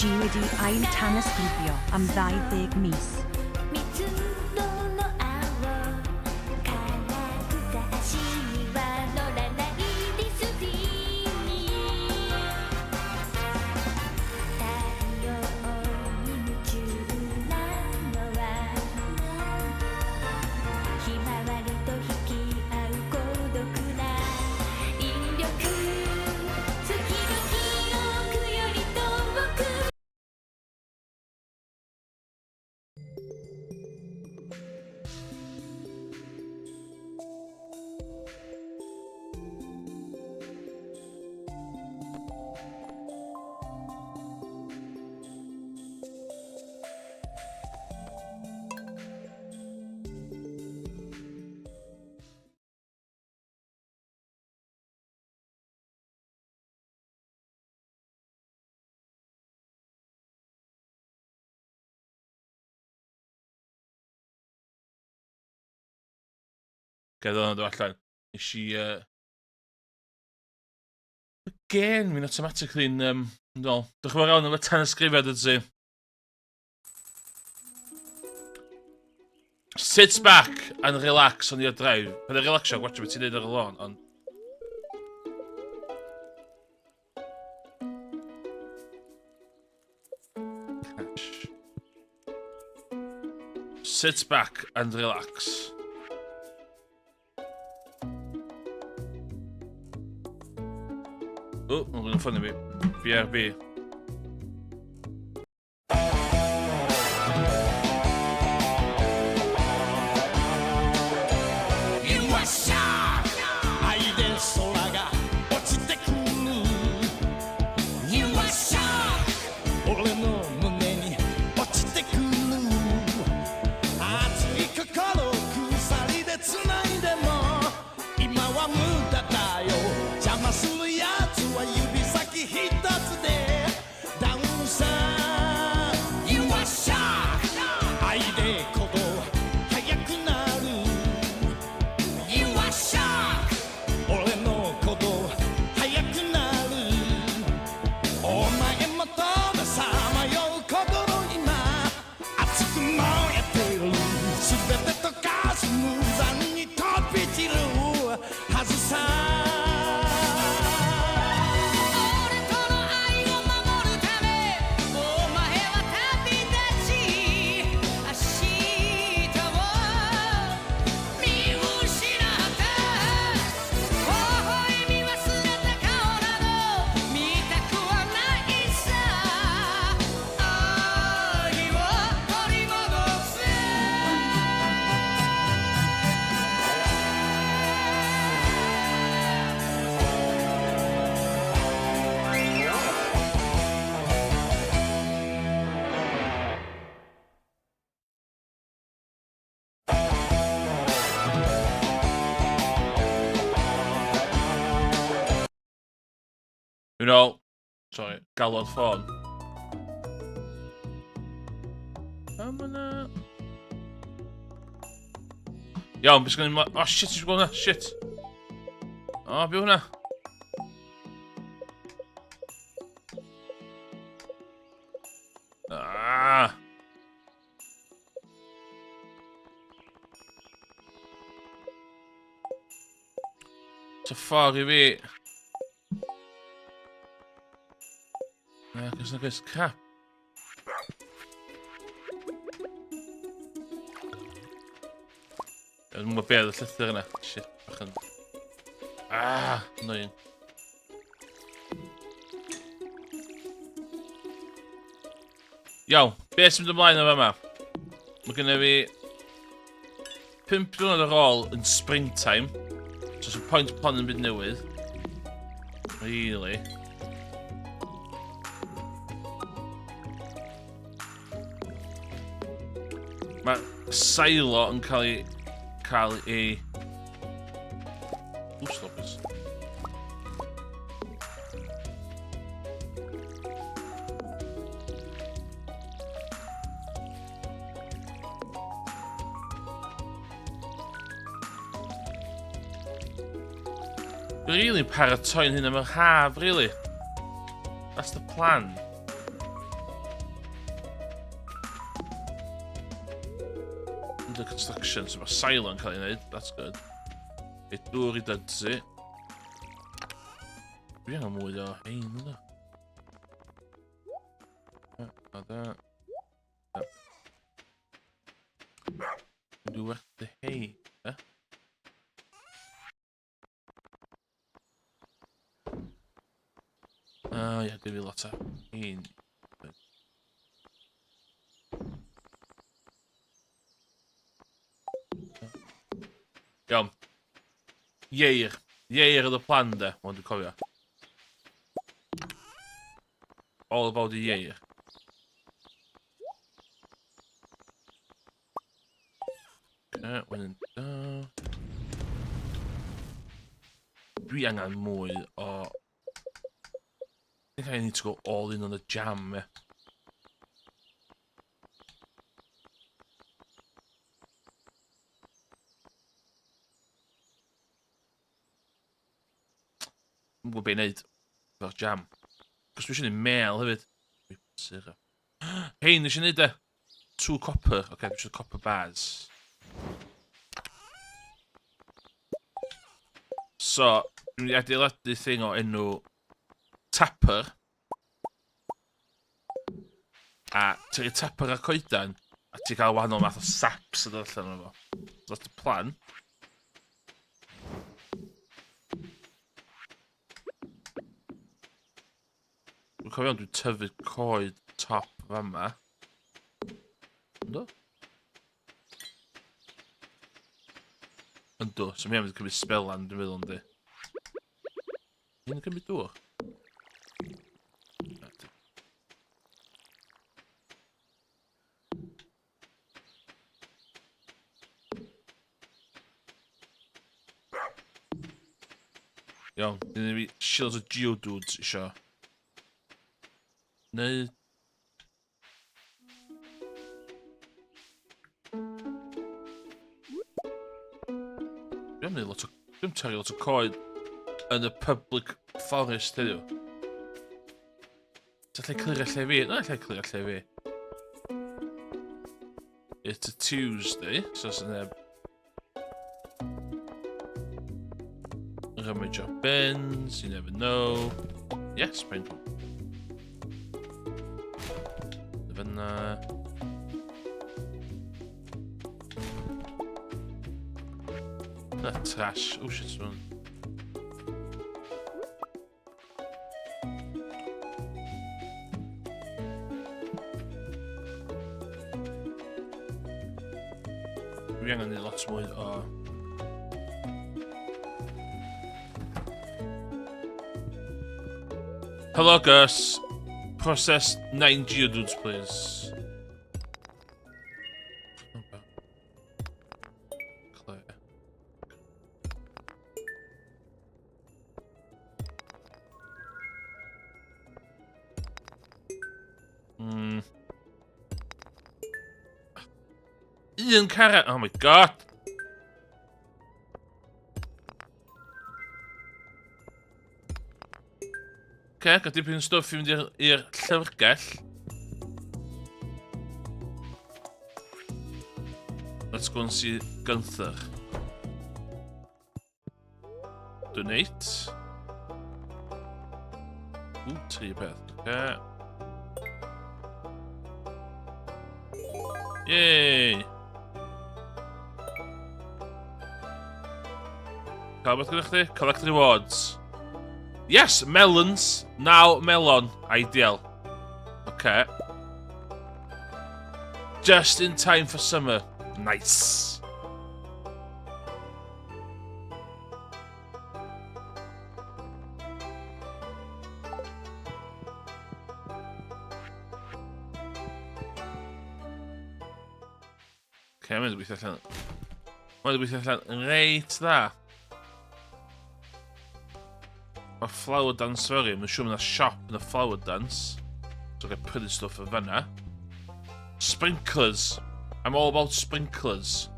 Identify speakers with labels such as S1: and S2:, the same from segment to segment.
S1: G wedi ail-tanysgrifio am 20 mis.
S2: Gael hwnna'n dod allan. Nes i... Uh... Again, mi'n automatically'n... Um, no. Dych chi'n fawr iawn am y tanysgrifiad ydy. Sit back and relax on your drive. Pan i'n relaxio, watch beth ti'n neud ar y lôn, ond... Cash. Sit back and relax. O, mae'n gwneud ffynnu fi. BRB. You know, sorry, galwad ffôn. Pam yna? Iawn, beth sgynny... Oh, shit, eisiau gweld hwnna, shit. Oh, be hwnna? Ah! Ta ffordd i fi. Na, cos na cos crap. Dwi'n gwybod beth y llythyr yna. Shit, bach yn... Ah, annoying. Iawn, beth sy'n mynd ymlaen o fama? Mae gennym fi 5 diwrnod ar ôl yn springtime. So sy'n point plan yn byd newydd. Really. Mae silo yn cael ei... cael ei... Ooh, stop this. Dwi'n really paratoi'n hyn am yr haf, really. That's the plan. Under construction, so mae silo yn cael ei wneud, that's good. Ei dŵr i dydsi. Dwi angen mwy o hein, ynddo. A da. Dwi werthu hein, e? Ah, ia, gyd fi lot o hein. Iawn. Ieir. Ieir oedd y plan de, ond dwi'n cofio. All about the ieir. Okay, when da. Dwi angen mwy o... I think I need to go all in on the jam, yeah. Dwi'n gwybod beth i wneud efo'r jam. Cos dwi eisiau gwneud mel hefyd. Syrup. Hein, nes i wneud e. Two copper. Oce, okay, dwi eisiau copper bars. So, dwi'n mynd i adeiladu thing o enw Tapper. A ti'n rhoi tapper ar coedan, a ti'n cael wahanol math o saps yn dod allan o'n fo. So that's the plan. Dwi'n cofio dwi'n tyfu coed top fama. Ynddo? Ynddo, so mi am cymryd sbelan, dwi'n meddwl, ynddi. Hyn yn cymryd dŵr? Iawn, dyn ni shields o Geodudes isio. Neu... Dwi'n mynd lot o... Dwi'n torri lot o coed yn y public forest heddiw. Ti'n lle clirio lle fi? Na, lle clirio lle fi. It's a Tuesday, so sy'n neb... Rummage up bins, you never know. Yes, bin. Fyna. Na, trash. Oh shit, someone. Dwi angen neud lot mwy o... Hello Gus. Process 9 geodudes, please. Clear. Un carrot! Oh my god! Okay, gael dipyn o stwff i fynd i'r llyfrgell. Let's go and see Gunther. Donate. Ww, tri peth. Okay. Yay! Cael beth gyda chdi? Collect rewards. Yes, melons. Now melon. Ideal. Okay. Just in time for summer. Nice. Okay, mae'n gweithio allan. Mae'n gweithio allan reit dda. Mae Flower Dance fory, mae'n siŵr mae'n siop yn y Flower Dance. So gael prynu stwff yn fanna. Sprinklers. I'm all about sprinklers.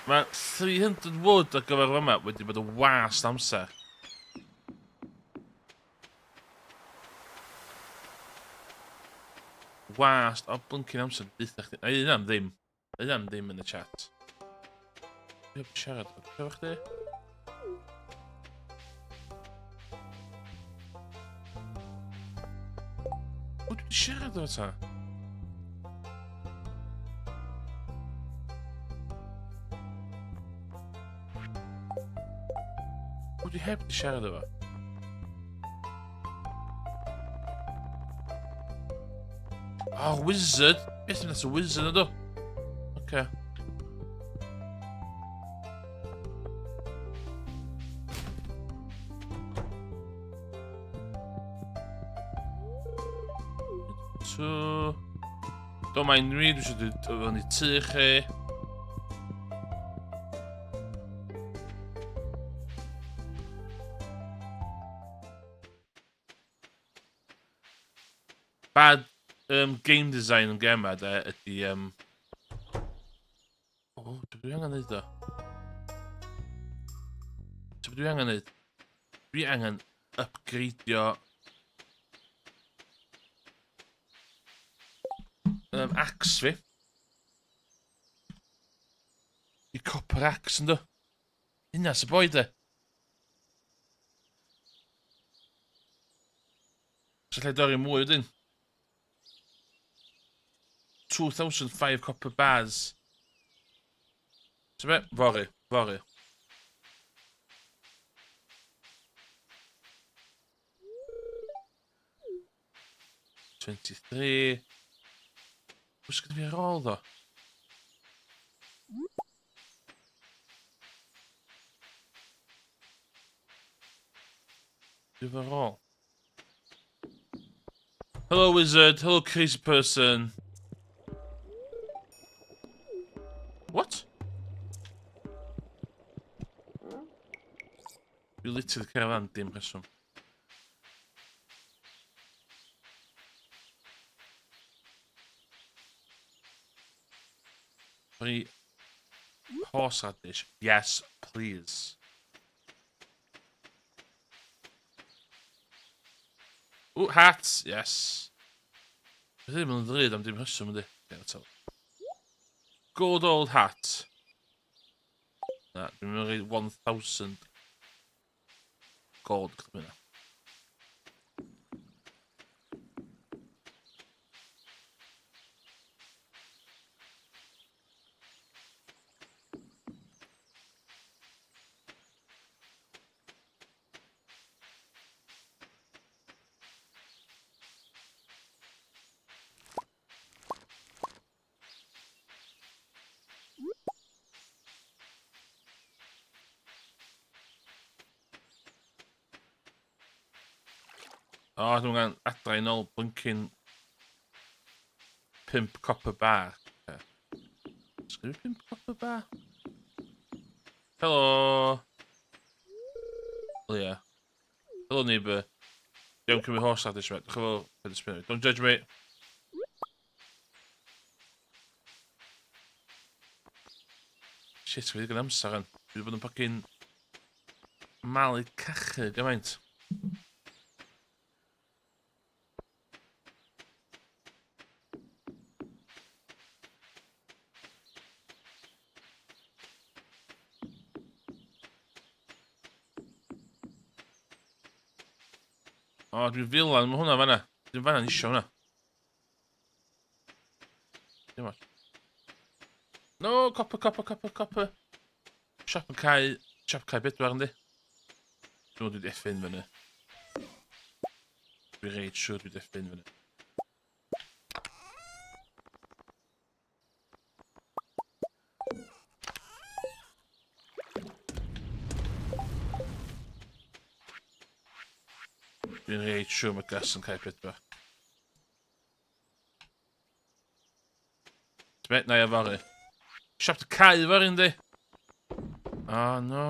S2: Mae 300 wood ar gyfer yma wedi bod yn wast amser. Wast o blinking amser deutha chdi. A un am ddim. Un am ddim yn y chat. Dwi heb siarad efo chdi. O, dwi wedi siarad efo ta. O, dwi heb di siarad efo. Oh, wizard! Beth yn y wizard ydw? Oce. Two. Don't mind me, dwi eisiau dod fewn i tŷ chi. Bad game design yn gema de ydy... O, oh, dwi angen neud o. Dwi angen neud? Dwi angen upgradeio axe fi. I copper axe ynddo. Hynna sy'n boi de. So lle dorri mwy wedyn. 2005 copper bars. So be? Fory, fory. 23. Oes gyda fi ar ôl ddo? Dwi ar ôl. Hello wizard, hello crazy person. What? Dwi literally cerdded fan dim rheswm. Free horseradish. Yes, please. Ooh, hats! Yes. Beth ddim yn ddrud am dim rheswm yndi. Good old hat. Na, dwi'n mynd i 1,000 gold chdi hynna. O, oh, dwi'n gan adra i nôl blinking 5 copper bar. Okay. Sgwn 5 copper bar? Helo! Oh, yeah. Hello, neighbour. Don't cymryd horse radish, mate. Dych chi'n Don't judge me. Shit, wedi gan amser yn. Dwi wedi bod yn fucking malu cachu gymaint. O, oh, dwi'n filan, mae hwnna fanna. Dwi'n fanna'n isio hwnna. Dim ots. No, copper, copper, copper, copper. Siop yn cael, siop cael bedwar yndi. Dwi'n meddwl dwi wedi effin fyny. Dwi'n reit siŵr dwi wedi effin fyny. Dwi'n reit siŵr mae Gus yn cael pedwar. Ti'n na i afaru. Siop dy cael fory, yndi? Oh, no.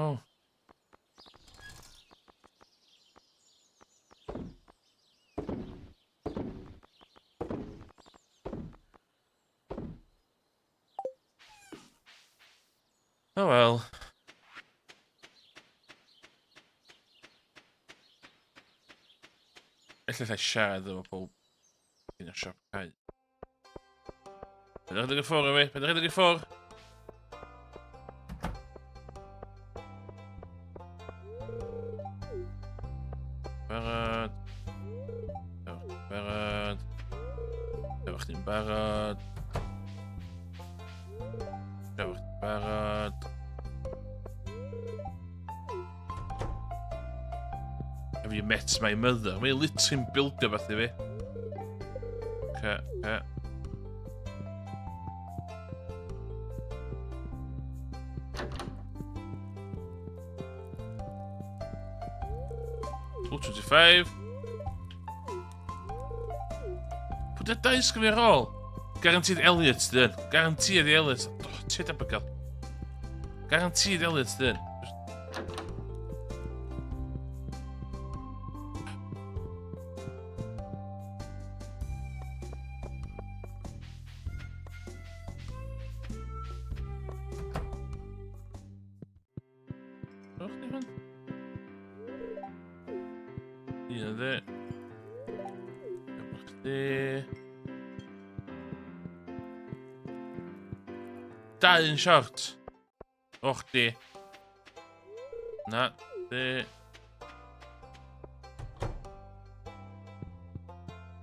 S2: Oh well. Ella llai siarad efo pob yn y siop cau. Paid rhedeg i ffwrdd o fi, paid rhedeg i ffwrdd. Barod. Barod. Efo chdi'n barod. Efo chdi'n barod. Have you met my mother? Mae'n literally'n bildio beth i fi. Okay, okay. O, 25. Pwy dy'r dau sgyn fi ar ôl? Guaranteed Elliot, dyn. Guaranteed Elliot. Oh, ti debyg gael. Guaranteed Elliot, dyn. Un o dde. Efo chdi. Dau yn short. O chdi. Na, di.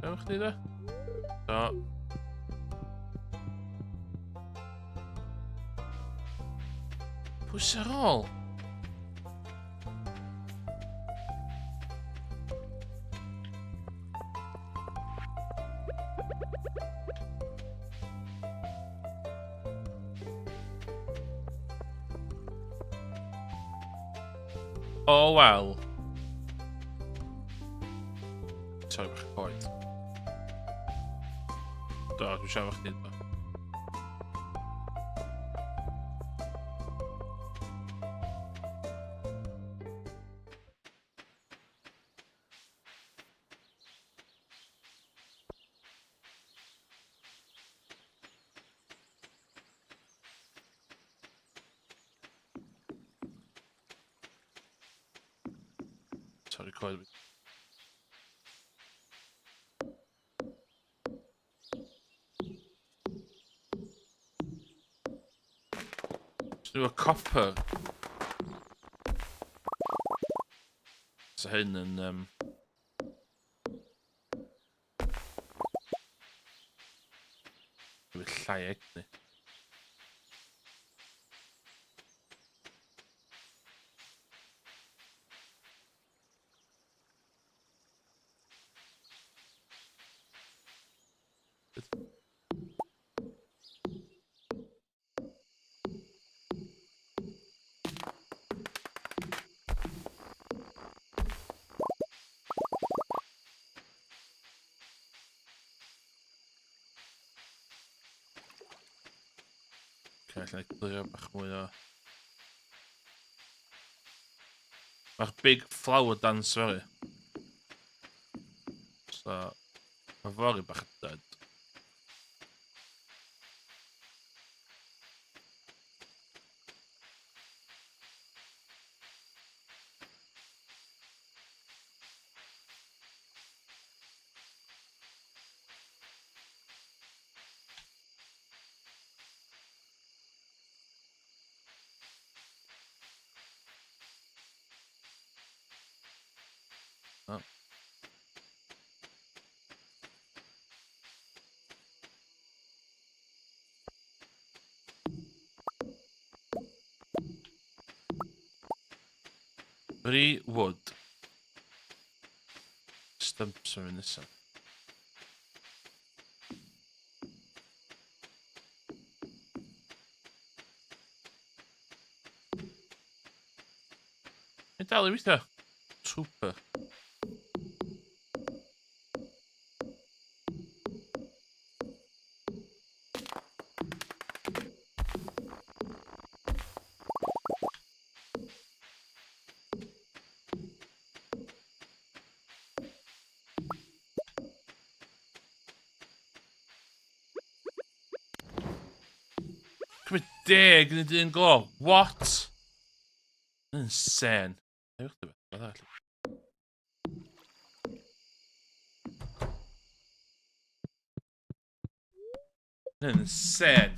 S2: Efo chdi da? Do. Pwy sy'n ar ôl? Oh well. Sorry bach coed. Do, dwi'n siarad chdi. Do. Sorry, coed. Just do a copper. So hyn yn... Llai egni. Okay, allai clirio bach mwy o... Mae'r big flower dance fory. So, mae fory bach yn dud. Oh. Three wood. Stumps yn mynd nesaf. Mae'n dal i weithio. Trooper. Cymryd 10 yn y dyn glo. What? Insane. Ewch dy beth arall. Insane.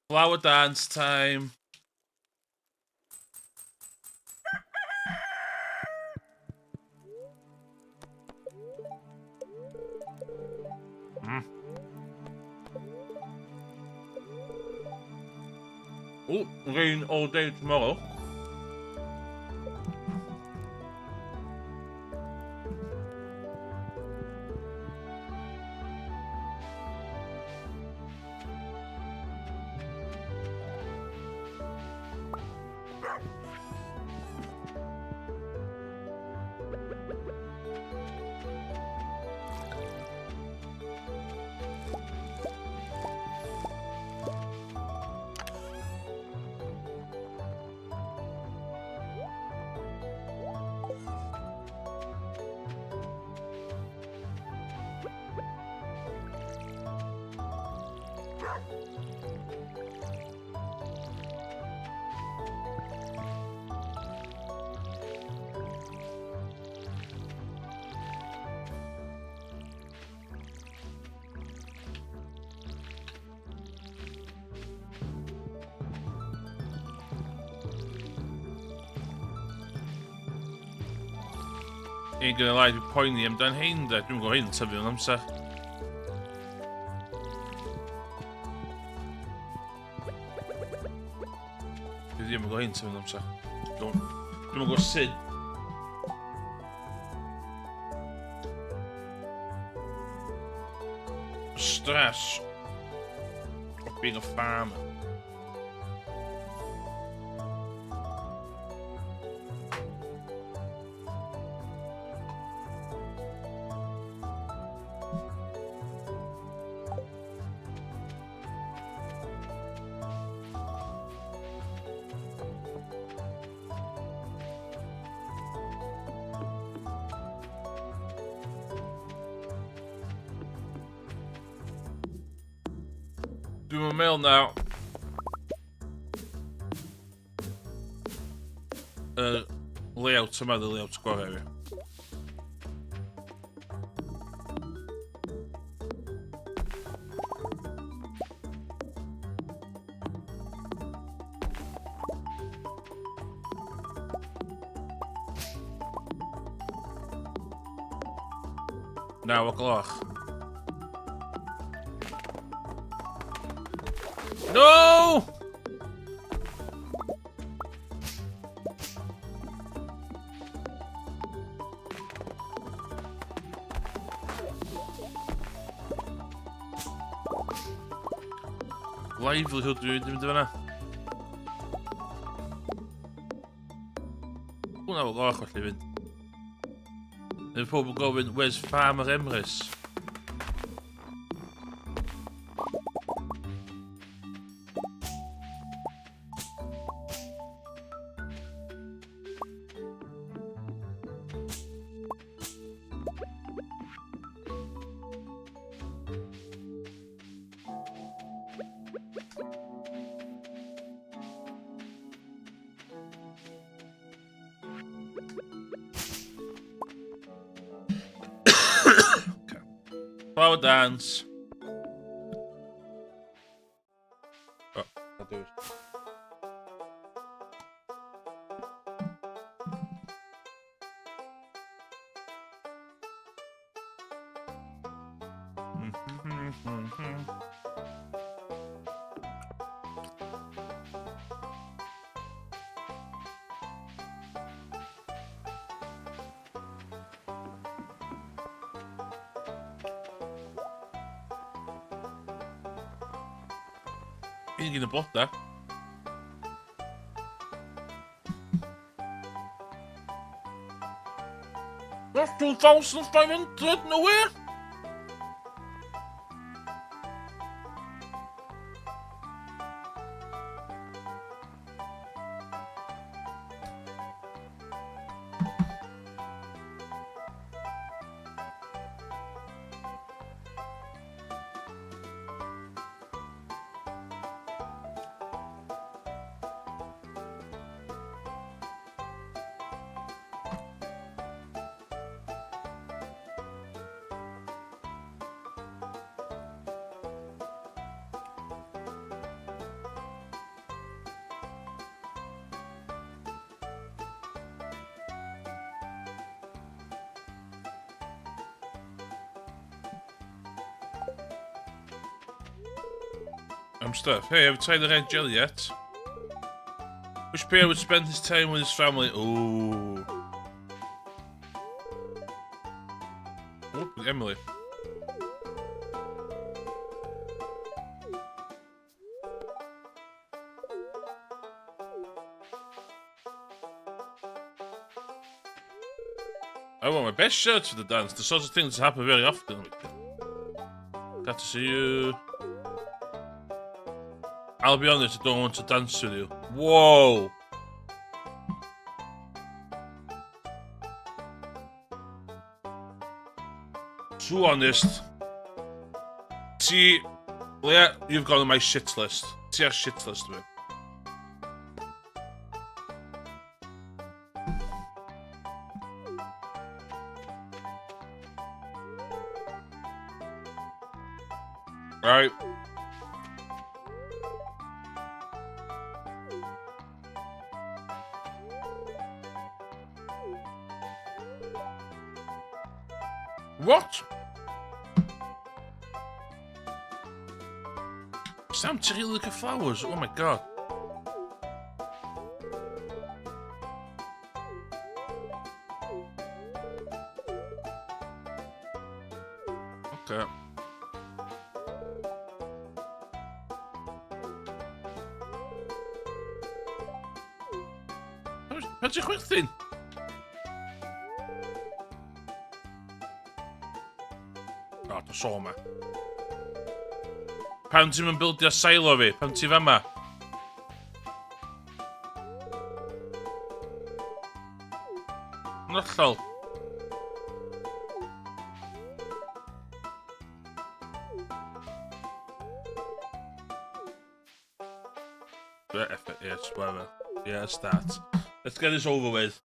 S2: Flower dance time. Oh, rain all day tomorrow. Ain't gonna lie, dwi'n poeni amdan hein de. Dwi'n gwybod hein tyfu yn amser. Dwi ddim yn gwybod hein tyfu yn amser. Dwi'n gwybod sut. Stress of being a farmer. Dwi'n meddwl na y layout yma, y layout gorau fi. 9 o gloch. No! Livelihood dwi wedi mynd i fyna. Hwna o gloch felly fynd. Neu pobl gofyn, where's Farmer Emrys? Okay. Flower dance. Oh, I'll do it. hyn gyd yn bloda. That's 2,500, no way! I'm stuff. Hey, have you tried the red jelly yet? Wish Pierre would spend his time with his family. Ooh. Oh, Emily. I want my best shirts for the dance. The sorts of things that happen very often. Glad to see you. I'll be honest, I don't want to dance with you. Whoa! Too honest. Ti... Leah, you've gone on my shit list. Ti ar shit list fi. Right. What? Sam ti rili licio flowers? Oh my god. Okay. Pan ti'n chwerthin? O, dos o ma. Pam ti'n mynd bildio silo fi? Pam ti fama? Yn hollol. F it, yes, whatever. Yeah, start. Let's get this over with.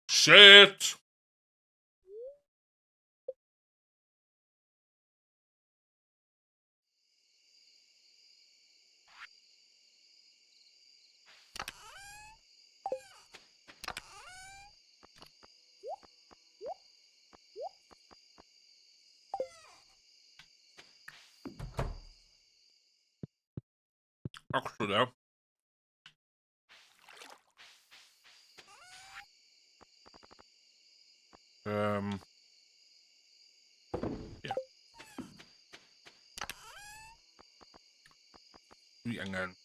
S2: Shit! Actually, now. Yeah. Dwi angen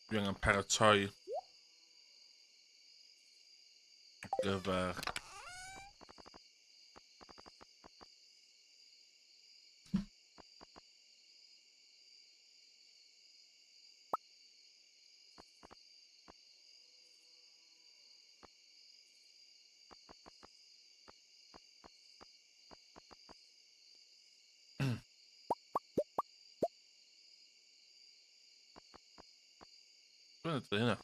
S2: Dwi angen paratoi ar gyfer Dwi'n edrych hynna.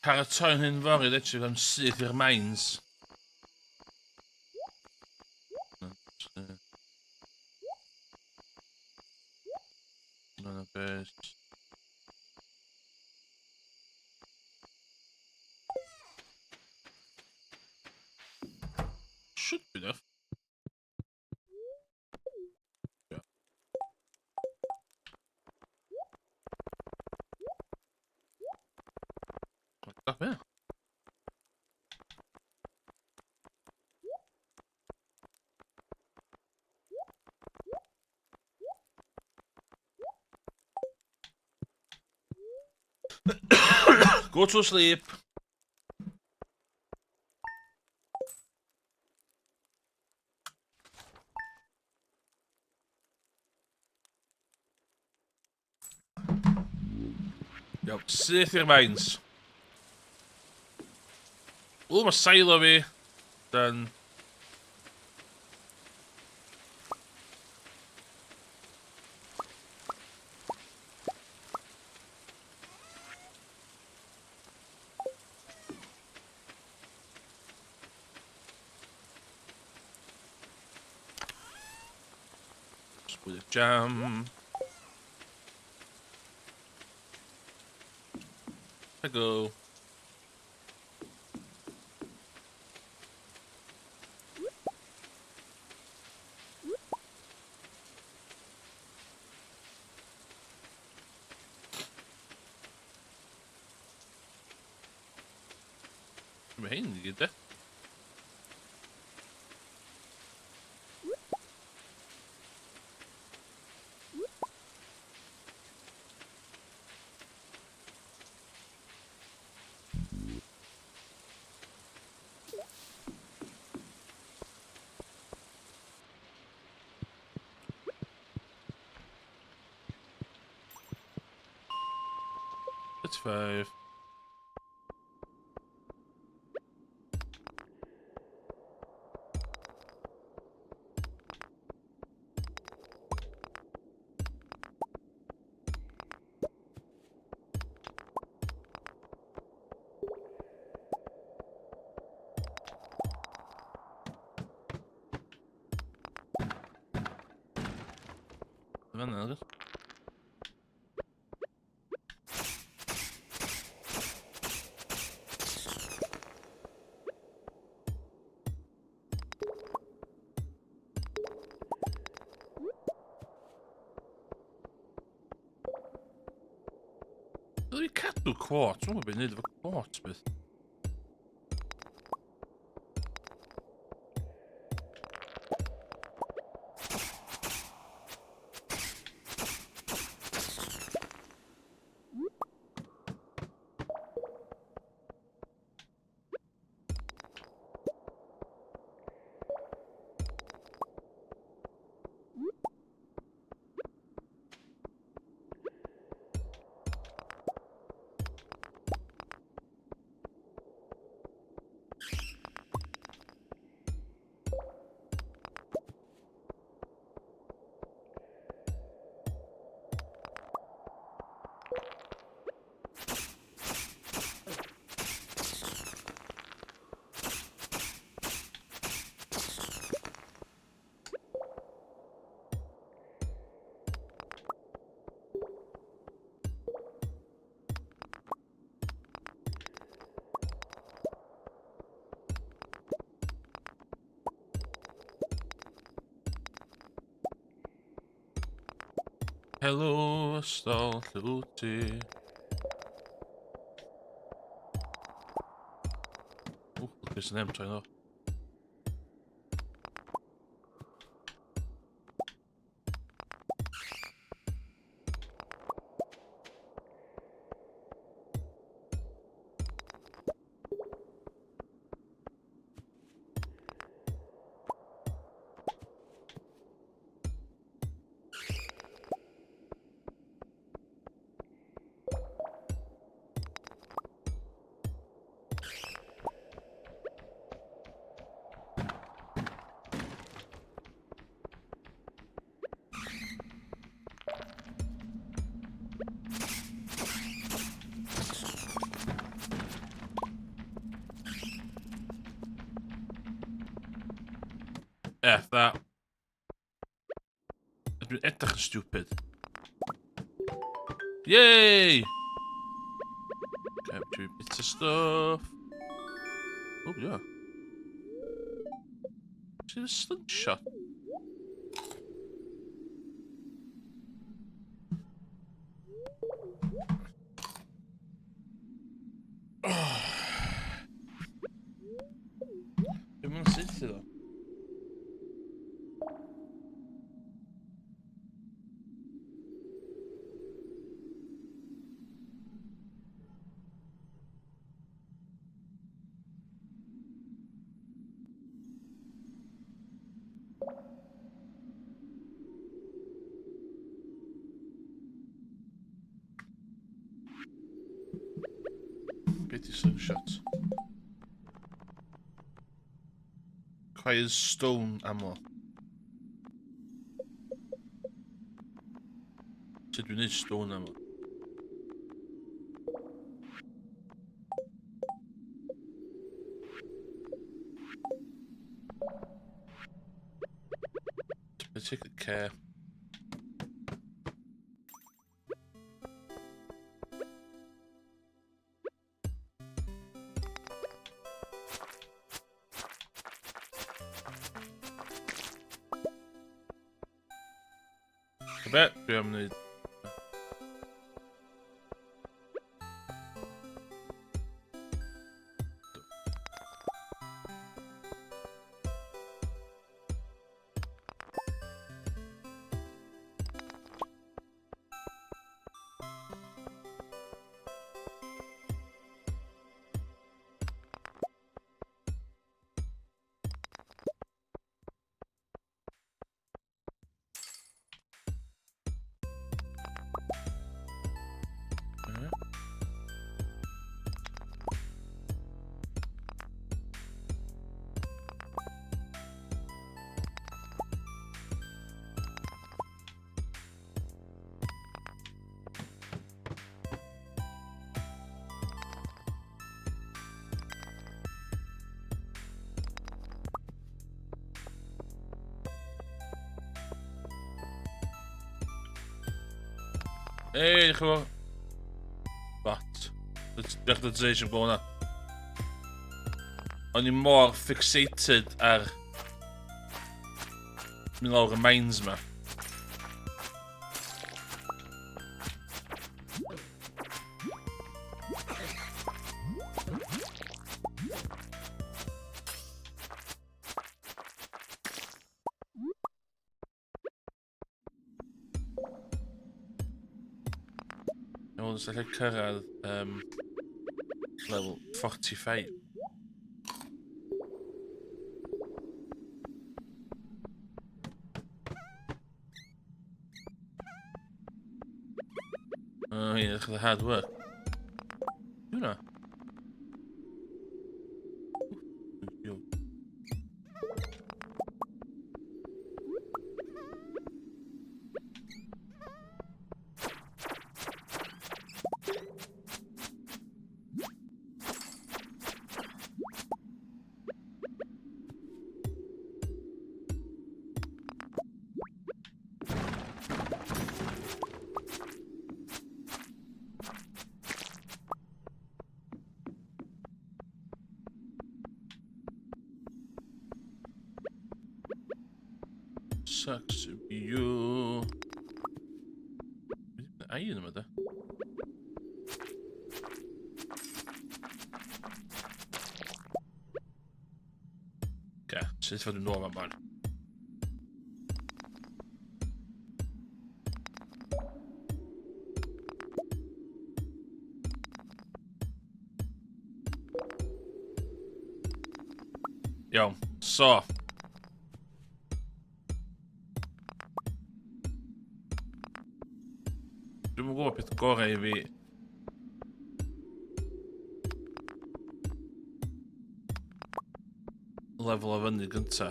S2: Paratoi'n hyn fory, literally, am syth i'r mines. None of this. Should be enough. Yeah. Stop here. Go to sleep. Iawn, syth i'r mains. O, mae silo fi. Done. Just with jam. I go. Mae hyn i gyd, de. It's 5. Fan'na, nag oes? Dwi cadw quartz, dwi'n gwybod beth i wneud efo quartz beth. Helo, ystol, lle wyt ti? Ww, lwcus yn em troi'n off. Ie, dda. Dwi'n edrych yn stupid. Yay! Capture bits of stuff. Oh, yeah. See the slingshot? Dwi'n mynd syth iddo. Be di slingshot? Requires stone ammo. Sut dwi'n neud stone ammo? Particular care. Be? Dwi am wneud... Ei, chwa. What? Dechrau dy dweud yn hwnna. O'n i mor fixated ar mynd lawr y mines ma. Iawn, os allai cyrraedd level 45. Oh yeah, look at the hard work. Hwnna. Yo. Sucks to be you. Ai yn yma da. Oce, sut fod yn nôl am man? Iawn, so. Dwi'm yn gwybod peth gorau i fi. Lefel o fyny gynta.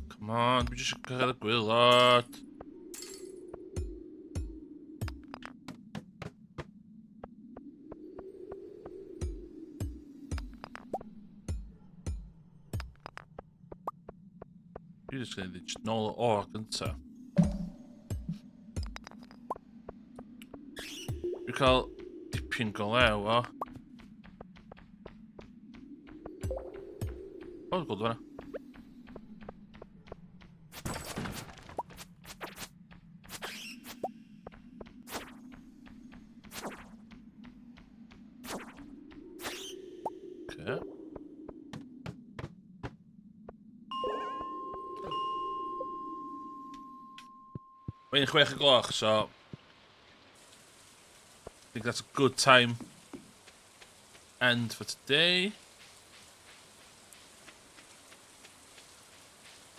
S2: Come on, dwi jyst cyrraedd y gwaelod. Dwi jyst yn gwneud nôl o o'r gynta. Dwi'n cael dipyn go lew o. O, gweld fanna. Okay. Mae'n 6 o gloch, so... I think that's a good time end for today.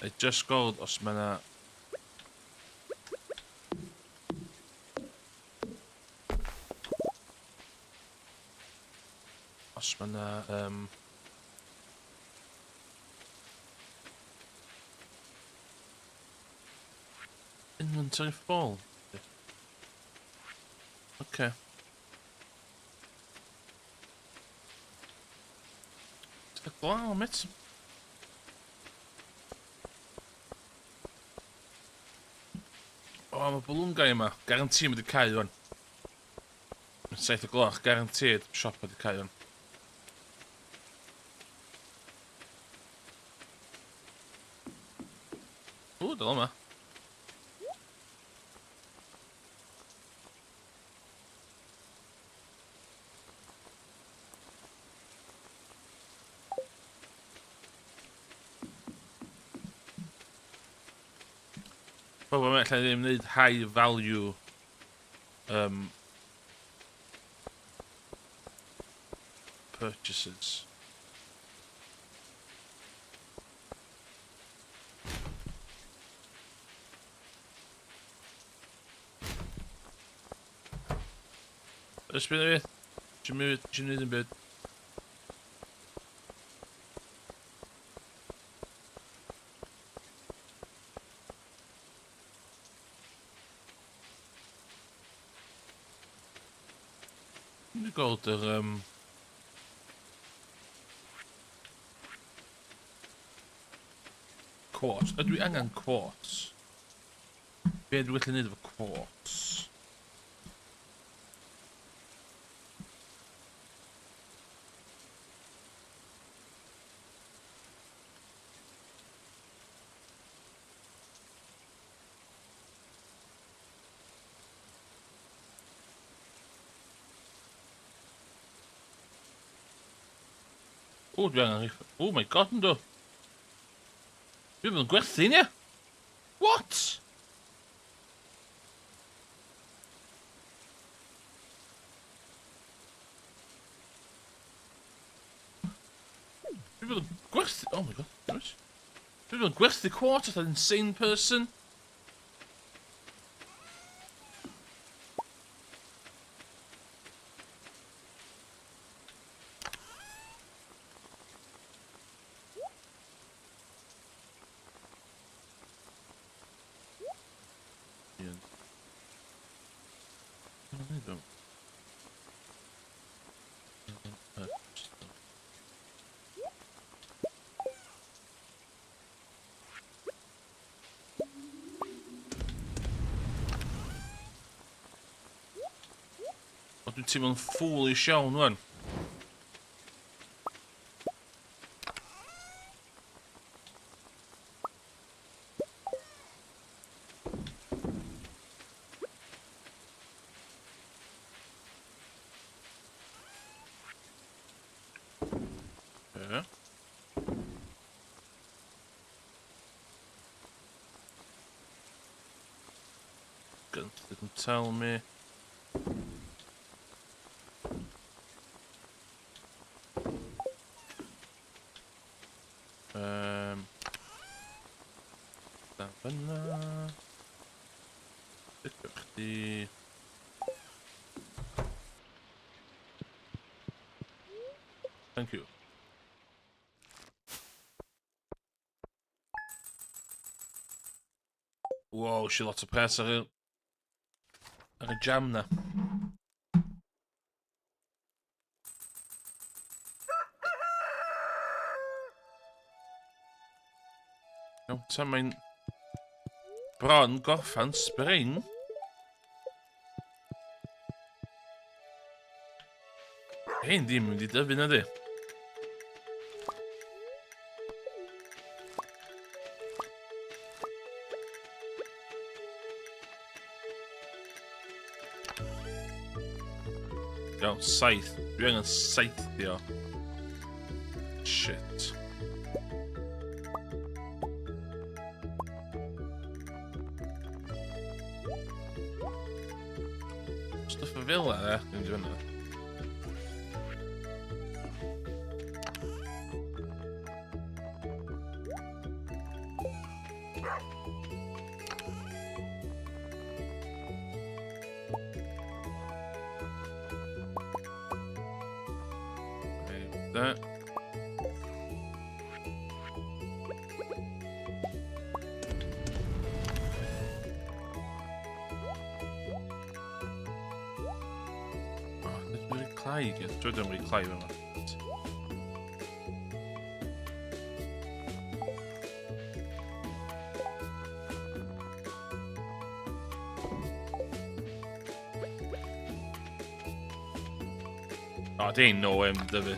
S2: I just gweld os mae yna... Os mae yna... Inventory full. Okay. Ti'n glaw, mate. O, oh, mae balloon guy yma. Guarantee mae wedi cau wan. Mae'n 7 o gloch, guaranteed siop wedi cau wan. O, dal yma. Pobl yma, allai ddim wneud high value purchases. Ysbryd fi. Ti'n mynd, ti'n mynd yn byd. Dwi'n gweld yr... Quartz. Ydw i angen quartz? Be dwi'n gallu neud efo quartz? O, dwi angen rhif... Oh my god, ynddo. Dwi'n mynd yn gwerthu, nie? What? Dwi'n mynd yn gwerthu... Oh my god, nice. Dwi'n mynd yn gwerthu quarter, that insane person. Un. O, dwi'n teimlo'n foolish iawn wan. Yeah. Guns didn't tell me. Da fyna. Licio chdi. Thank you. Wow, si lot o pres ar y, ar y jam na. Iawn, ta mae'n bron gorffan spring. Hein ddim mynd i dyfu na di. Iawn, saith. Dwi angen saithio. Shit. Stuff y fel yna, dwi'n mynd i fyna. That. Oh, dwi'n clai i gyd. Dwi'n dwi'n clai fel yma. Oh, there ain't no way I'm dyfu.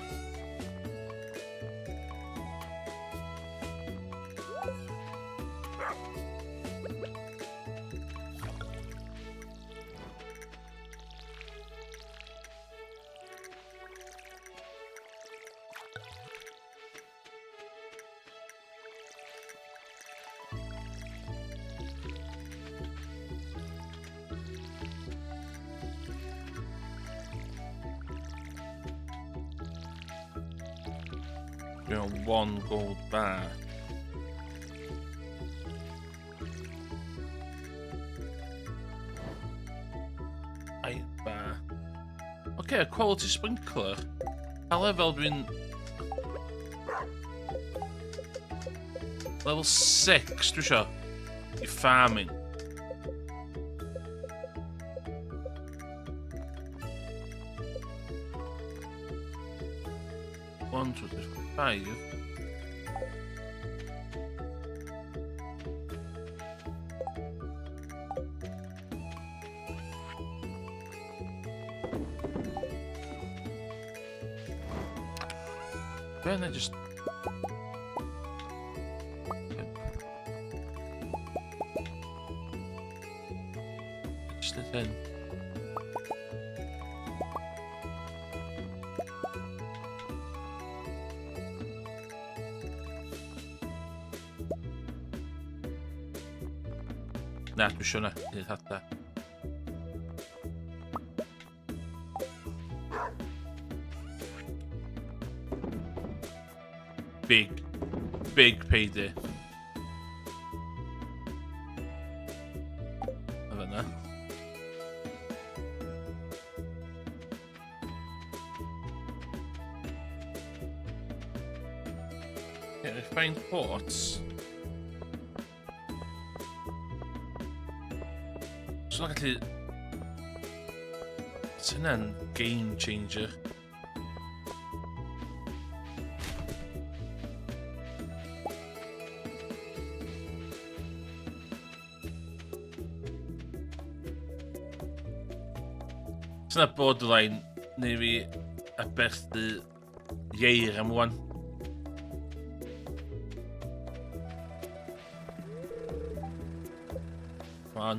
S2: Dwi'n one gold bar. Iron bar. Okay, quality sprinkler. Pa lefel dwi'n... Level 6, dwi isio. I farming. One, two, three, four, five. Be na just... Just the thing. Na, dwi isio na. Hyd hada. Big, big payday. A fyna. Yeah, find ports. So na gallu... It's hynna'n game changer. So na borderline neu fi aberthu ieir am wan. Come on.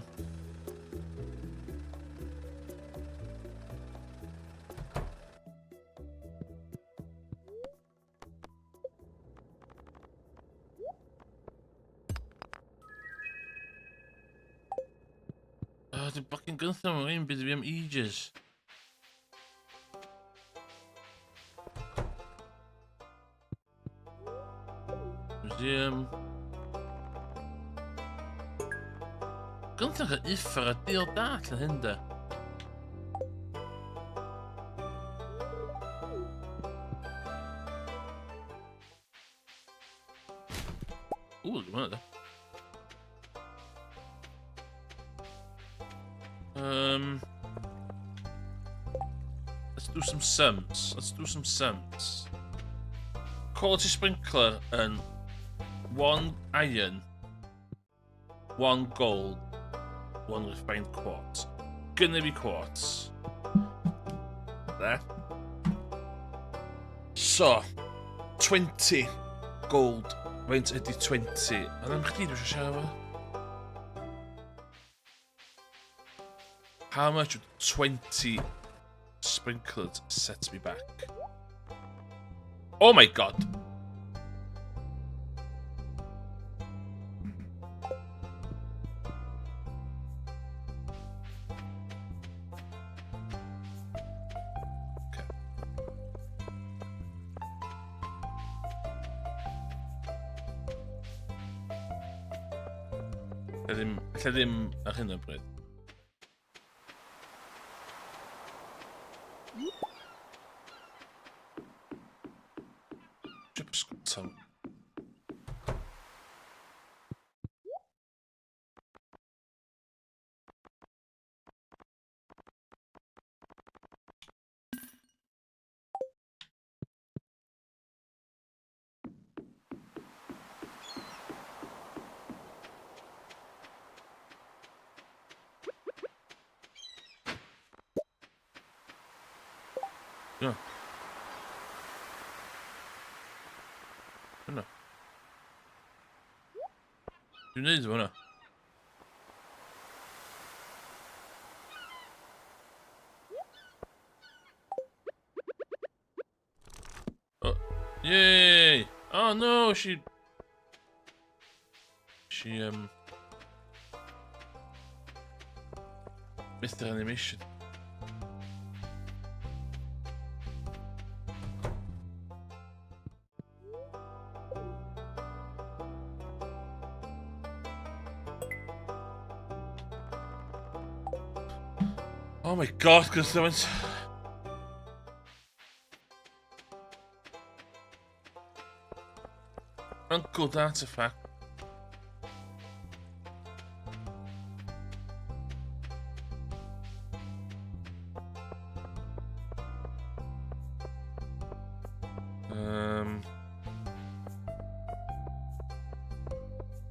S2: Oh, dwi'n fucking gyntaf am un byd fi am ages. Museum. Gyntaf yn uffar a deal da allan hyn da. Ooh, dwi'n hwnna da. Let's do some sums. Let's do some sums. Quality sprinkler yn One iron, one gold, one refined quartz. Gynna fi quartz. There. So, 20 gold. Faint ydy 20? A am chdi dwi eisiau siarad efo? How much would 20 sprinklers set me back? Oh my god! Lle ddim, lle ddim ar hyn o bryd. Isio pysgota. Ie. Hwnna. Dwi'n neud efo hwnna. Oh, yay! Oh no, she... She, Missed the animation. Oh my god, gymaint. Mae'n good artifact.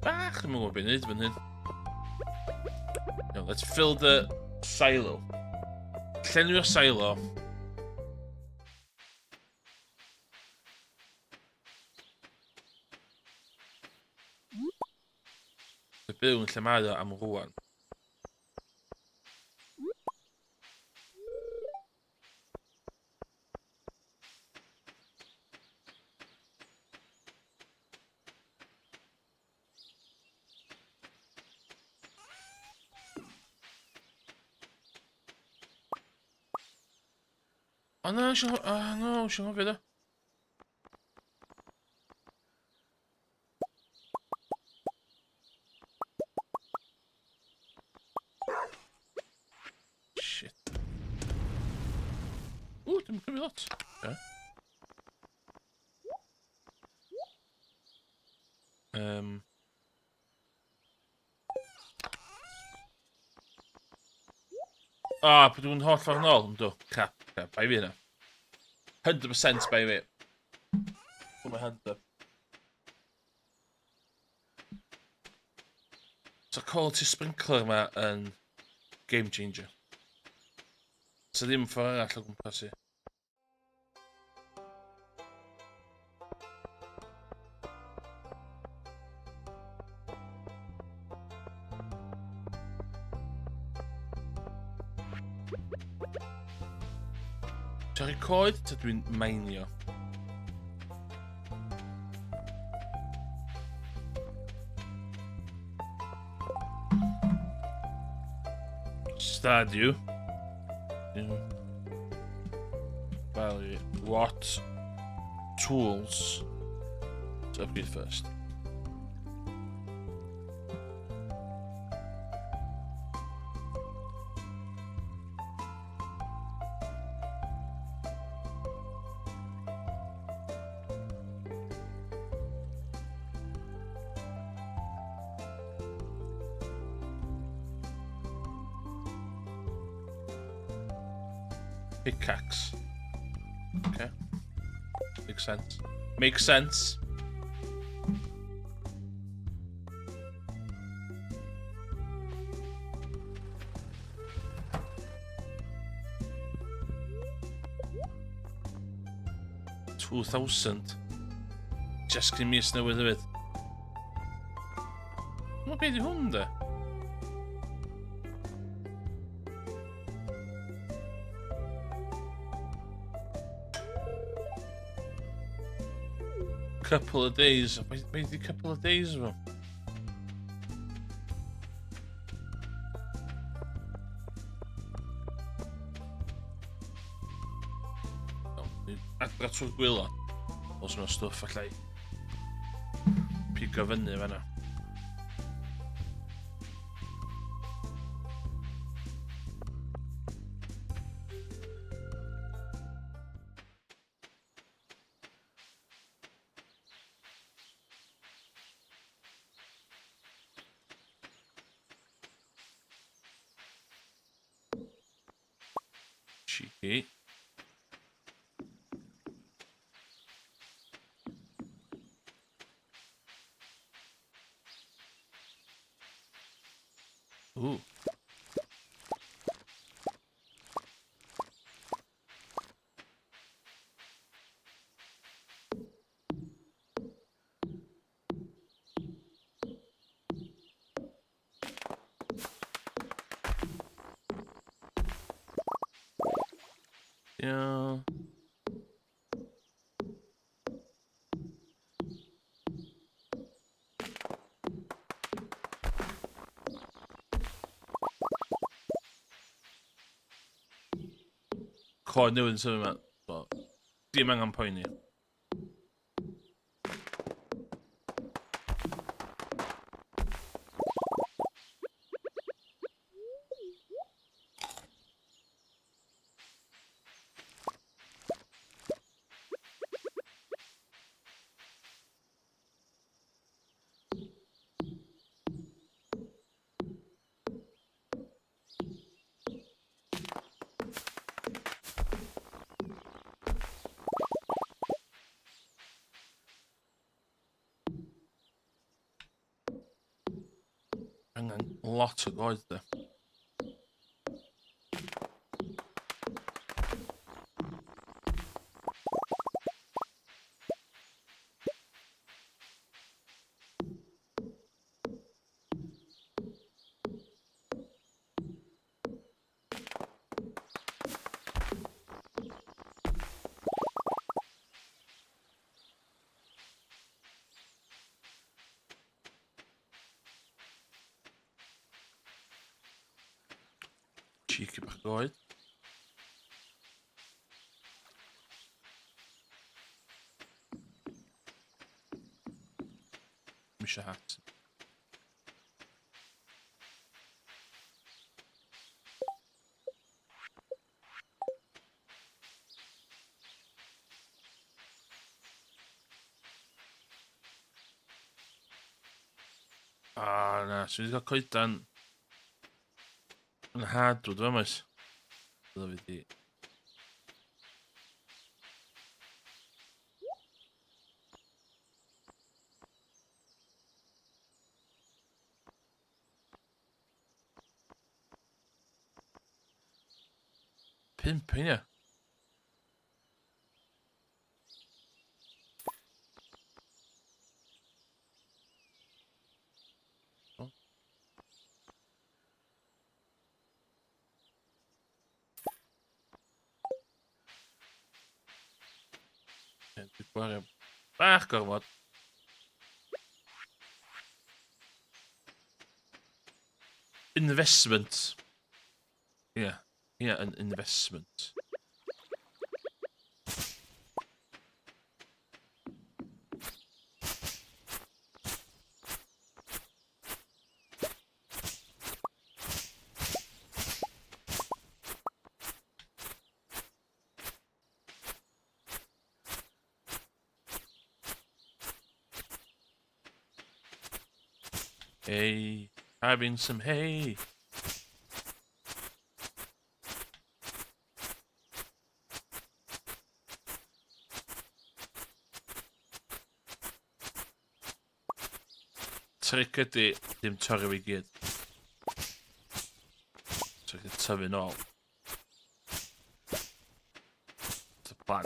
S2: Bach, ddim yn gwybod beth i wneud fan hyn. Iawn, let's fill the silo. Llenwi'r silo. Y byw yn lle mae o am rwan. O na, eisiau... O no, eisiau ngofio da. Shit. Ww, dwi'n cymryd lot. Okay. Ah, oh, dwi'n holl ffordd nôl. Yndw, crap, crap, bai fi hynna. 100% bai fi. Put my hand up. So quality sprinkler yma yn game changer. So ddim ffordd arall o gwmpas i. Torri coed, ta dwi'n mainio? Stardew. Value. What tools to upgrade first? Pickaxe. Okay. Makes sense. Makes sense. 2000. Just cyn mis newydd hefyd. Mae beth i hwn de? Couple of days. Be di couple of days fo? Adra trwy'r gwaelod. Os yna stwff allai pigo fyny fanna. Cheeky. Ooh. Yeah. Coed newydd yn symud yma. So, dim angen poeni. Angen lot o goed de. Cheeky bach goed. Misha hat. Ah, na, swn i wedi cael coedan yn hardwood fe maes. Bydda fi di... Pump hynny. O. Ie, Dwi'n gwario bach gormod. Investment. Ie, yeah. ie, yeah, yn investment. Hey, having some hay. Tric ydy ddim torri fi gyd. So I tyfu nôl. It's a plan.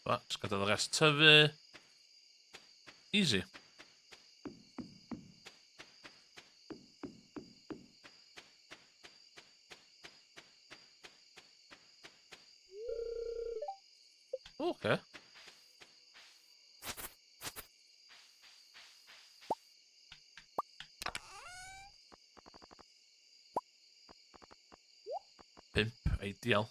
S2: Ba, just gadael y rest tyfu. Easy. Okay. Pump, ideal.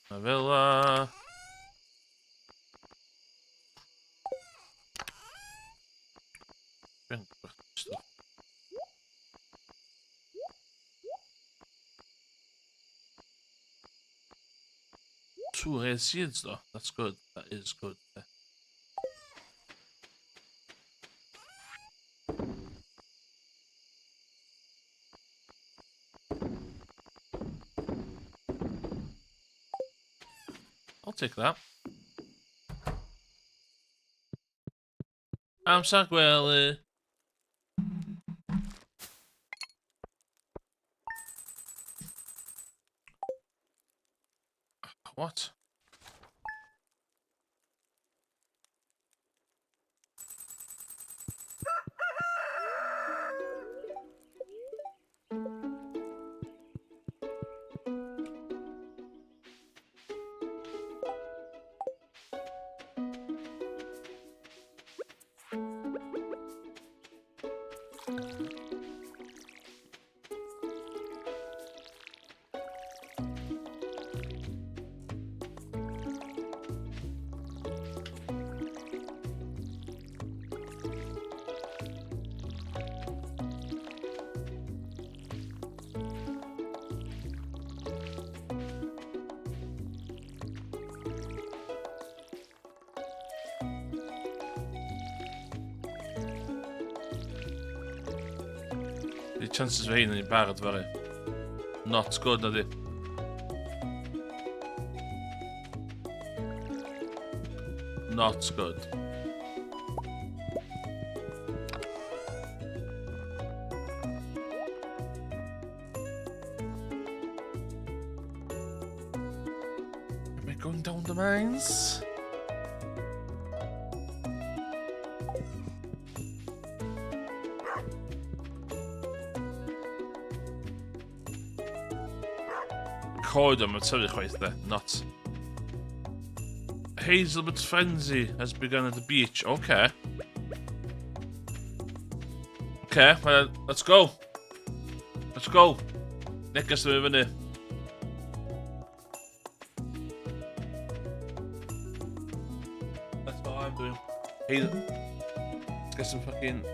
S2: A fel a... Two rare seeds though. That's good. That is good. I'll take that. Amser gwely. What? The chances fe hyn yn barod fory. Not good, na di. Not good. Am I going down the mines? Coed am y tyfu chwaith de, not. Hazelwood Frenzy has begun at the beach. Okay. Okay, well, let's go. Let's go. Neges ddim i fyny. That's what I'm doing. Hey, let's get some fucking...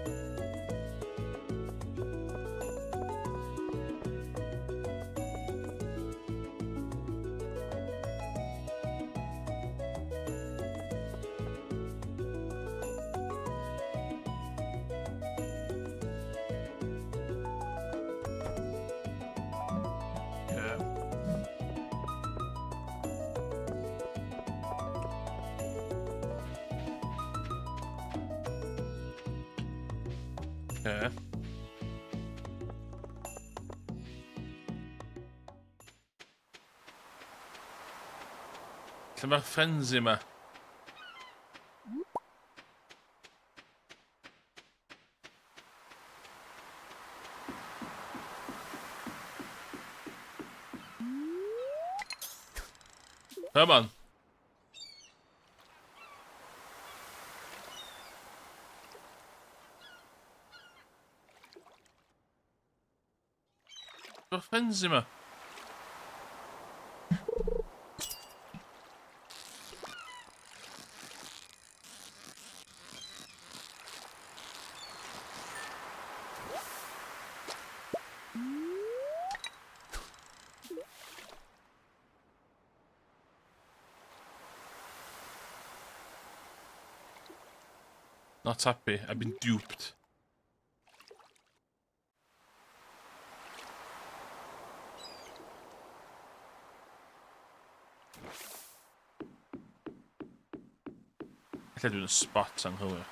S2: Yeah. Yeah. Lle mae'r frenzy yma? Come on. Mae'r frenzy yma. Not happy. I've been duped. Lle dwi'n spot anghywir.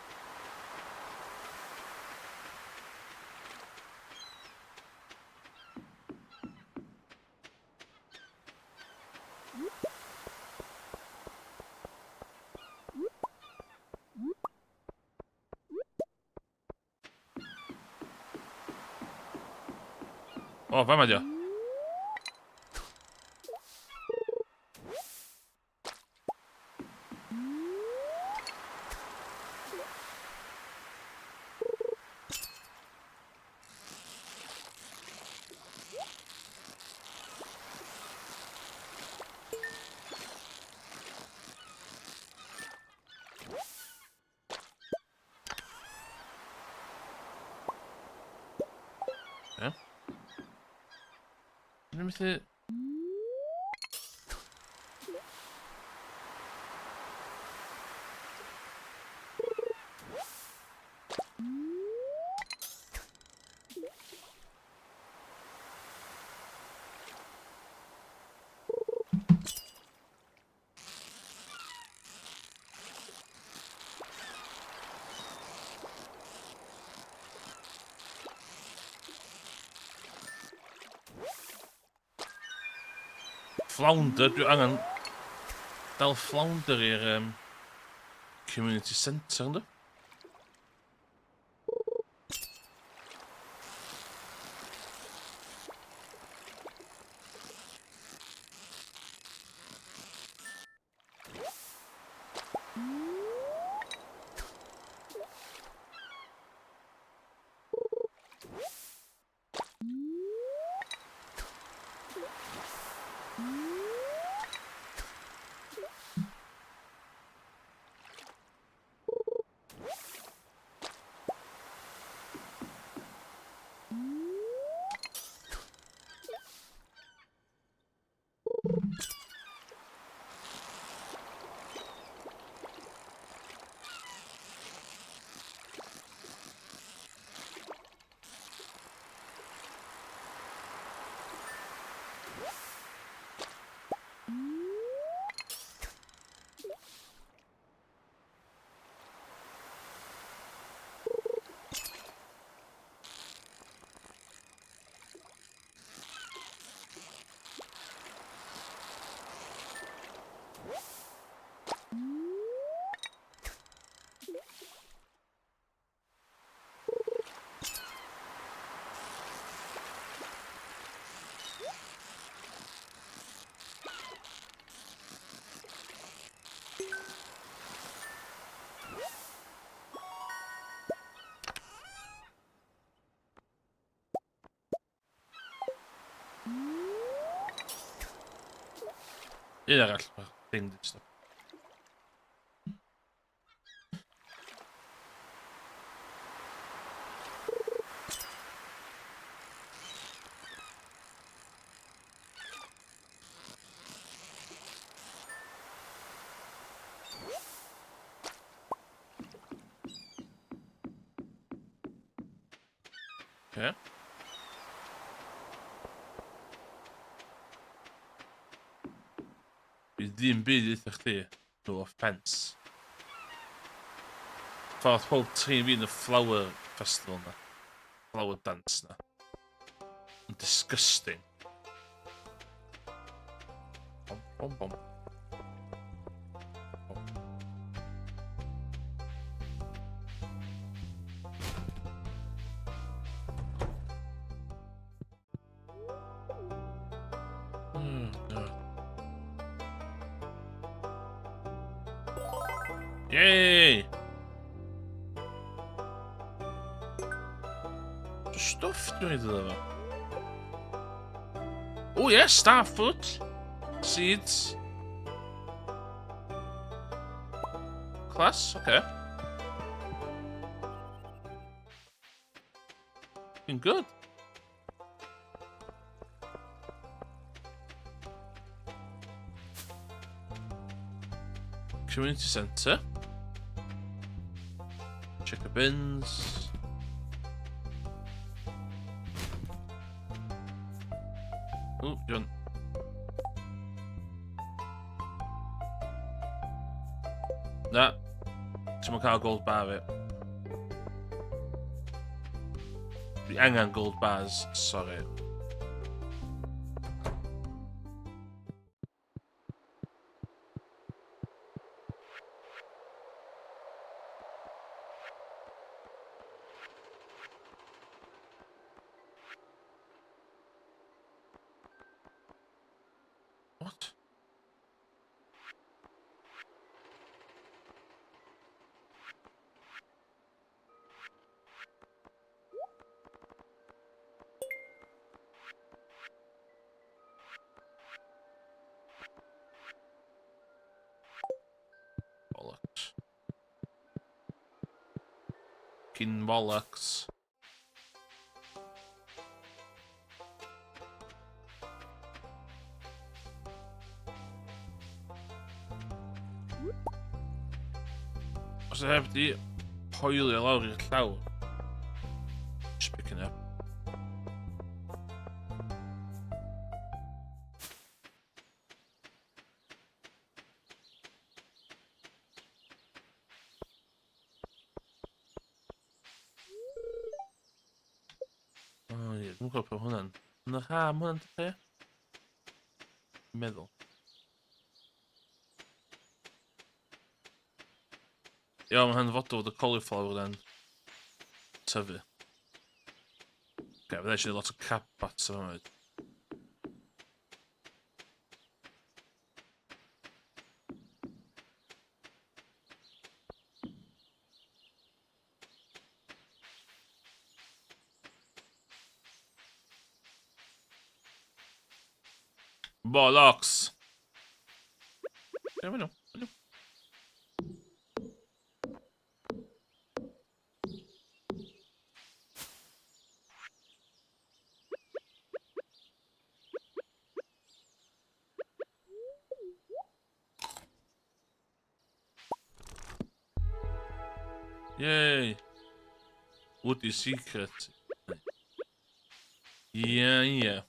S2: O, fa ma dio. Ie. Dwi'n methu... Flounder, dwi angen dal flounder i'r um, community centre, ynddo? Un arall, mae'r thing di stop. Okay. Bydd ddim byd eitha chdi. No offence. Ffordd pob trin fi yn y flower festival na. Flower dance na. Yn disgusting. Bom, bom, bom. Yay! Stwff dwi'n ei ddod efo. Oh yes, starfoot! Seeds. Class, okay. Looking good. Community centre. Check the bins. Oh, done. Na. Ti'n mwyn cael gold bar fi. Dwi angen gold bars, sorry. What? Bollocks. Fucking bollocks. Os heb di poelio lawr i'r llawr. Just picking up. O ie, dwi'n gwybod pwy hwnna'n. Yn yr ha, mae hwnna'n dechrau? Meddwl. Iawn, mae'n hanfodol fod y cauliflower yna'n tyfu. Oce, fydda eisiau lot o crab pots yma hefyd. Bollocks! Ie, maen nhw. Maen nhw. Yay! Woody Secret. Yeah, yeah.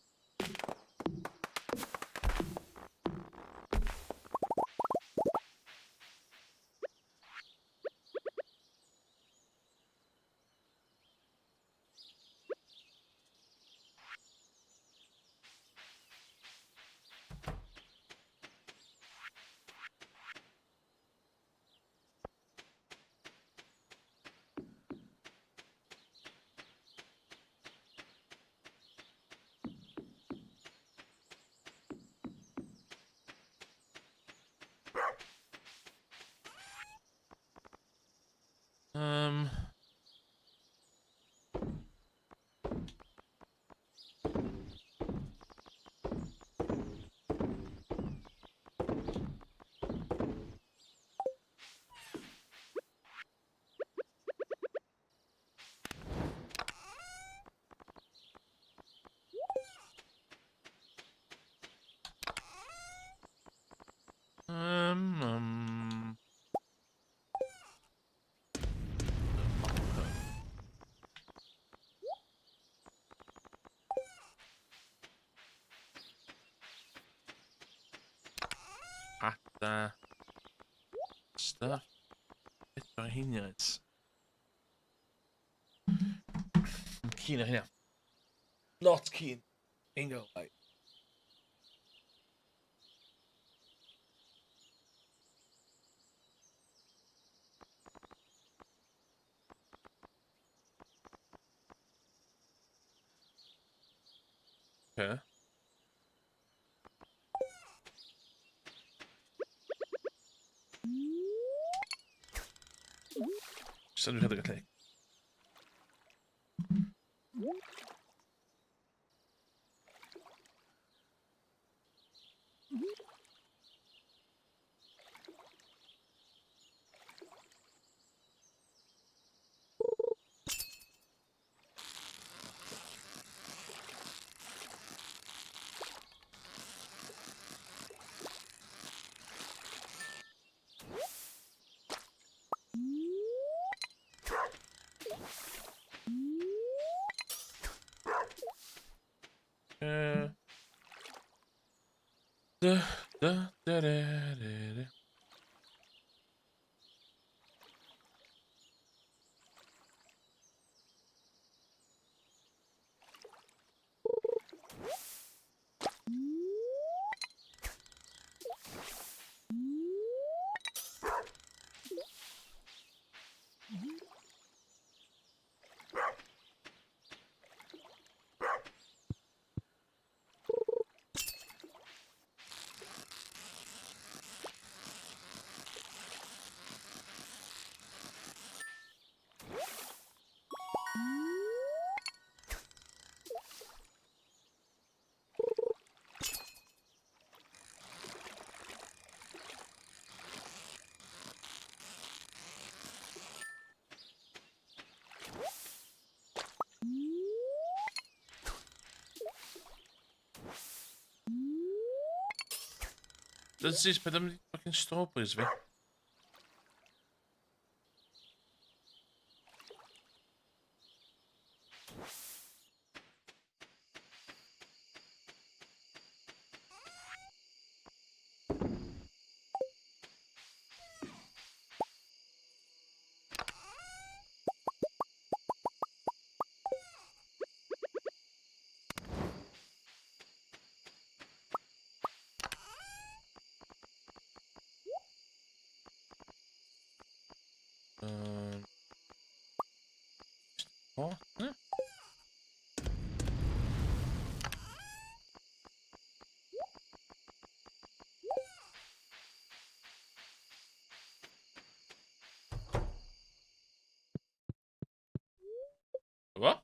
S2: Um... Um, um... Pata. Stuff. Beth o'r heiniaid. I'm keen ar hynna. Not keen. Ain't gonna lie. Okay. Jyst yn rhedeg y lle. Da, da, da, da, da, da. This is beth am fucking strawberries fi. O, ne? What?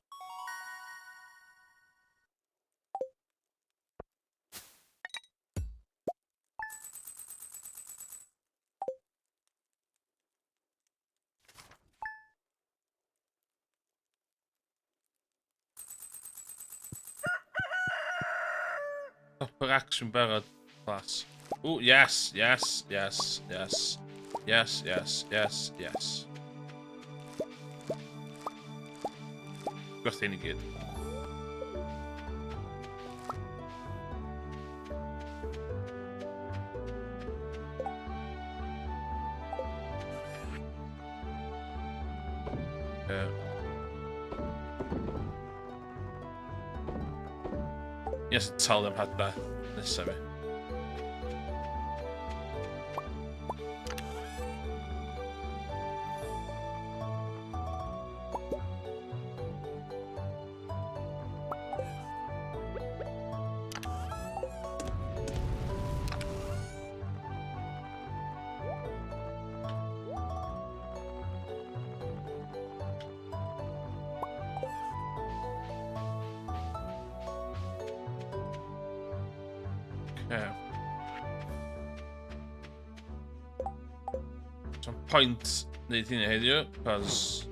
S2: Copper action barod. Class. Oh, yes, yes, yes, yes. Yes, yes, yes, yes. Gwerthu hyn i gyd. Yeah. Yes, tell them had that nesaf fi. Okay. So pwynt wneud hynny heddiw, cos...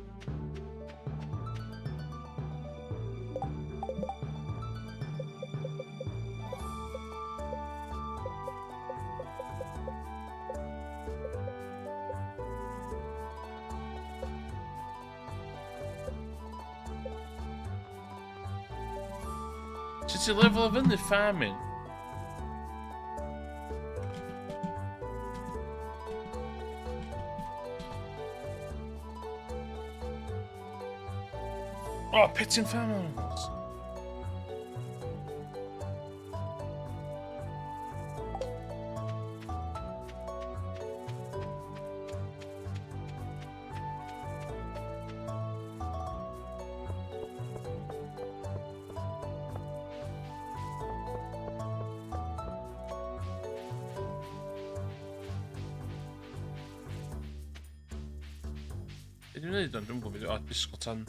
S2: Sut ti lefel o fyny farming? Oh, petting farm animals. Be dwi'n neud ond dwi'n gwybod beth. O, disgwyl tan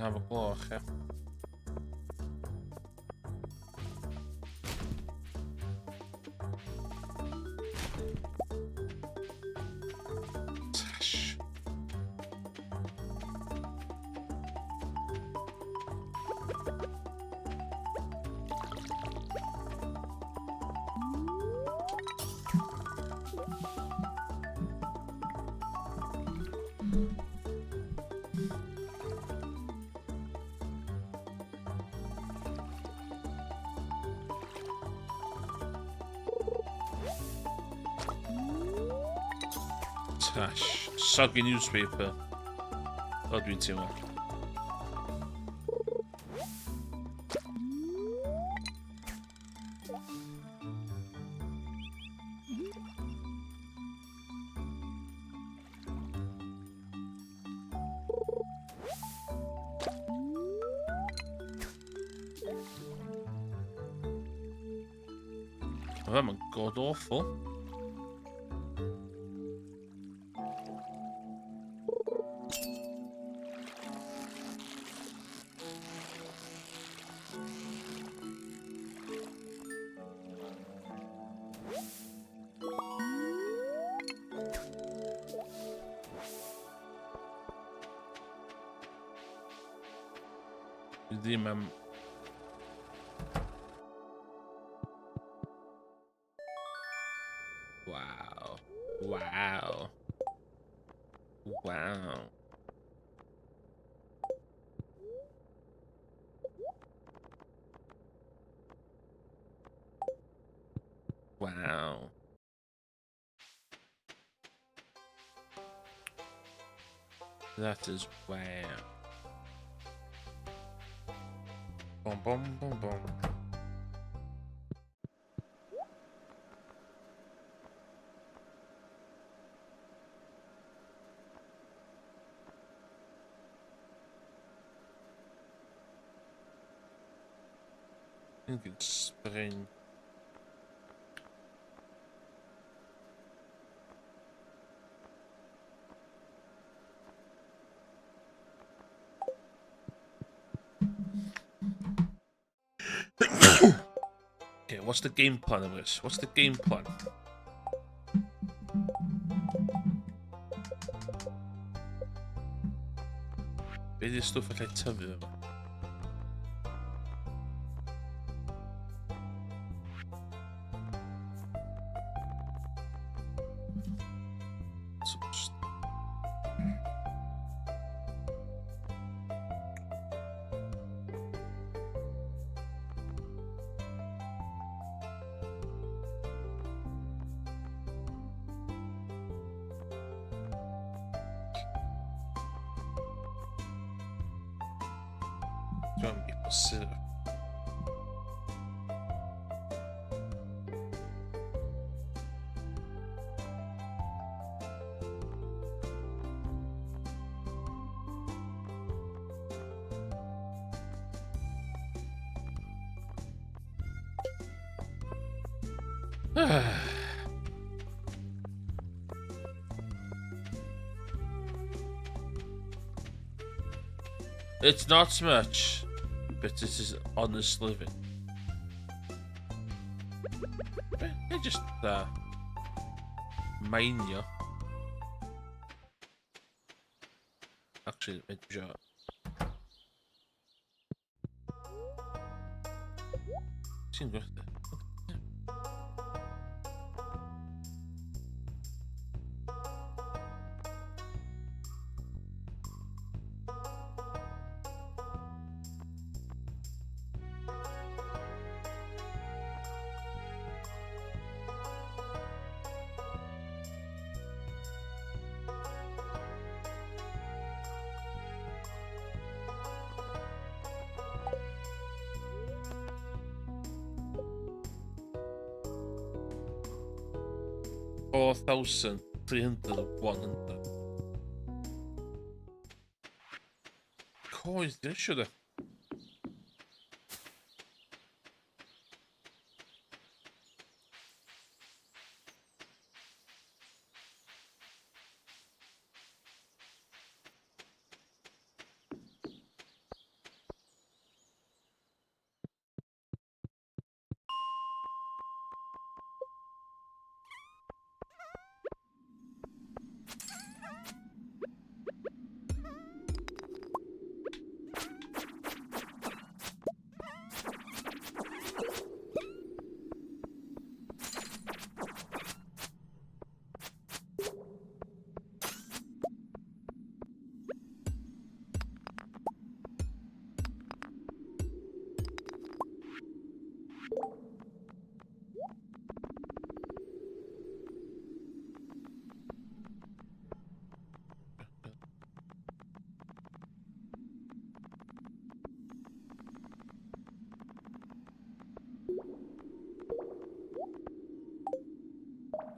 S2: 9 o gloch, ia. Tash. Tash. Soggy newspaper. O, dwi'n teimlo. O, mae'n god awful. Dwi ddim am. Wow. Wow. Wow. Wow. That is wow. Boom, boom, boom, boom. I think it's spring. Okay, what's the game plan of this? What's the game plan? Be di'r stwff allai tyfu yma? So just... Dwi'n maple syrup. It's not much, but it is honest living. Be? Be just meinio. Actually, mae'n isio... Ti'n gwerthu? 4,300 100. Coed, dwi'n eisiau de.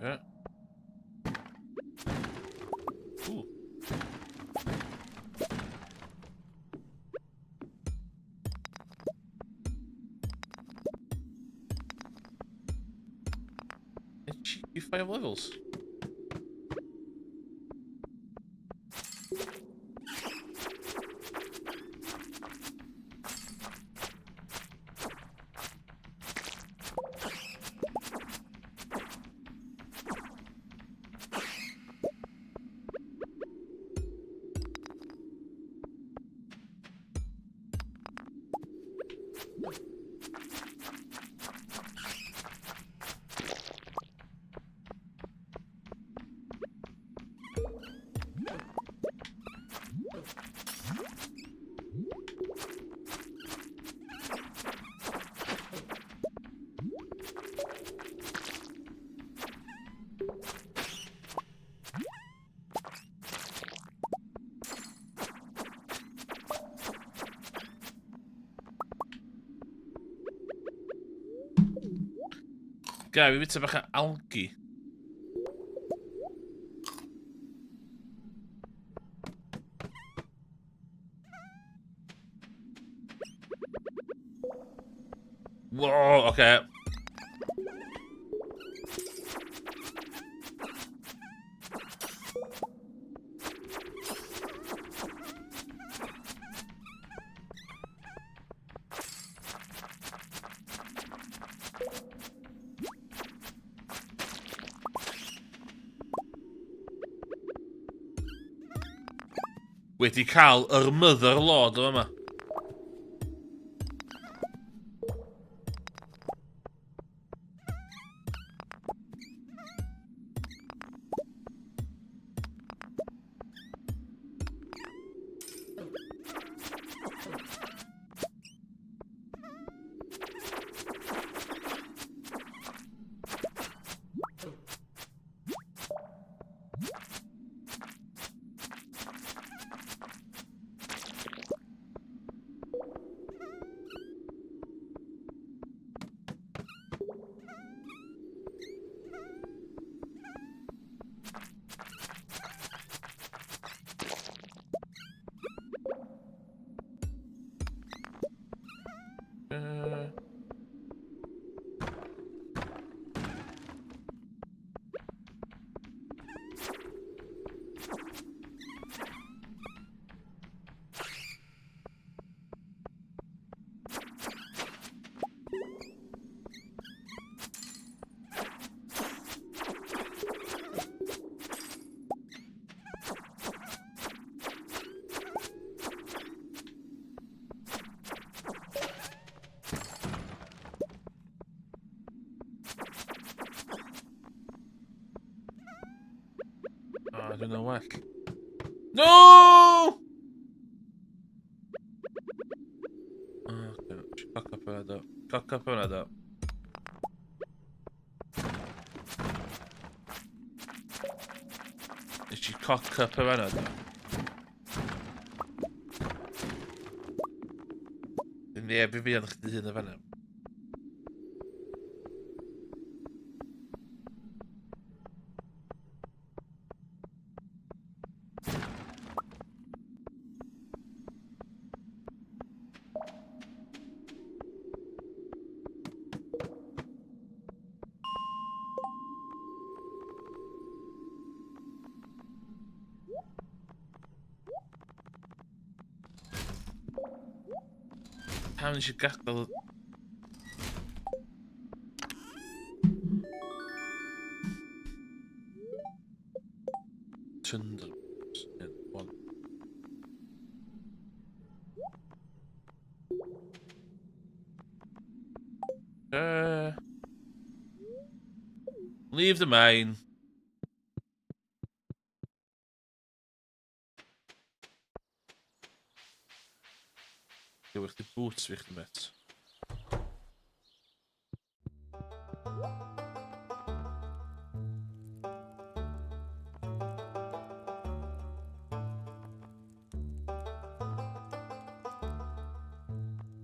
S2: Yeah. Ooh. Cheeky 5 levels. Ga, fi fita bach o algae. Whoa, okay. Wedi cael yr mother lord o yma. Oh, I don't know well. No! Oh, okay. Cock up hwnna do. Cock up hwnna do. Nes i cock up hwnna do. Ddim neb i fi ond chdi hun o fanna. Pam nes i gadael... Tundra. One. Leave the mine. Gewch chdi boots fi chdi, met.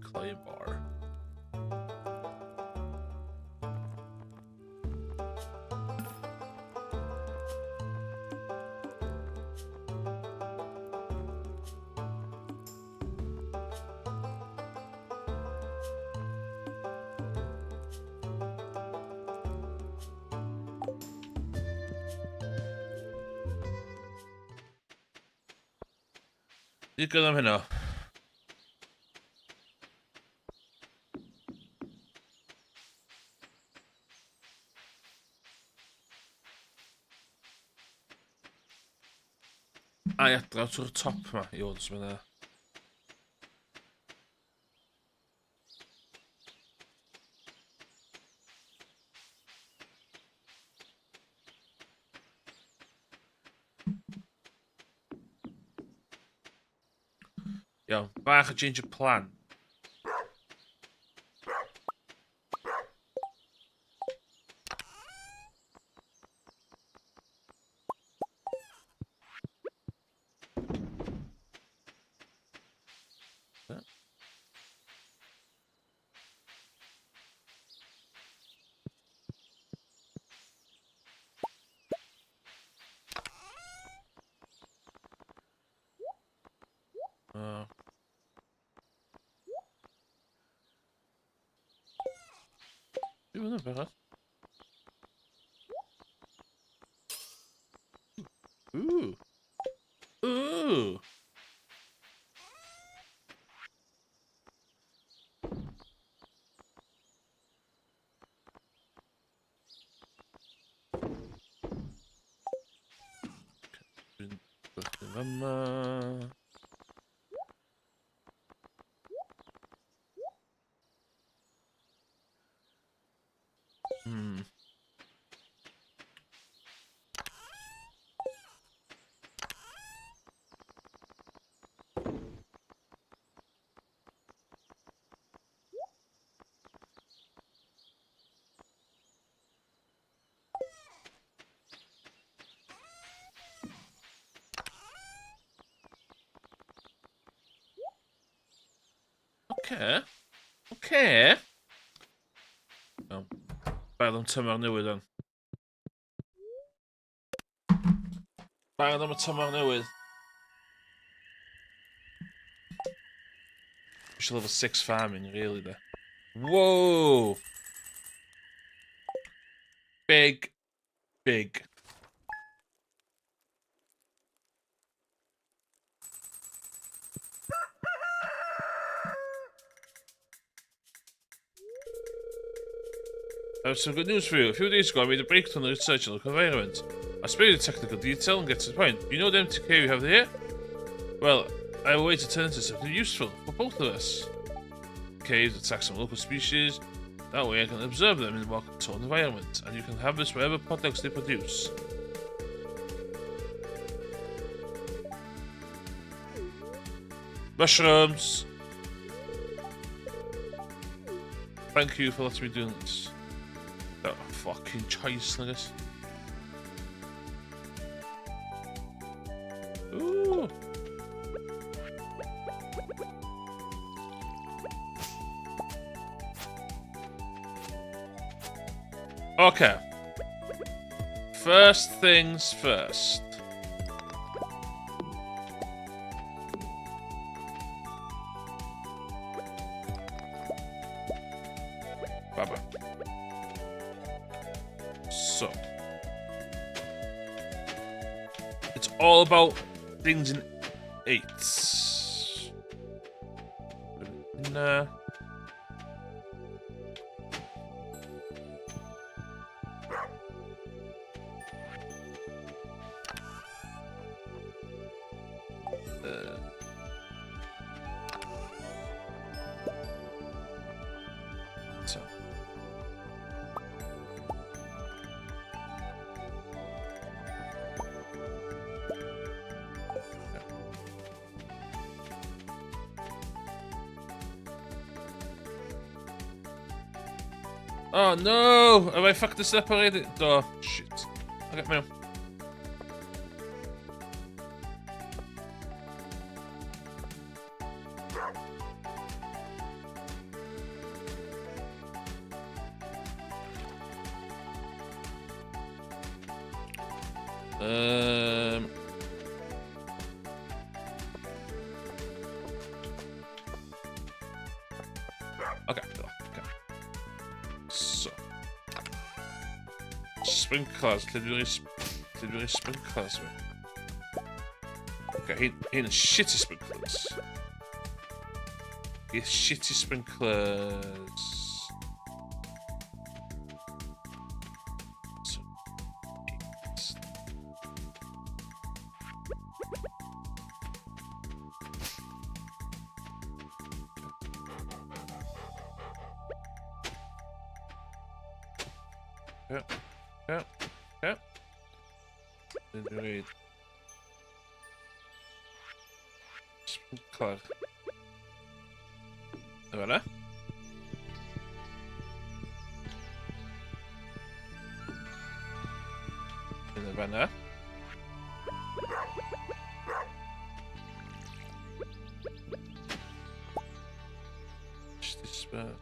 S2: Clay bar. Digon am hynna. Ai adra trwy'r top ma i fod os mae Iawn, bach o change of plan. Dwi'n mynd yn bechod. Ooh. Ooh. Dwi'n fama. Oce. Oce. Iawn. Barod am tymor newydd o'n. Barod am y tymor newydd. Eisiau level 6 farming, really, de. Whoa! Big, big. I have some good news for you. A few days ago, I made a breakthrough in the research on the environment. I spare you the technical detail and get to the point. You know the empty cave you have here? Well, I have a way to turn it into something useful for both of us. Caves attack some local species. That way I can observe them in a more controlled environment, and you can harvest whatever products they produce. Mushrooms! Thank you for letting me do this. Oh, fucking choice, niggas. Ooh. Okay. First things first. Baba. So. It's all about things in eights. Na. So. Oh no! Have I fucked this up already? Oh, shit. Okay, mewn. Okay, okay. So. Sprinklers, lle dwi'n rhoi sprinklers fi? Okay, hyn, hyn yn shitty sprinklers. Hyn shitty sprinklers. So, Yeah, yeah, yeah. Dwi'n dweud. Sprinkler. Efo yna. Un yn fanna. Just disper.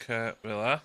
S2: Oce, fel la.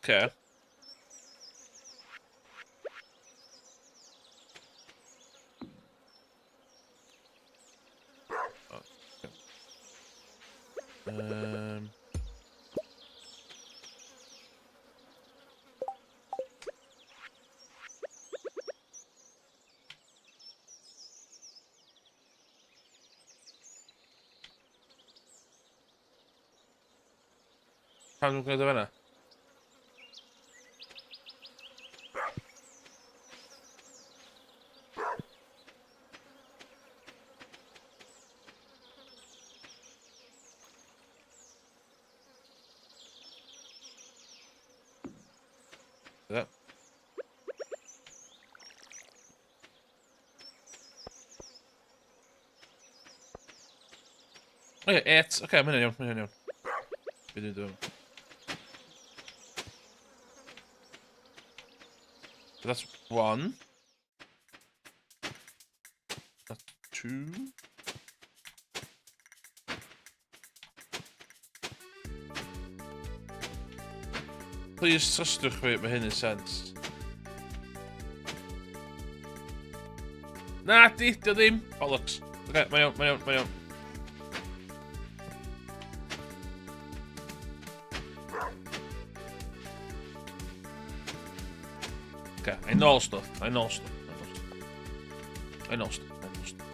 S2: Okay. Pam dwi'n gwneud o fan'na? That. Okay, 8. Okay, mae hynny'n iawn, mae hynny'n iawn. Be dwi'n dweud? So that's one. That's two. Please, trystwch fi, mae hyn yn sens. Na, di, di o ddim. Bollocks. Oce, okay, mae iawn, mae iawn, mae iawn. Okay, I know stuff, I know stuff, I know stuff. I know stuff, I know stuff.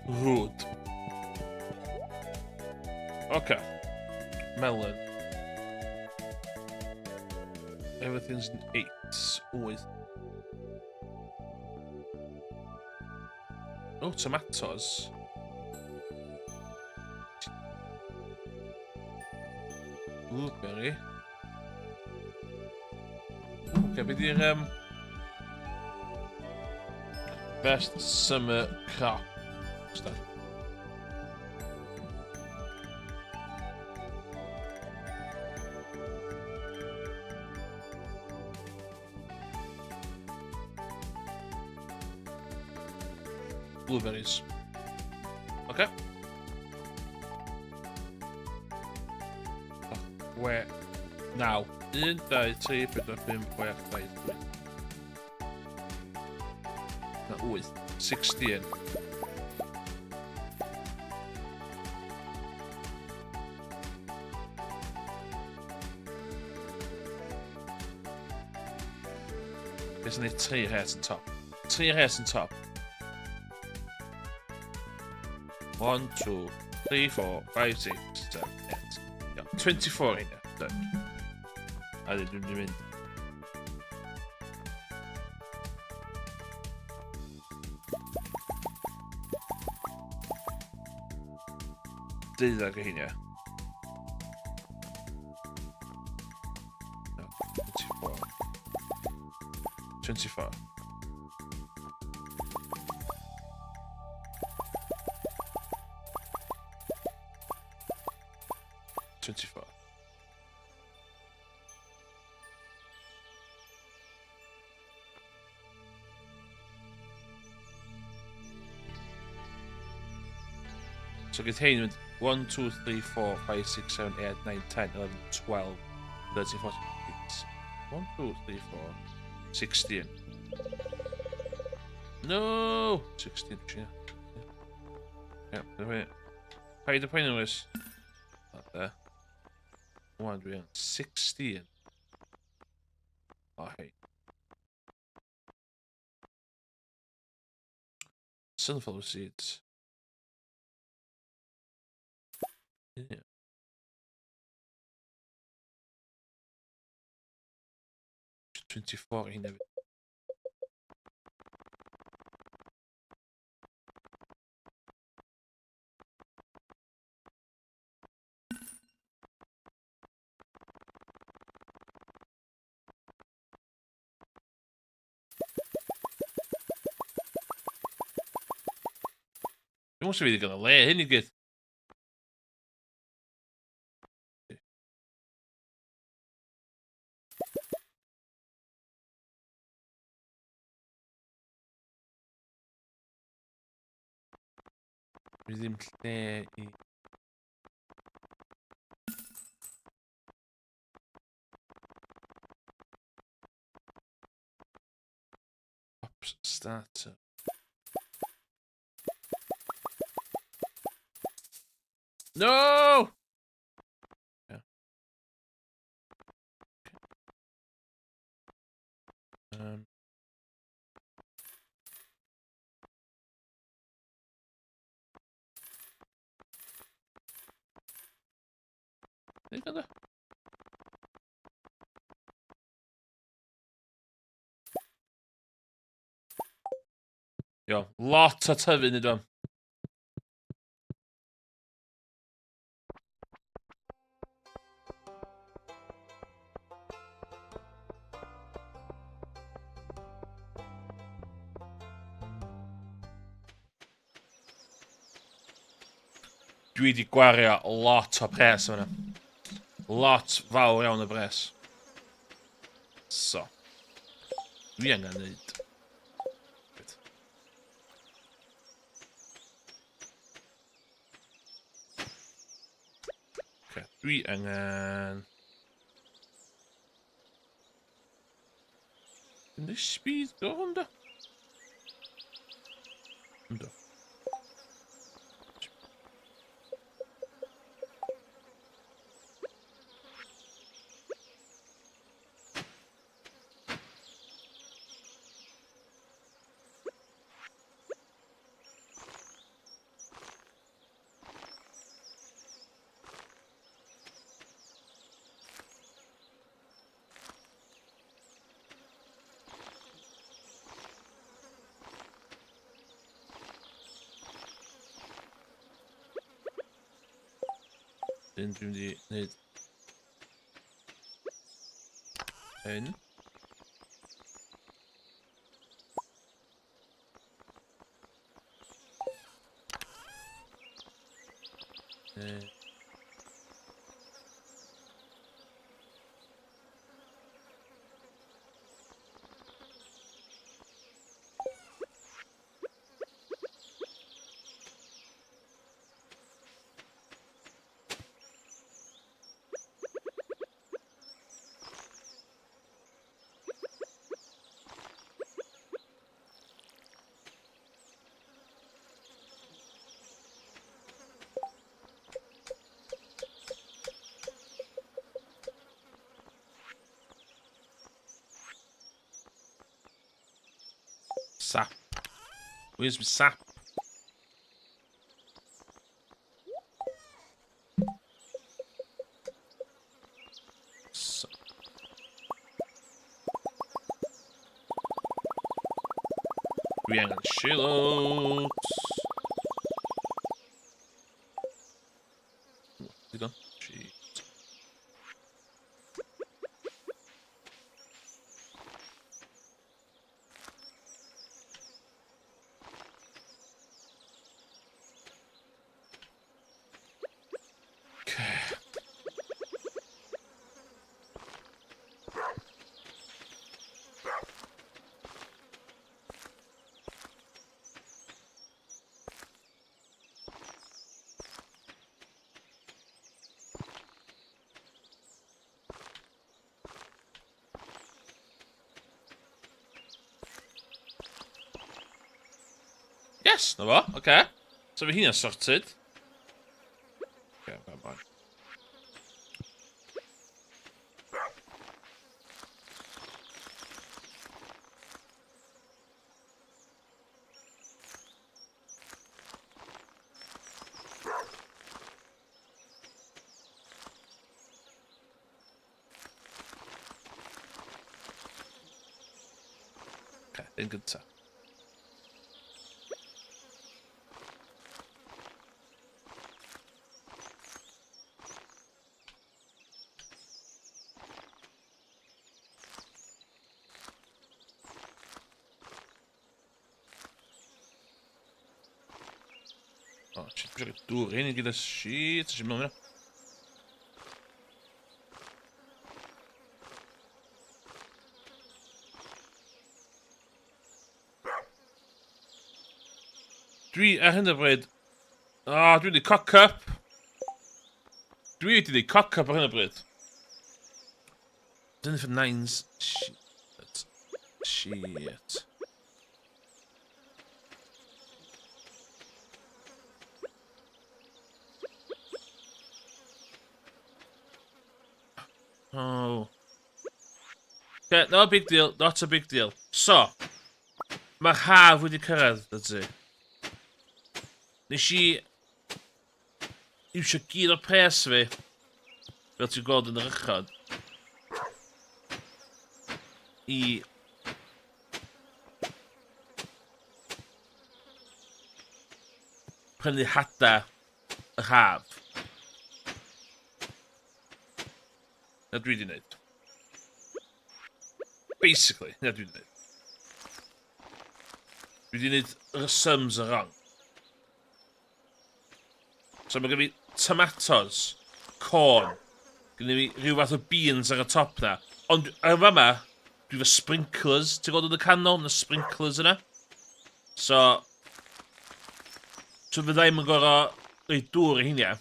S2: Rude. Okay. Melon. Everything's an 8. Always. Oh, tomatoes. Blueberry. Okay, be di'r best summer crop? Stop. Blueberries. Okay. Where? Now. 1, 2, 3, 4, 5, 6, 7, 8. Na, 8. 16. Beth sy'n neud 3 rhes yn top? 3 rhes yn top. 1, 2, 3, 4, 5, 6, 7, 8. Yeah, 24 i Done. A dwi'n mynd. Deuddag o heina. 24. 24. So gyda hein mynd 1, 2, 3, 4, 5, 6, 7, 8, 9, 10, 11, 12, 13, 14, 1, 2, 3, 4, 16. No! 16, yeah. Yeah, wait. Paid y poeni, Lewis. That there. 1, dwi yn 16. Oh, hey. Sunflower seeds. Yeah. 24 i hefyd. Dwi'n meddwl fi wedi gael y le hyn i gyd. Dwi ddim lle i... Ops starter. No! Yeah. Okay. Nid yna. Yo, lot o tyfu nid o'n. Dwi wedi gwario lot o pres yma. Lot fawr iawn o bres. So. Dwi angen neud. Okay, dwi angen... Yndi speed go hwn da? Ynddo. Dyn dwi'n mynd i wneud hyn. Sap. Where's my sap? So. Dwi angen shallots. Digon. Shit. Yes, na fo, oce. Okay. So fe hynna'n sorted. Okay, come on. Okay, yn gynta. O, shit, dwi'n dŵr hyn i gyda shit, eisiau mynd hwnna. Dwi ar hyn o bryd... O, oh, dwi wedi cock up. Dwi wedi gwneud cock up ar hyn o bryd. Dyn for nines. Shit. Shit. Oh. Okay, no big deal, not a big deal. So, mae'r haf wedi cyrraedd, dydy. Nes i iwsio gyd o'r pres fi, fel ti'n gweld yn yr uchod, i prynu hada yr haf. Na dwi wedi wneud. Basically, na dwi wedi wneud. Dwi wedi wneud y sums yn wrong. So mae gen fi tomatoes, corn, gen fi rhyw fath o beans ar y top na. Ond ar fama, dwi efo sprinklers, ti'n gweld yn y canol, mae sprinklers yna. So, so fydda i'm yn gorau rhoi dŵr i hynny.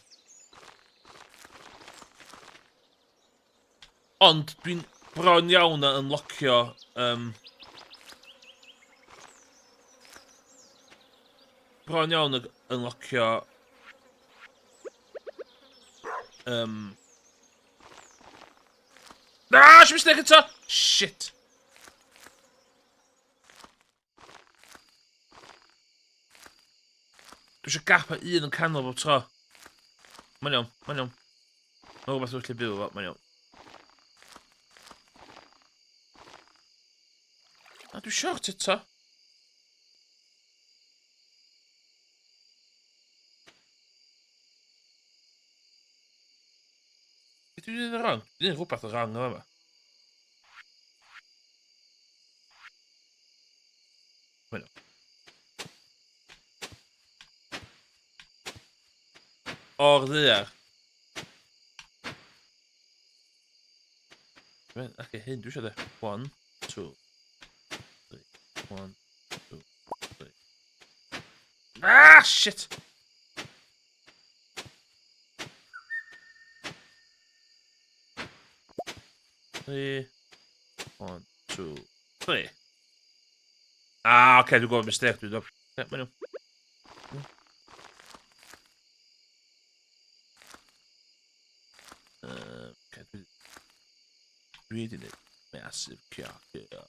S2: Ond dwi'n bron iawn a unlocio um, bron iawn yn unlocio Na, si mistake eto! Shit! Dwi eisiau gap o un yn canol bob tro. Mae'n iawn, mae'n iawn. Mae rhywbeth dwi'n gallu byw efo, mae'n iawn. A dwi short eto. Beth dwi'n gwneud yn wrong? Dwi'n gwneud rhywbeth yn wrong yn fama. Bueno. O'r ddaear. Ac hyn, dwi eisiau de. 1, 2, 3, 1, 2, 3. Ah, shit! 3, 1, 2, 3. Ah, oce, okay, dwi'n gwybod mistake, dwi'n gwybod. Ie, mae'n iawn. Okay, dwi wedi gwneud massive cock up.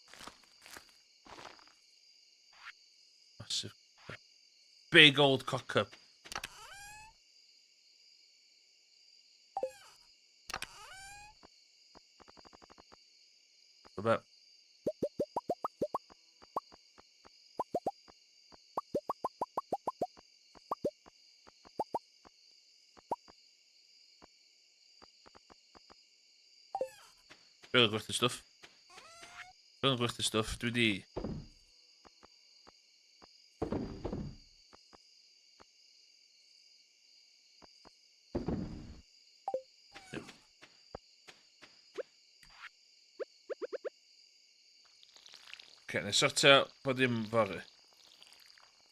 S2: Massive. Big old cock up. Rhywbeth. Dwi'n gwerthu stwff. Dwi'n gwerthu stwff. Dwi di... Oce, okay, na i sortio bod dim fory.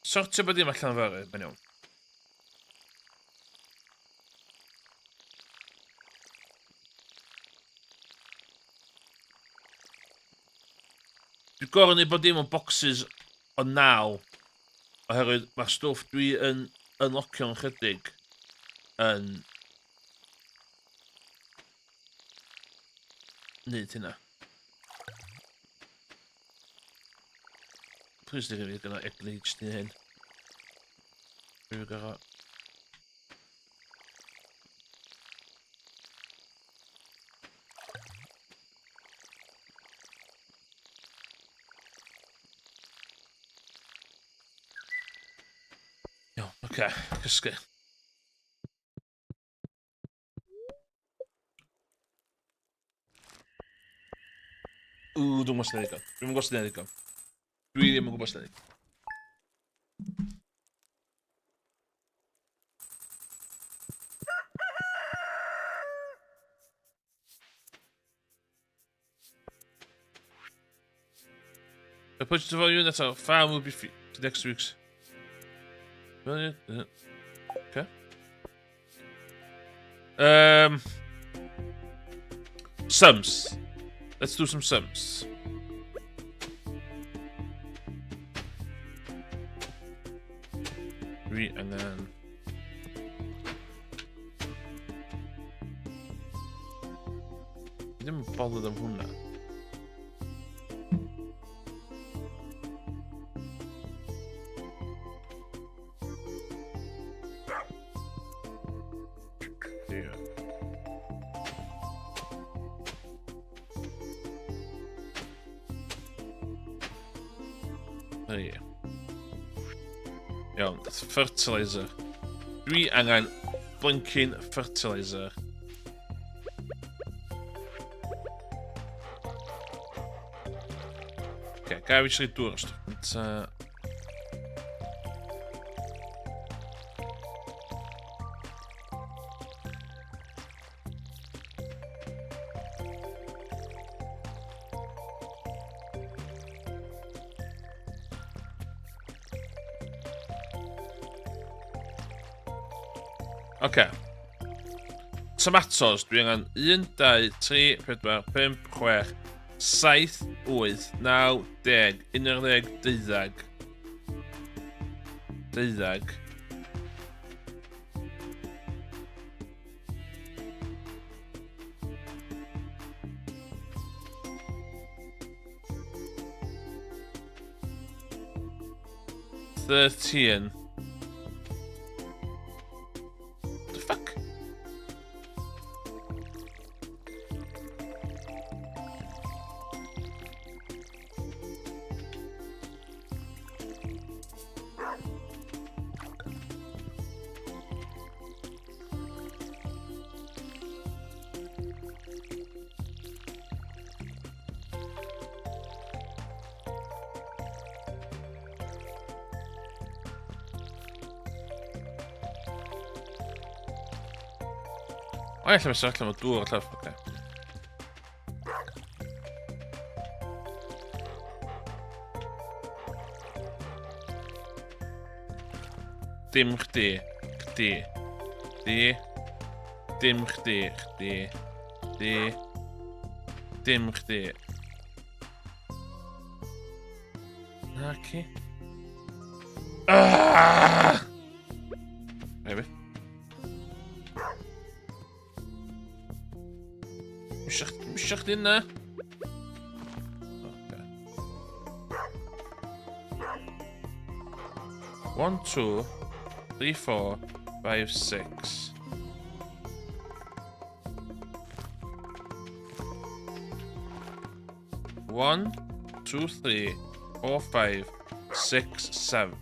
S2: Sortio bod dim allan fory, mae'n iawn. Dwi'n gorau neud bod dim o boxes o naw. Oherwydd mae'r stwff dwi yn unlockio'n chydig yn neud hynna. Please ddim fi gyda egni jyst i hyn. Dwi'n gorau... Iawn, oce, okay, cysgu. Ww, dwi'n gwybod sy'n ddigon. Dwi'n gwybod sy'n ddigon. Dwi ddim yn gwybod sy'n ddigon. I put the volume that's our farm will be next week's. Okay. Sums. Let's do some sums. Dwi angen... Dwi ddim yn bothered am hwnna. Iawn, fertilizer. Dwi angen blinking fertilizer. Okay, gael fi dŵr os dwi'n Oce. Tomatoes, dwi angen 1, 2, 3, 4, 5, 6, 7, 8, 9, 10, 11, 12. 12. 13. What the fuck? O, allan fysa allan o dŵr allan. Oce. Dim chdi. Chdi. Di. Dim chdi. Chdi. Di. Dim chdi. Naci. Ah! Maybe. Misio chdi yna? Okay. 1, 2, 3, 4, 5, 6. 1, 2, 3, 4, 5, 6, 7,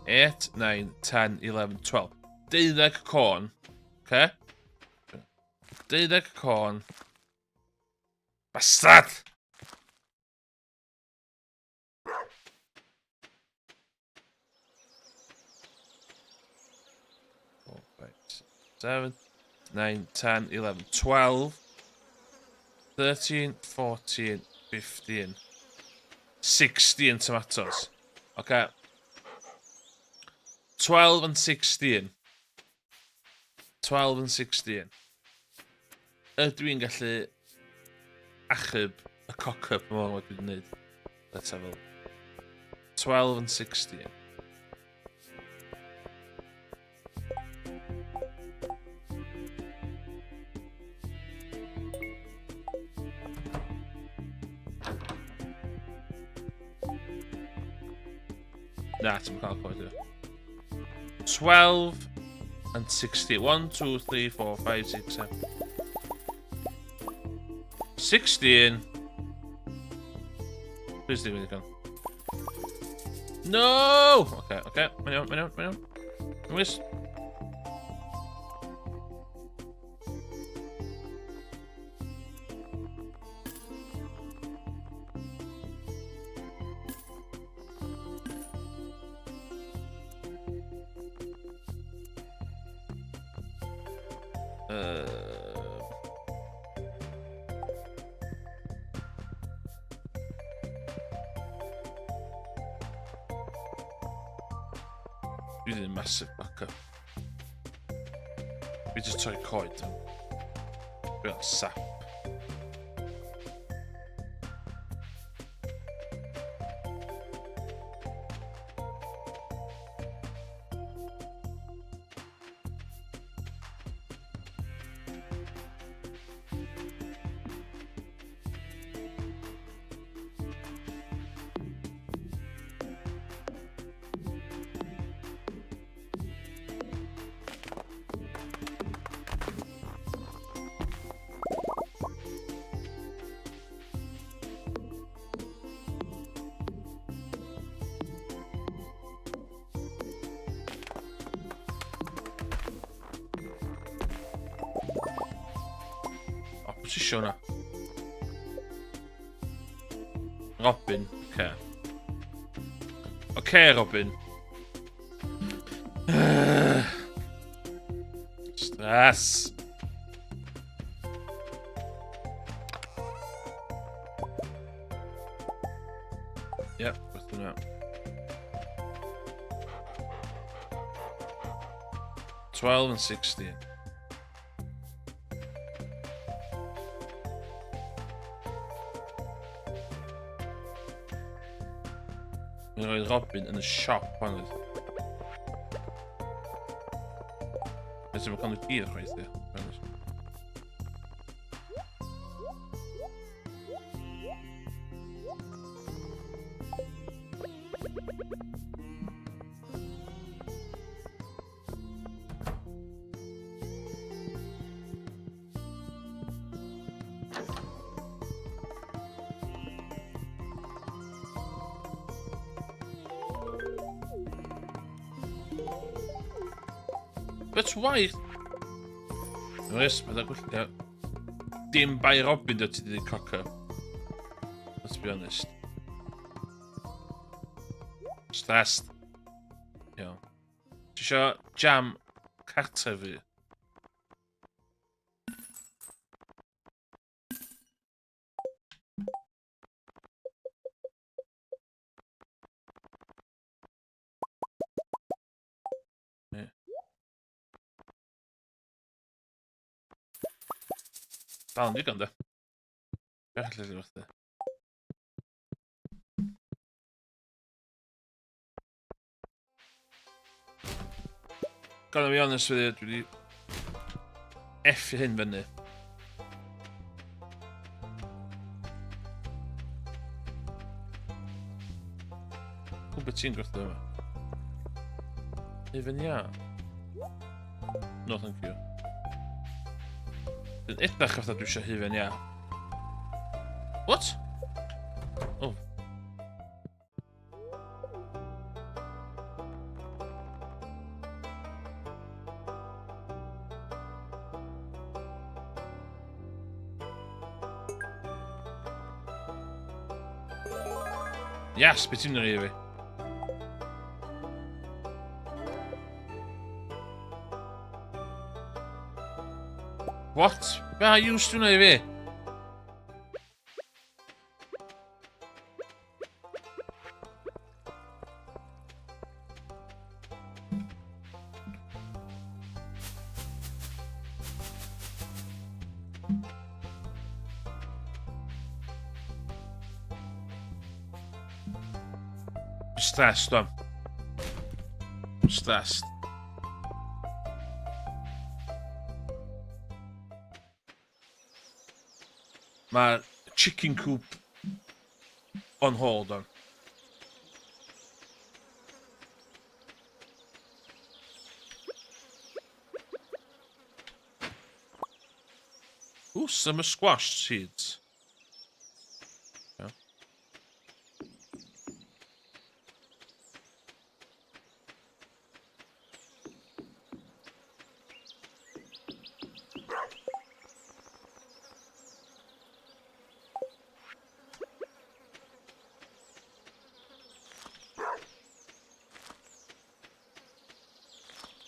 S2: 8, 9, 10, 11, 12. 12 corn. Okay? 12 corn. Bastard! 4, 5, 6, 7, 9, 10, 11, 12, 13, 14, 15, 16 tomatoes. Okay. 12 and 16. 12 and 16. Ydw i'n gallu achub y cock-up mor ma dwi wedi gwneud? Let's have a look. 12 and 16. Na, ti'n cael coed yna. 12 and 60. 1, 2, 3, 4, 5, 6, 7. 16. Please do it again. No! Okay, okay. Mae'n iawn, mae'n iawn, mae'n iawn. Wys. Dwi ddim massive fucker. Fi jyst torri coed. Dwi'n sap. O, pwy ti isio hwnna? Robin, oce. Oce, Robin. Stress. Yep, beth hwnna. 12 and 16. Mae'n rhoi Robin yn y siop pan oedd. Beth yw'n cael nhw gyd chwaith, ie. But why? Oes, mae'n gwylltio. Dim bai Robin dod ti wedi coco. Let's be honest. Stressed. Iawn. Ti isio jam cartref fi? Dal yn digon, de. Beth allai ddim chdi. Gonna be honest with you, dwi wedi effio hyn fyny. Pw beth ti'n gwerthu yma? Even ia. No, thank you. Dwi'n edrych fatha dwi eisiau hufen ia. What? Oh. Yes, beth ti'n rhaid i fi? What? Be a use dwi'n rhaid i fi? Stressed, I'm. Stressed. Mae'r chicken coop on hold on. Ooh, summer squash seeds. Yeah.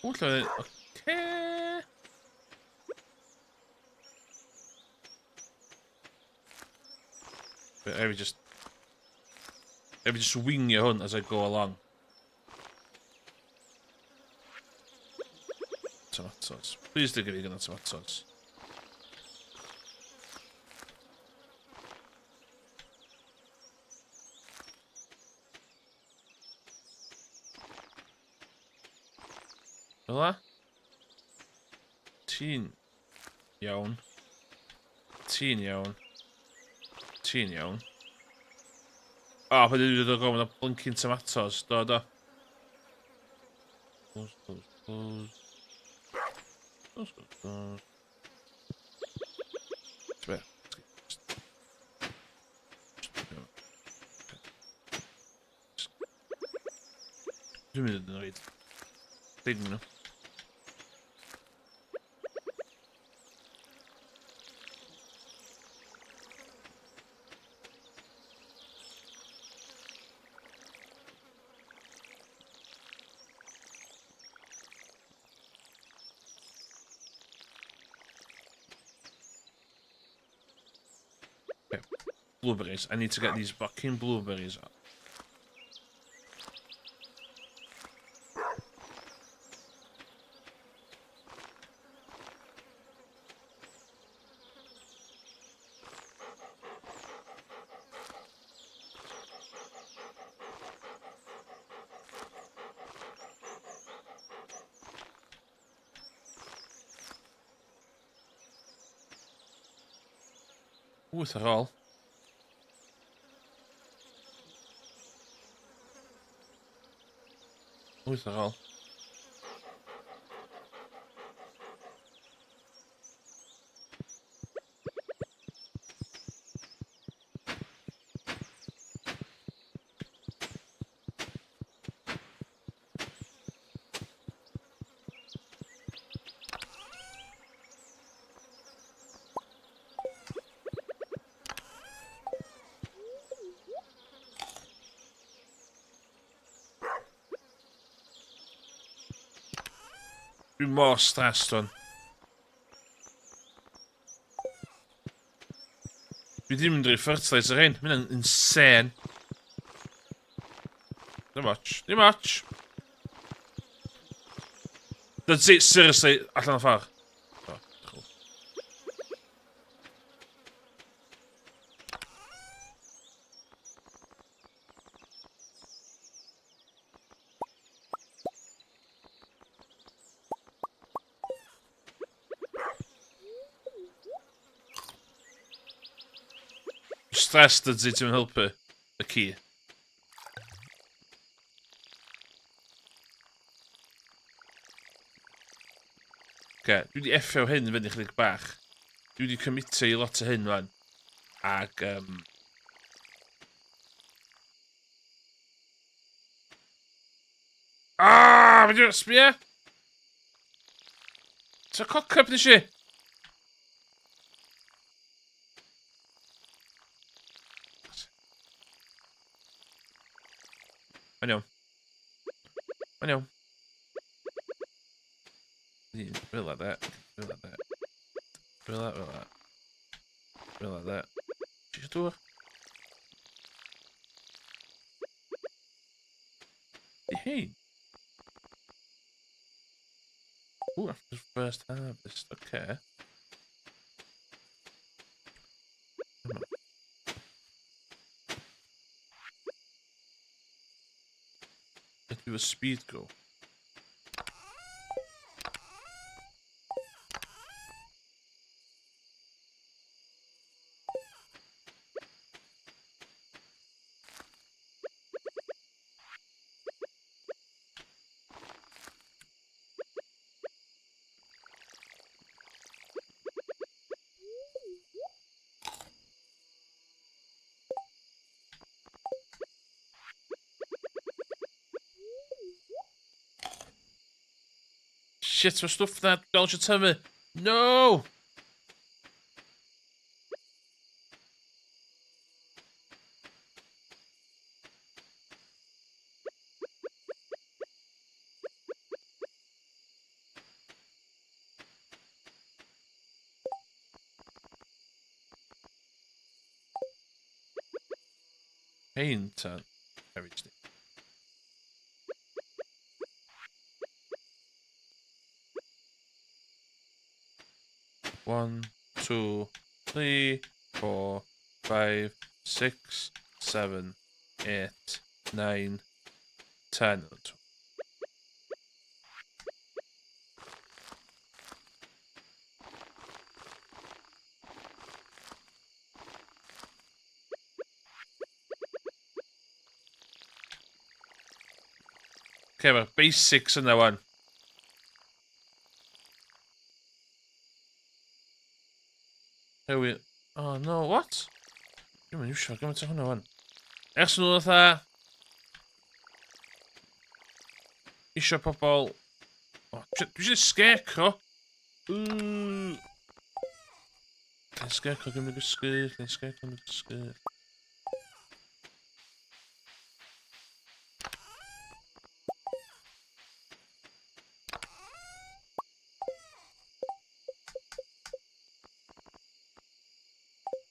S2: Ooh, lle... Okay. But just... Maybe just wingio hwn as I go along. Tomatoes. Please do give me gyda tomatoes. Fel la? Ti'n iawn. Ti'n iawn. Ti'n iawn. O, oh, pan dwi'n dod o gofyn o blinking tomatoes. Do, do. Close, close, close. Close, close, close. Be? Dwi'n mynd yn rhaid. Deud nhw. Okay. Blueberries. I need to get these fucking blueberries up. Wyth ar ôl. Wyth ar ôl. Dwi'n mor stressed o'n. Dwi ddim yn rhoi fertilizer hyn. Mae'n insane. Dim much. Dim much. That's it, seriously, allan o ffordd. Oh, cool. Stress dydy ti'n helpu y ci. Oce, dwi wedi effio hyn fyny chydig bach. Dwi wedi commitio i lot o hyn fan. Ac, Ah, fe di'n sbio? Ta cock-up nes i? Mae'n iawn. Mae'n iawn. Fel la de. Fel la de. Fel la, fel la. Fel la de. Ti eisiau dŵr? Hey. Ooh, after the first harvest, okay. Come on. Let's do a speed go. Shit, mae stwff na dal eisiau tyfu. No! Paint and everything. One, two, three, four, five, six, seven, eight, nine, 10. Okay, mae'r basics yna wan. Here we... Oh no, what? Dwi'n mynd iwsio gymaint o hwnna wan. Ers nhw fatha... Isio pobl... Oh, dwi eisiau scarecrow! Lle scarecrow gymryd gysgu, lle scarecrow gymryd gysgu.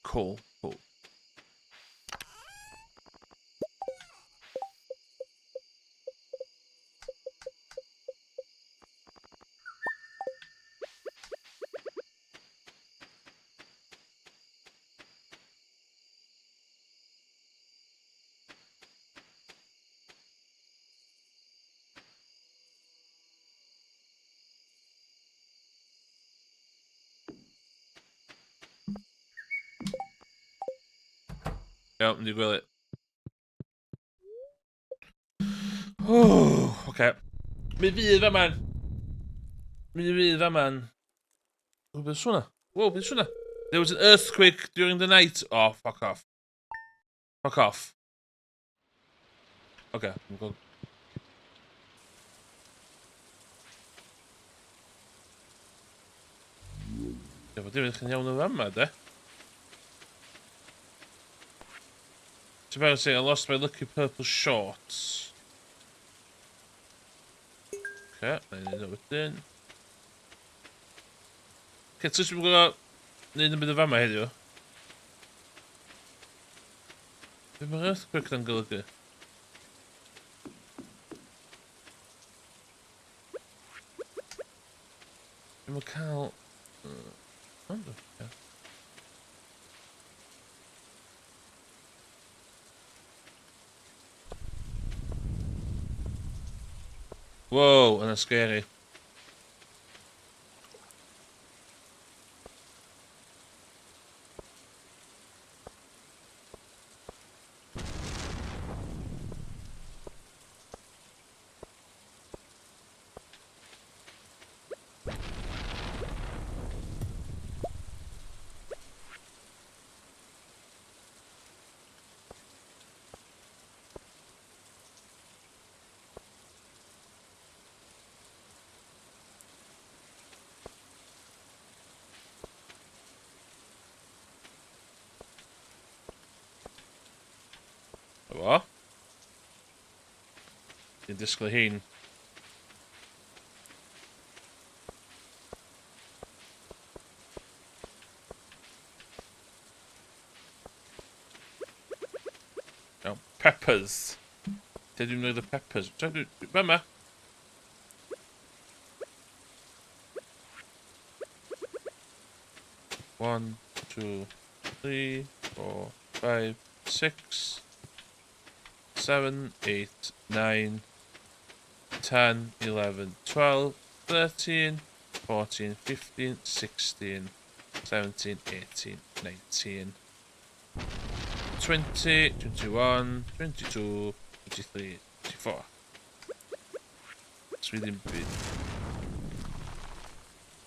S2: Cool, cool. Iawn, mynd i gwely. Oh, oce. Mi fydd faman. Mi fydd faman. O, beth swnna? Wow, beth swnna? There was an earthquake during the night. Oh, fuck off. Fuck off. Oce, okay, dwi'n Ie, bod dim yn iawn yn fama, de. So better say I lost my lucky purple shorts. Oce, na i neud o wedyn. Oce, ti'n dwi'n gwybod neud yn byd o fama heddiw? Be mae'r earthquake na'n golygu? Dwi'n cael... Ond, oce. Whoa, yna scary. Efo. Dwi'n disgwyl hyn. Iawn, peppers. Lle dwi'n mynd y peppers? Fa ma. One, two, three, four, five, six, 7, 8, 9, 10, 11, 12, 13, 14, 15, 16, 17, 18, 19, 20, 21, 22, 23, 24. So fi ddim byd.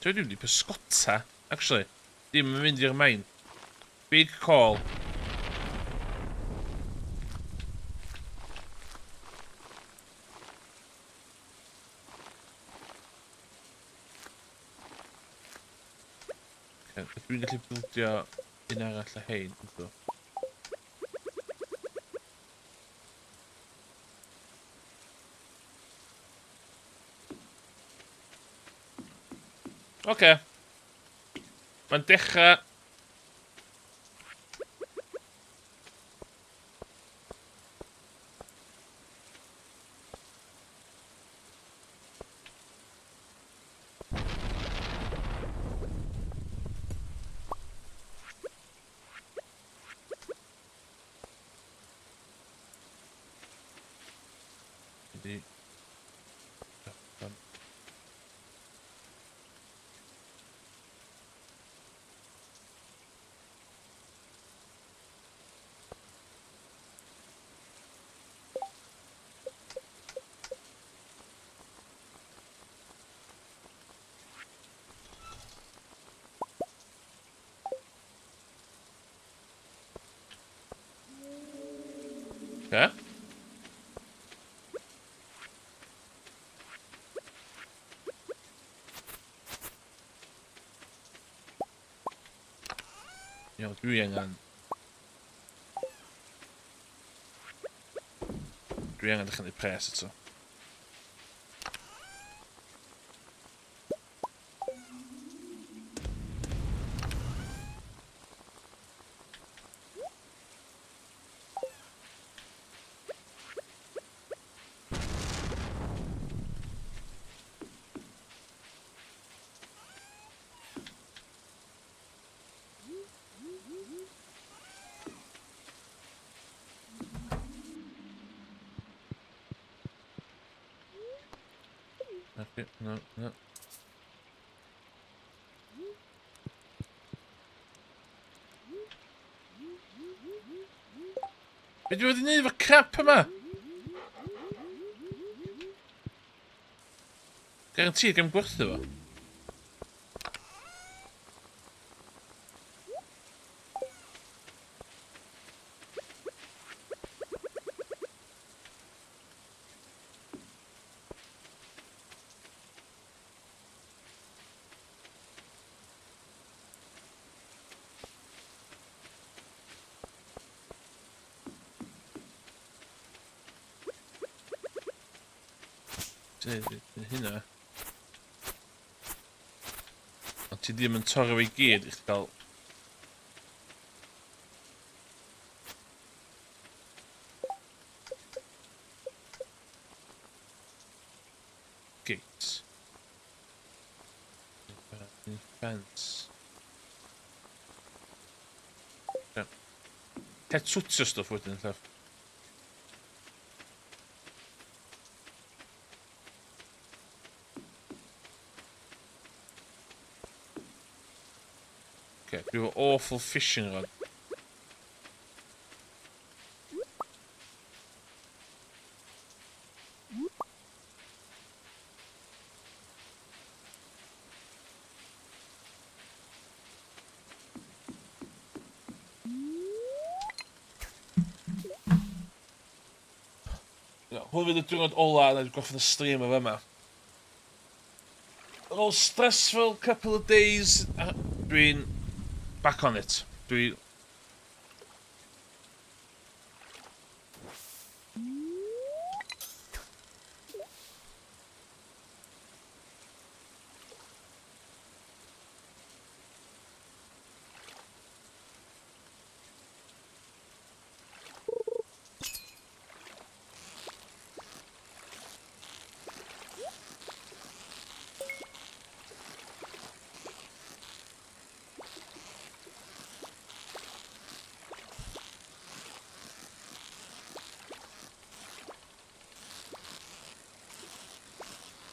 S2: Dwi ddim wedi pysgota, actually. Dim yn mynd i'r main. Big call. Okay. Dwi'n gallu bildio un arall a hein, ynddo. Oce. Okay. Mae'n dechrau... Ydy. Oce. Iawn, dwi angen... Dwi angen dechrau gwneud pres eto. Okay, no, no. Be dwi wedi gwneud efo crap yma? Guaranteed gael gwerthu fo. Hynna. Ond ti ddim yn torri fe i gyd i chdi gael... Gates. Fence. Yeah. Te twtio stwff wedyn, llaf. Okay, dwi efo awful fishing rod. Hwn fydd y diwrnod ola na i gorffen y stream o yma. Ar ôl stressful couple of days, dwi'n back on it. Dwi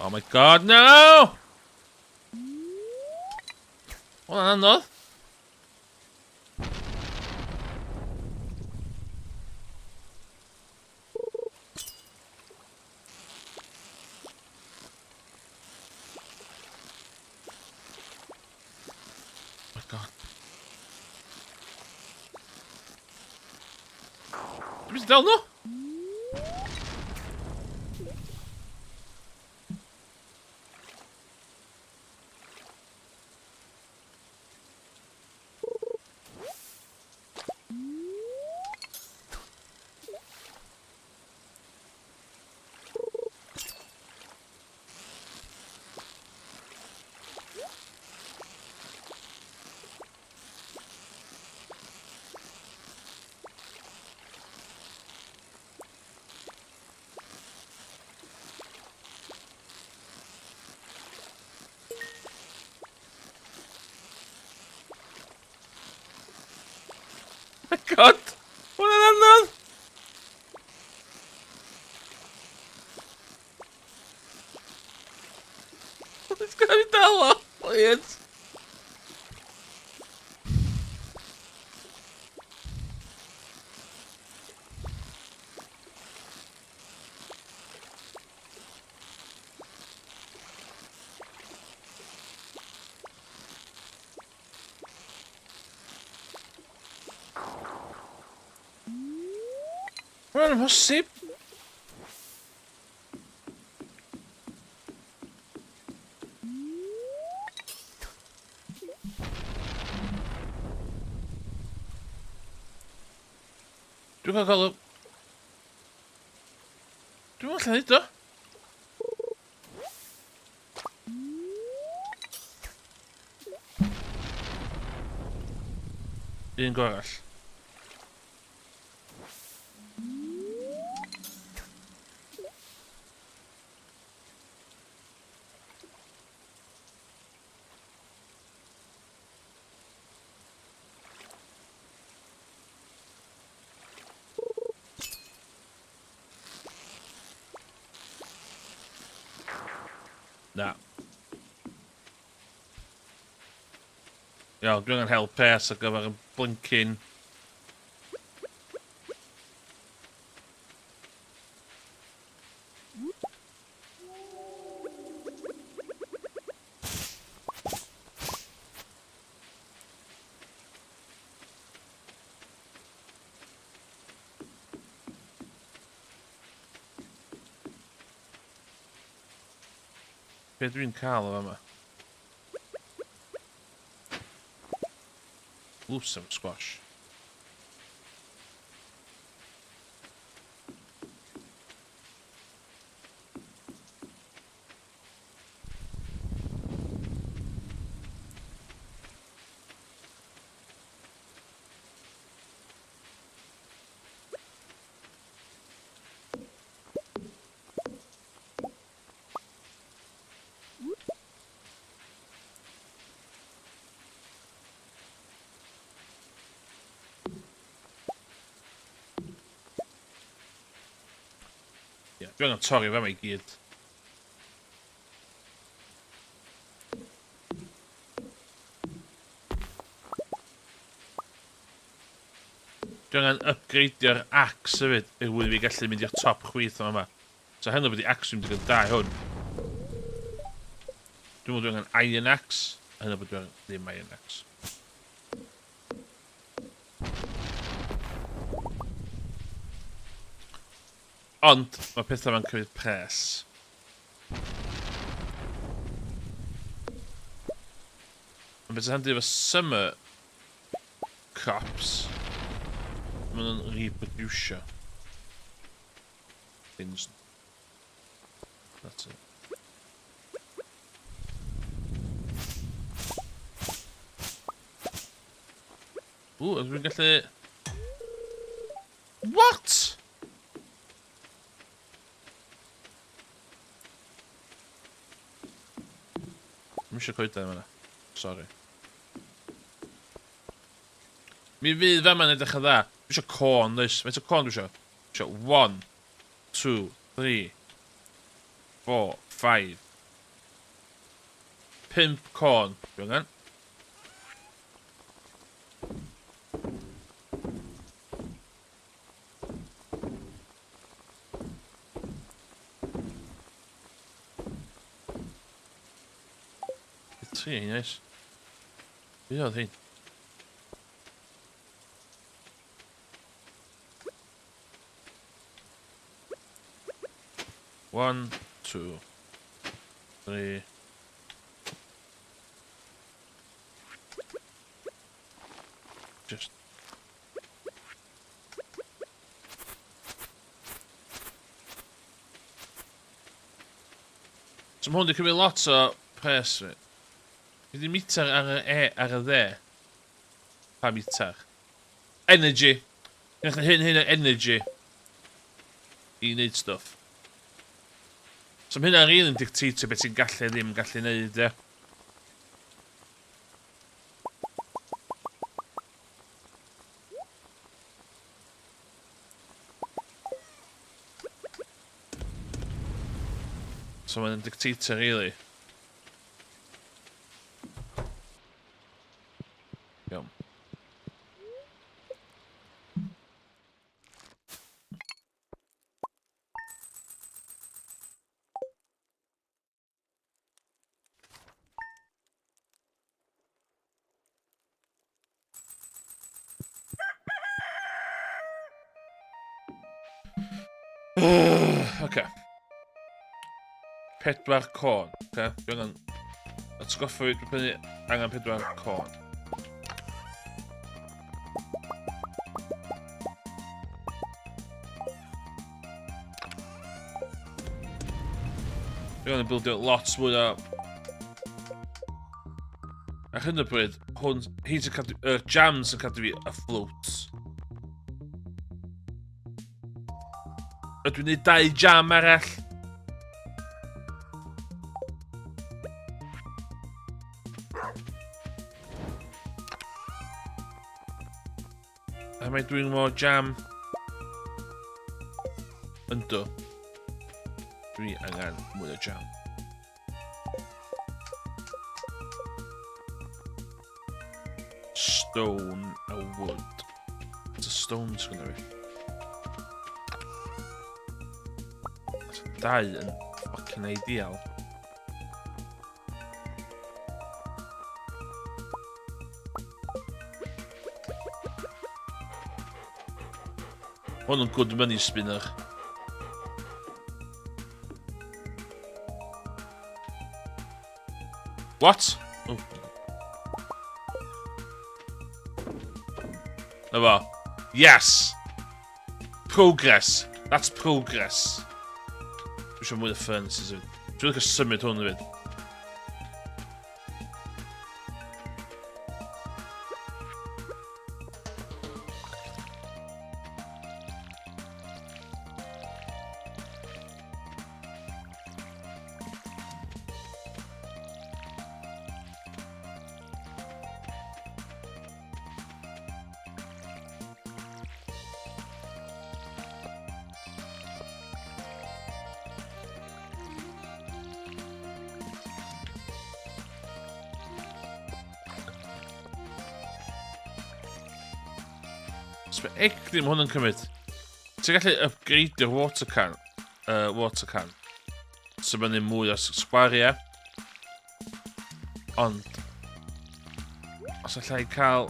S2: Oh my god, no! Hwnna'n anodd. Oh my god. Dwi'n mynd i dal nhw? God! Hwna'n anodd! It's gonna be dal o, please. Mae'n amhosib. Dwi'n cael golwg. Dwi'n meddwl allan neud o. Un go arall. Na. Iawn, dwi angen help pres ar gyfer y blincin. Be dwi'n cael o fama? Loose squash. Ie, yeah, dwi angen torri fe i gyd. Dwi angen upgradeio'r axe hefyd, er mwyn i fi gallu mynd i'r top chwith yma. So hyn o byd i axe dwi'n digon da i hwn. Dwi'n meddwl dwi angen iron axe, a hyn o byd dwi angen ddim iron axe. Ond, mae pethau ma'n cymryd pres. Ond beth sy'n handi efo summer crops, maen nhw'n reproducio. Things. That's it. Ww, ydw i'n gallu... What? Dwi'n eisiau coeden yma. Sorry. Mi fydd fama'n edrych yn dda. Dwi eisiau corn, does? Faint o corn dwi eisiau? Dwi eisiau 1, 2, 3, 4, 5. 5 corn. Dwi angen. Tri, nice. Be oedd hyn? One, two, three. Just... So mae hwn wedi cymryd lot o pres fi. Fi di meter ar y e ar y dde. Pa meter? Energy. Gwneud hyn hyn o energy. I wneud stuff. So mae hynna'n rili'n dictatio beth ti'n gallu ddim gallu neud, ie. So mae'n dictator, really. Iawn. Oce. Pedwar corn. Oce, dwi angen atgoffa fi, dwi'n prynu angen pedwar corn. Dwi'n angen bildio lot mwy o... Ar hyn o bryd, hwn, hyn sy'n cadw, jams yn cadw fi afloat. Ydw i'n gwneud dau jam arall? Am I doing more jam? Yndw. Dwi angen mwy o jam. Stone a wood. It's a stone sgynna fi. Dau yn fucking ideal. Hwn yn good money spinner. What? Oh. Na fo. Yes! Progress. That's progress. Dwi eisiau mwy o furnaces hefyd. Dwi'n licio symud hwn hefyd. So mae egni mae hwn yn cymryd. Ti'n gallu upgradeio'r water can. Water can. So mae'n mwy o sgwariau. Ond, os allai cael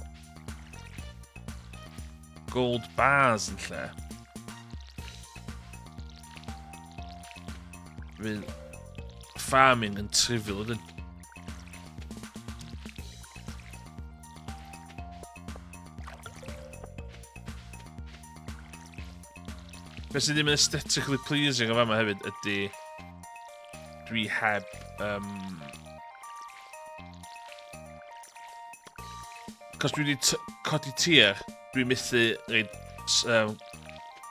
S2: gold bars yn lle, fydd farming yn trivial ydyn. Beth sydd ddim yn aesthetically pleasing o fama hefyd ydy dwi heb... Cos dwi wedi codi tir, dwi'n methu reid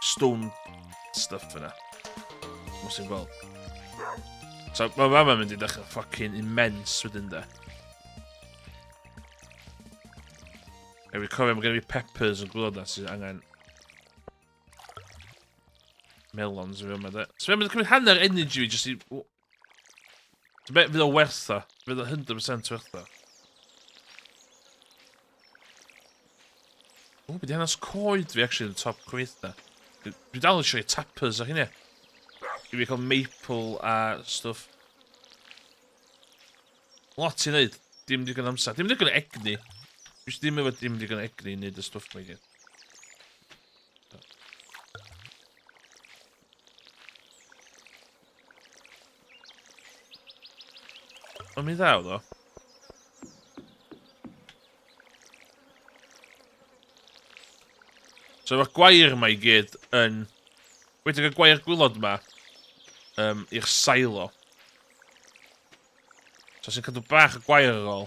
S2: stone stuff yna. Mwyn sy'n gweld. So, mae fama mynd i ddechrau fucking immense wedyn da. E fi cofio, mae gen i fi peppers yn gwybod na sydd angen melons yn fyma, de. So mae'n cymryd hanner energy fi jyst i... So be, fydd o werth o. Fydd o 100% werth o. O, beth di hanes coed fi actually yn top chwith da. Dwi dal eisiau tappers ar hynny. I fi cael maple a stwff. Lot i wneud. Dim digon amser. Dim digon egni. Dwi ddim efo dim digon egni i wneud y stwff mae gyd. Ond mi ddaw ddo. So efo'r gwair yma i gyd yn... Wedi cael gwair gwylod yma i'r silo. So sy'n cadw bach o gwair ar ôl.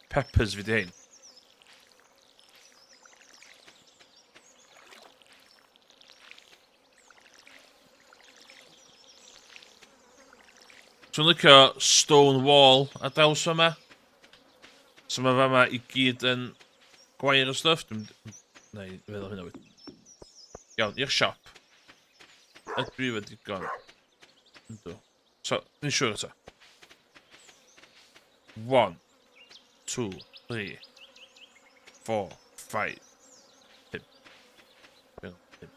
S2: Peppers fi di hein. Dwi'n licio stone wall ar draws yma. So mae fama i gyd yn gwair o stuff. Dwi'n... Neu, feddwl hynna wedi. Iawn, i'r siop. Ydw i wedi digon? Yndw. So, dwi'n siŵr eto. 1, 2, 3, 4, 5, 5. 5.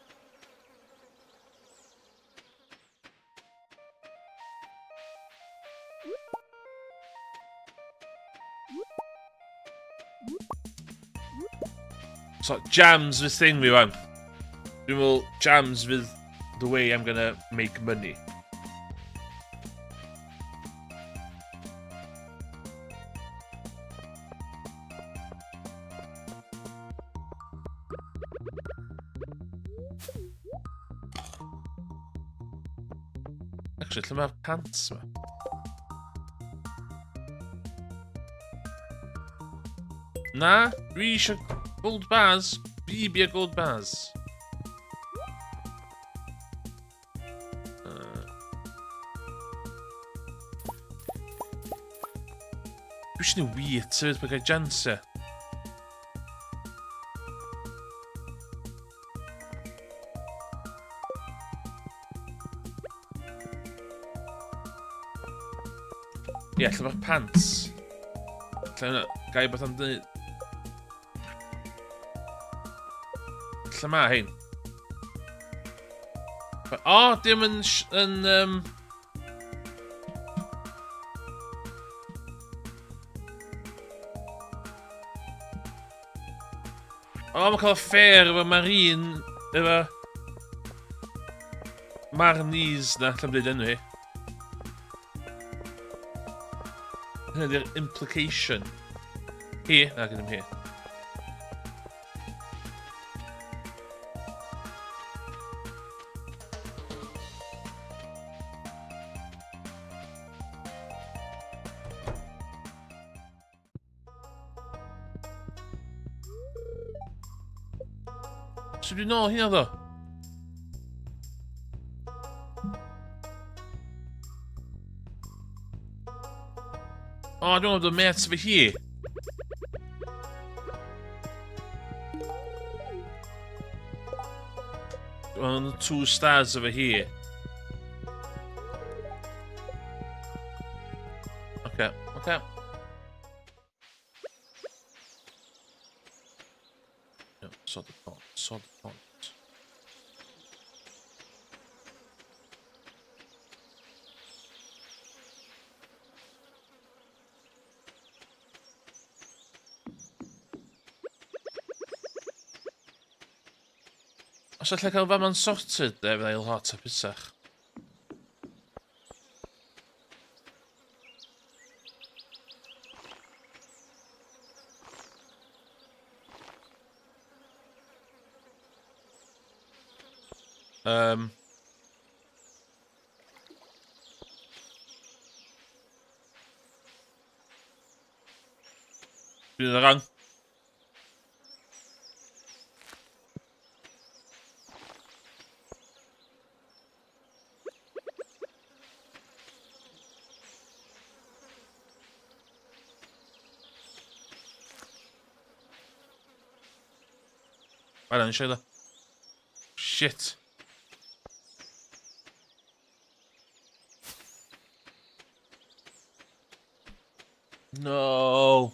S2: So, jams fydd thing fi wan. Dwi'n meddwl jams fydd the way I'm gonna make money. Actually, lle mae'r pants ma? Na, dwi eisiau gold bars. Fi bia gold bars. Dwi eisiau ni wheat hefyd, mae gael chance e. Ie, yeah, lle mae'r pants? Lle yna, gai beth am dweud? Lle mae hein? O, oh, dim yn... yn um... O, oh, mae'n cael affair efo Marine, efo... Marnies na, lla'n dweud enw hi. Hynny ydy'r implication. Hi, na, gyda hi. So dwi'n nôl hynna ddo? O, oh, dwi'n meddwl bod met fy hi. One, two stars over here. Okay, okay. No, sod y pont, sod y pont. Os allai cael fama'n sorted, de, fyddai lot hapusach. Um, Dwi'n rhan. Mae'n eisiau dda. Shit. No.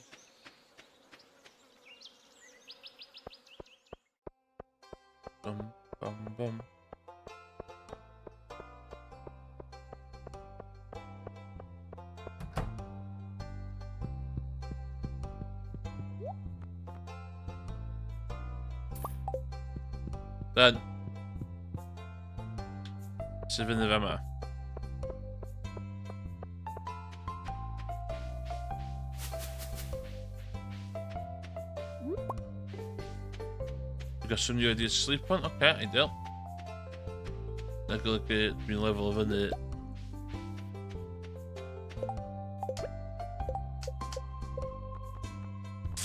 S2: Bum, bum, bum. Done. Sydd fyny fama? Dwi'n gael some new ideas to sleep on. Oce, okay, ideal. Na golygu dwi'n lefel o fyny.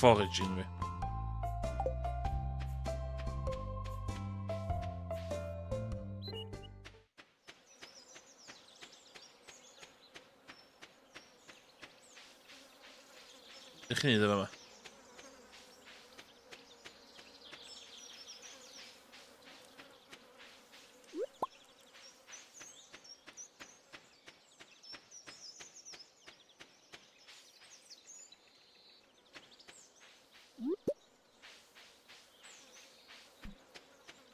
S2: Foraging fi. Ydych chi'n neud o fama?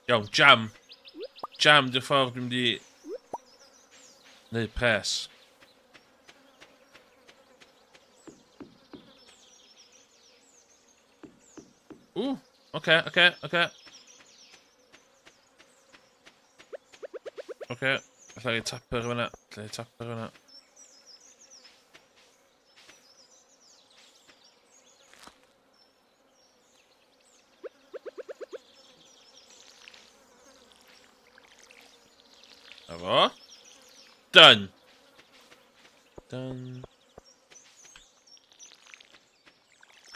S2: Iawn, jam. Jam di'r ffordd dwi'n mynd i wneud pres. Ww, oce, oce, oce. Oce, alla i tapper fyna, alla i tapper fyna. Na fo. Done. Done.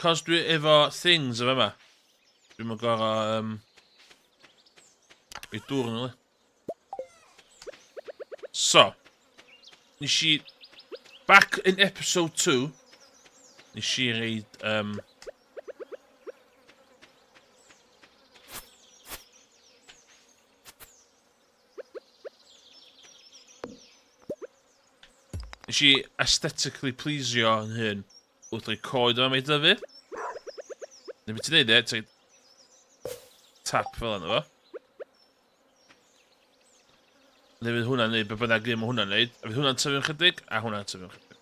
S2: Cos dwi efo things efo yma. Dwi'n mynd gorau i dŵr yn ôl. So, nes i... Back in episode 2, nes i reid... Nes i aesthetically pleasio yn hyn wrth roi coed yma i dyfu. Neu beth ti'n neud e, ti'n tap fel yna fo. Neu fydd hwnna'n neud be bynnag ddim hwnna'n neud. A fydd hwnna'n tyfu'n chydig, a hwnna'n tyfu'n chydig.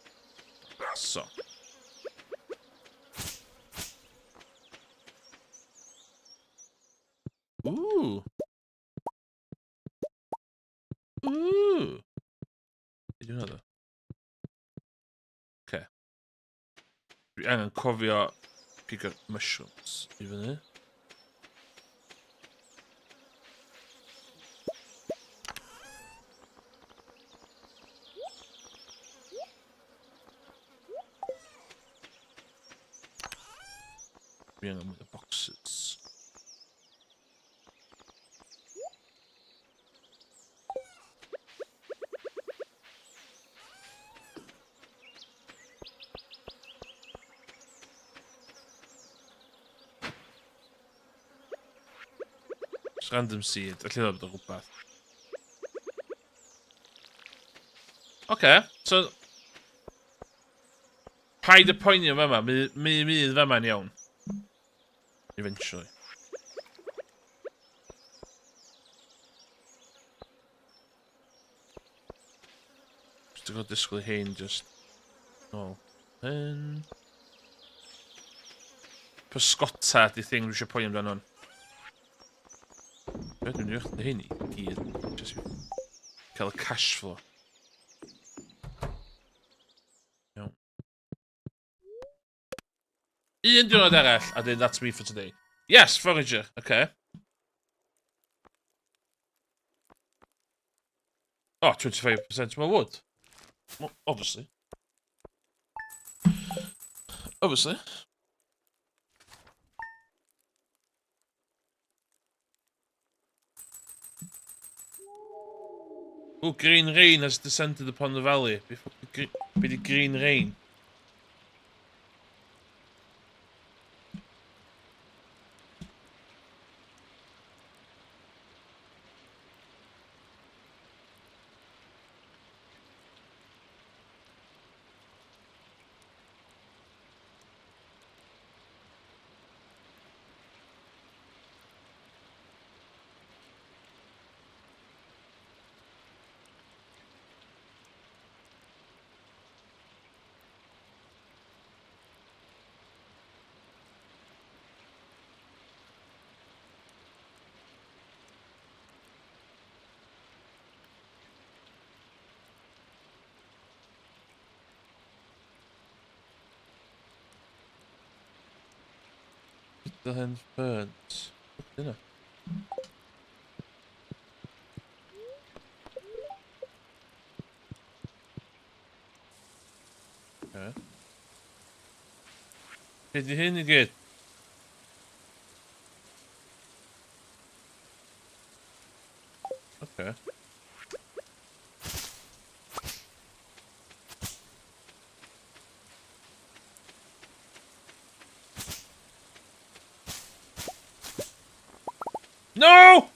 S2: So. Ooh. Ooh. Be di hwnna ddo? Okay. Dwi angen cofio pigo mushrooms i fyny. Dwi angen mwy o boxes. Just random seed. Alla ddod o rhywbeth. Oce, okay, so... Paid y poeni am fama, mi, mi, mi fama'n iawn. Eventually. Just to go disgwyl hein just... Nôl. Hyn. Pysgota di thing dwi eisiau poeni amdano hwn. Be dwi'n mynd i hyn i gyd. Just i cael y cash flow. Iawn. Un diwrnod arall, a then that's me for today. Yes, forager, okay. Oh, 25% more wood. Well, obviously. Obviously. Oh, green rain has descended upon the valley. Be di green rain? The hen ferns. Dyna. Okay. Be di hyn i gyd? Okay. No!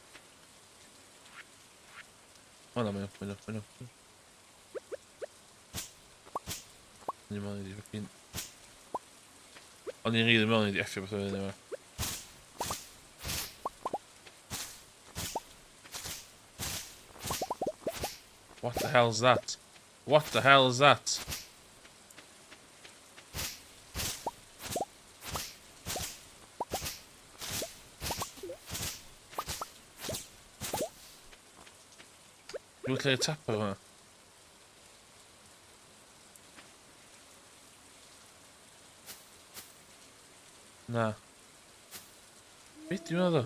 S2: O na, mae'n mae'n mae'n O'n i'n meddwl i fucking... O'n i'n rili meddwl i di effio beth o'n yma. What the hell's that? What the hell is that? Dwi'n lle tapio hwnna. Na. Be di hwnna ddo?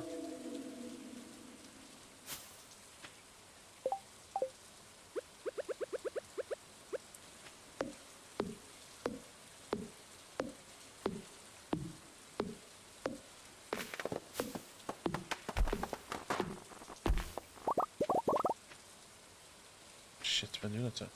S2: Shit, fe'n hwnna ta.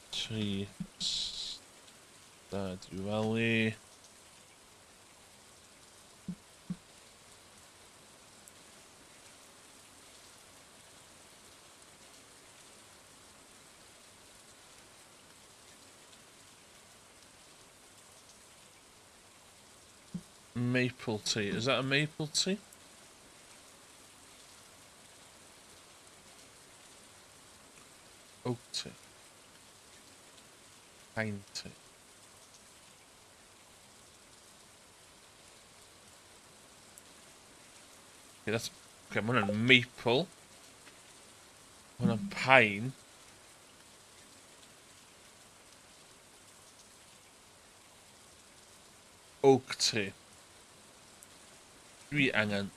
S2: Tri... Stardew Valley... Maple tea. Is that a maple tea? Oak tea. Pine tea. Okay, that's... Okay, mae hwnna'n maple. Mae hwnna'n pine. Oak tree. Dwi angen...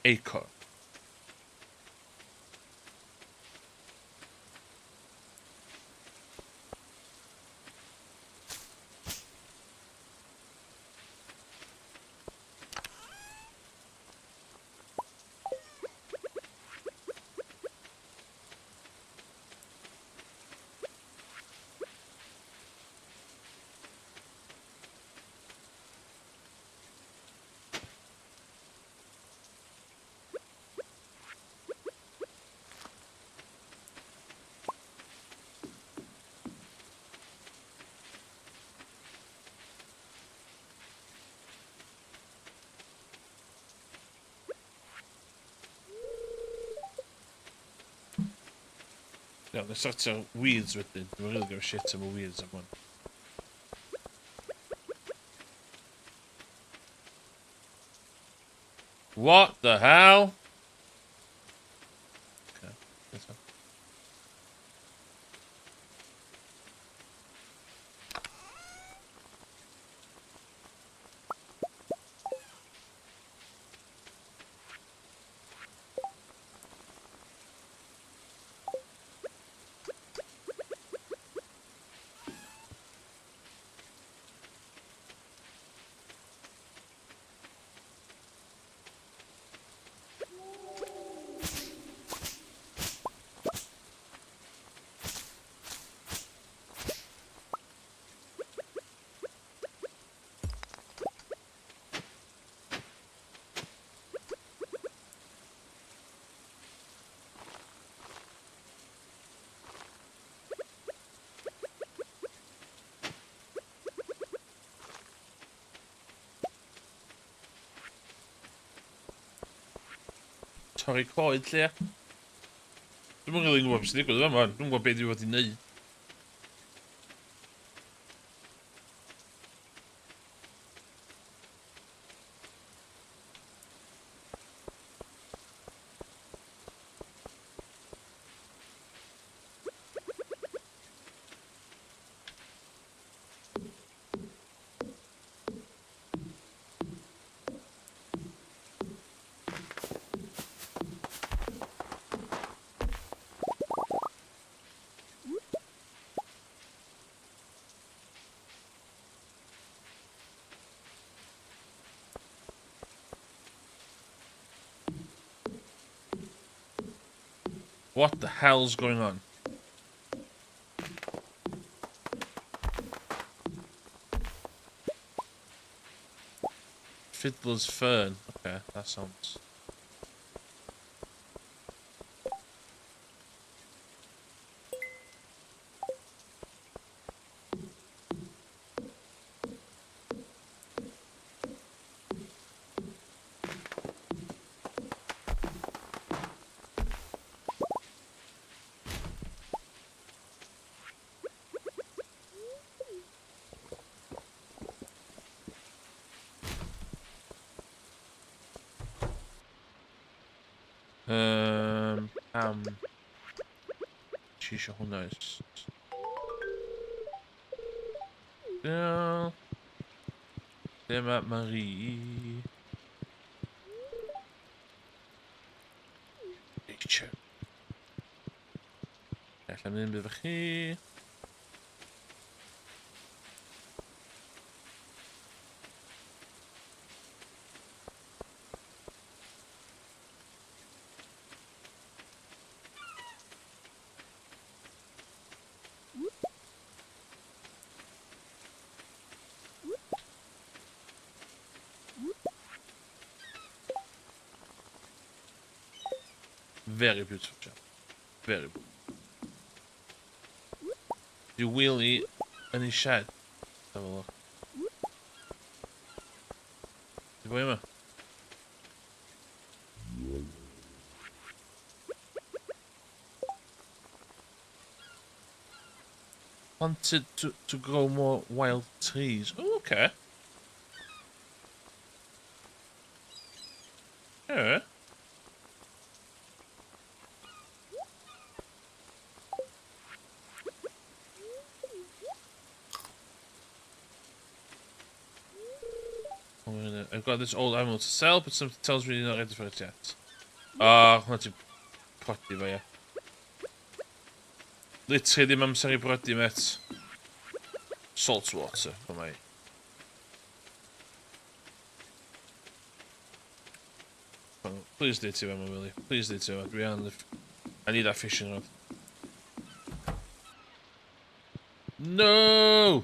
S2: Acorn. Iawn, na sortio weeds wedyn. Dwi'n really give a shit am y weeds am hwn. What the hell? Okay, that's fine. Torri coed lle. Dwi'm yn rili'n gwybod beth sy'n digwydd yma. Dwi'm yn gwybod beth dwi fod i wneud. What the hell's going on? Fiddler's Fern. Okay, that sounds... Pam ti eisiau hwnna? Lle mae Marie? Nature. Allan mynd efo chi. Very beautiful job. Very beautiful. Di Willy yn ei shed. Have a look. Di boi yma? Planted to grow more wild trees. Oh, okay. Yeah. I've got this old animal to sell, but something tells me you're not ready for it yet. Ah, hwnna ti'n prodi fo, ie. Literally ddim amser i brodi, mate. Salt water, for my... Please do ti fama, Willy. Please do ti fama. Dwi an... I need that fishing rod. No!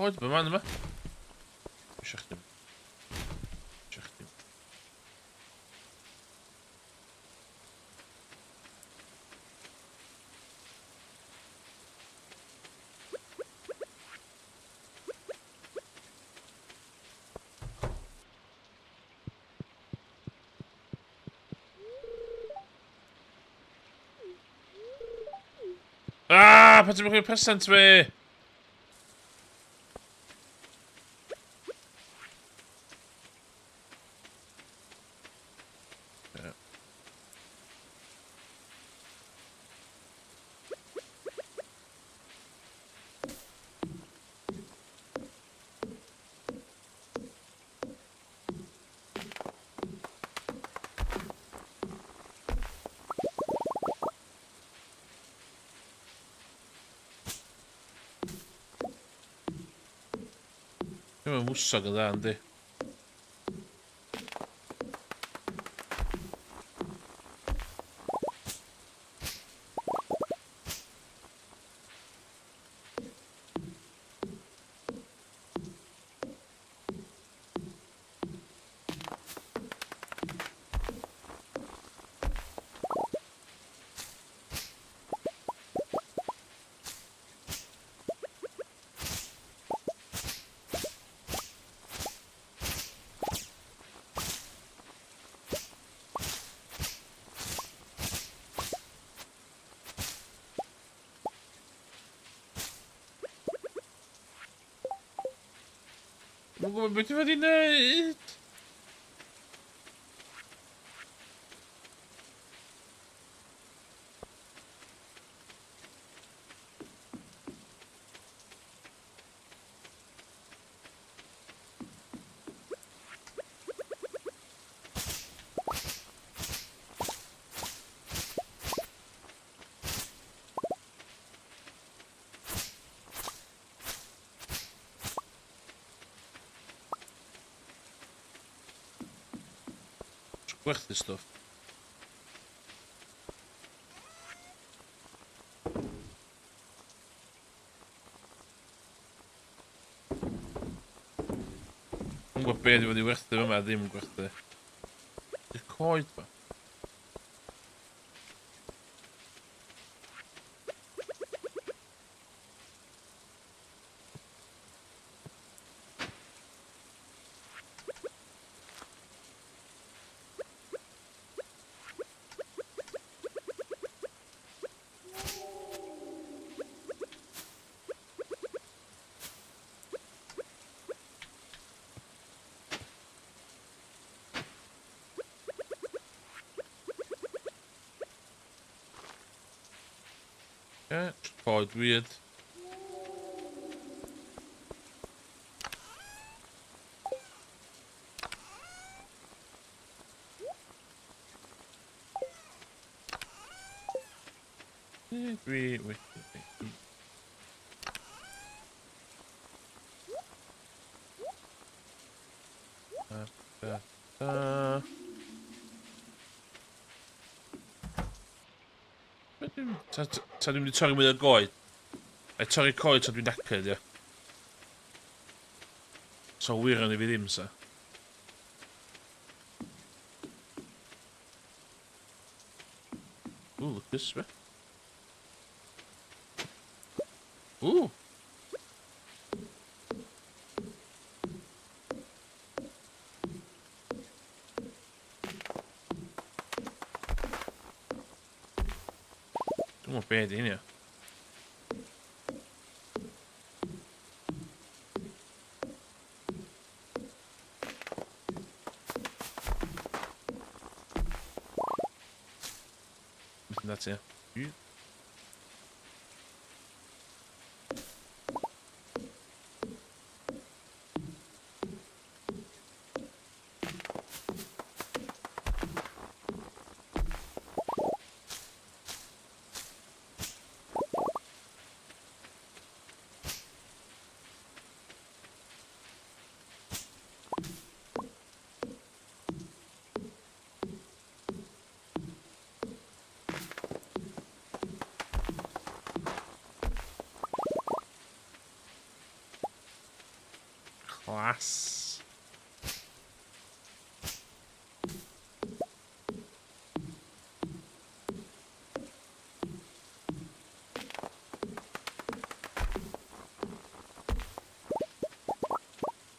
S2: Oed, be ma'n yma? Eisiau chdi. Eisiau chdi. Ah, pa ti'n mynd present fi? Dwi'n mwsog yn dda, yndi? Dwi'n gwybod beth i fod i wneud. Gwerthu stwff. Dwi'n gwybod beth i fod i werthu yma, ddim yn gwerthu. Ydy'r coed ma? Okay, coed weird. Dwi wedi... Da, da, da. Ta, ta, ta dwi'n mynd i torri mwy o goed? Ai torri coed ta dwi'n knackered, ia. So wir yn i fi ddim, sa. Ooh, look this way. Ooh. Dwi'n gwybod be di hynny. That's it. Class.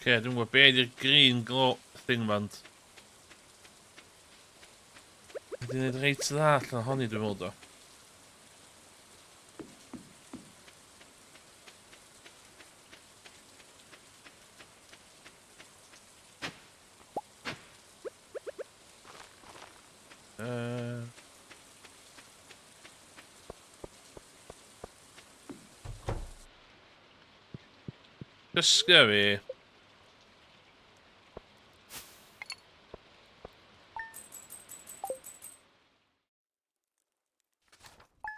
S2: Okay, dwi'n gwybod be ydy'r green glow thing man. Dwi'n gwneud reit dda allan ohoni dwi'n meddwl do. Dysgu fi.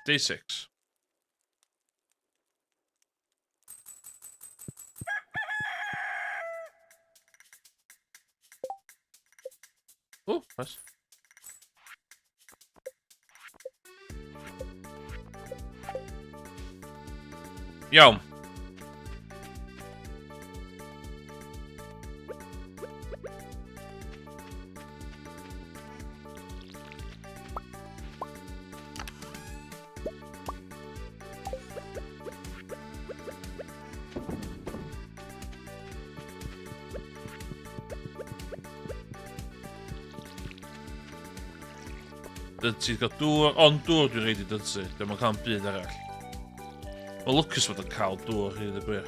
S2: Day 6. Oh, nice. Iawn. Dydyn ti'n cael dŵr, ond dŵr dwi'n reid i dydyn, dwi'n ma'n cael byd arall. Mae'n lwcus fod yn cael dŵr, i ddweud gwir.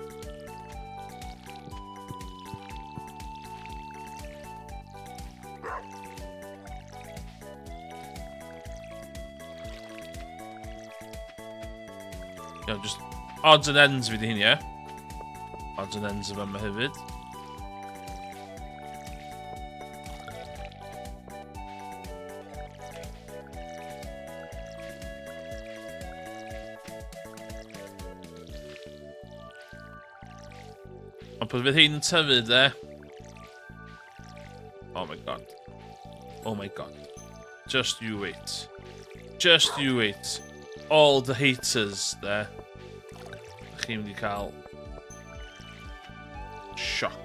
S2: Iawn, just odds and ends fi di hyn, ie? Odds and ends yma hefyd. Ond pan fydd hyn yn tyfu, de... Oh my god. Oh my god. Just you wait. Just you wait. All the haters, de. Chi'n mynd i cael... Shock.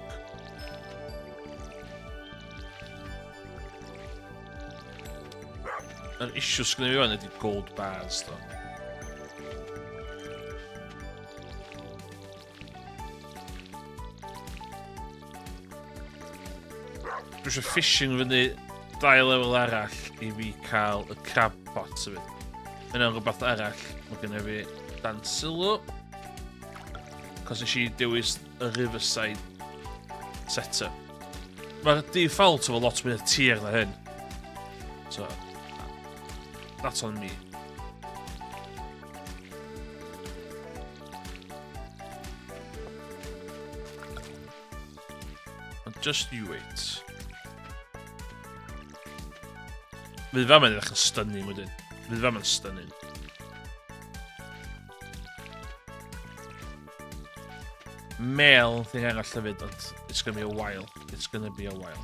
S2: Yr issue sgynny fi fan ydy gold bars, do. Dwi eisiau fishing fyny dau lefel arall i fi cael y crab pot hefyd. Yna'n rhywbeth arall mae gennym fi dan sylw. Cos nes i dewis y Riverside setup. Mae'r default efo lot mwy o tir na hyn. So, that's on me. Just you wait. Fydd fama'n edrych yn stunning wedyn. Fydd fama'n stunning. Mel thing arall hefyd, ond it's gonna be a while. It's gonna be a while.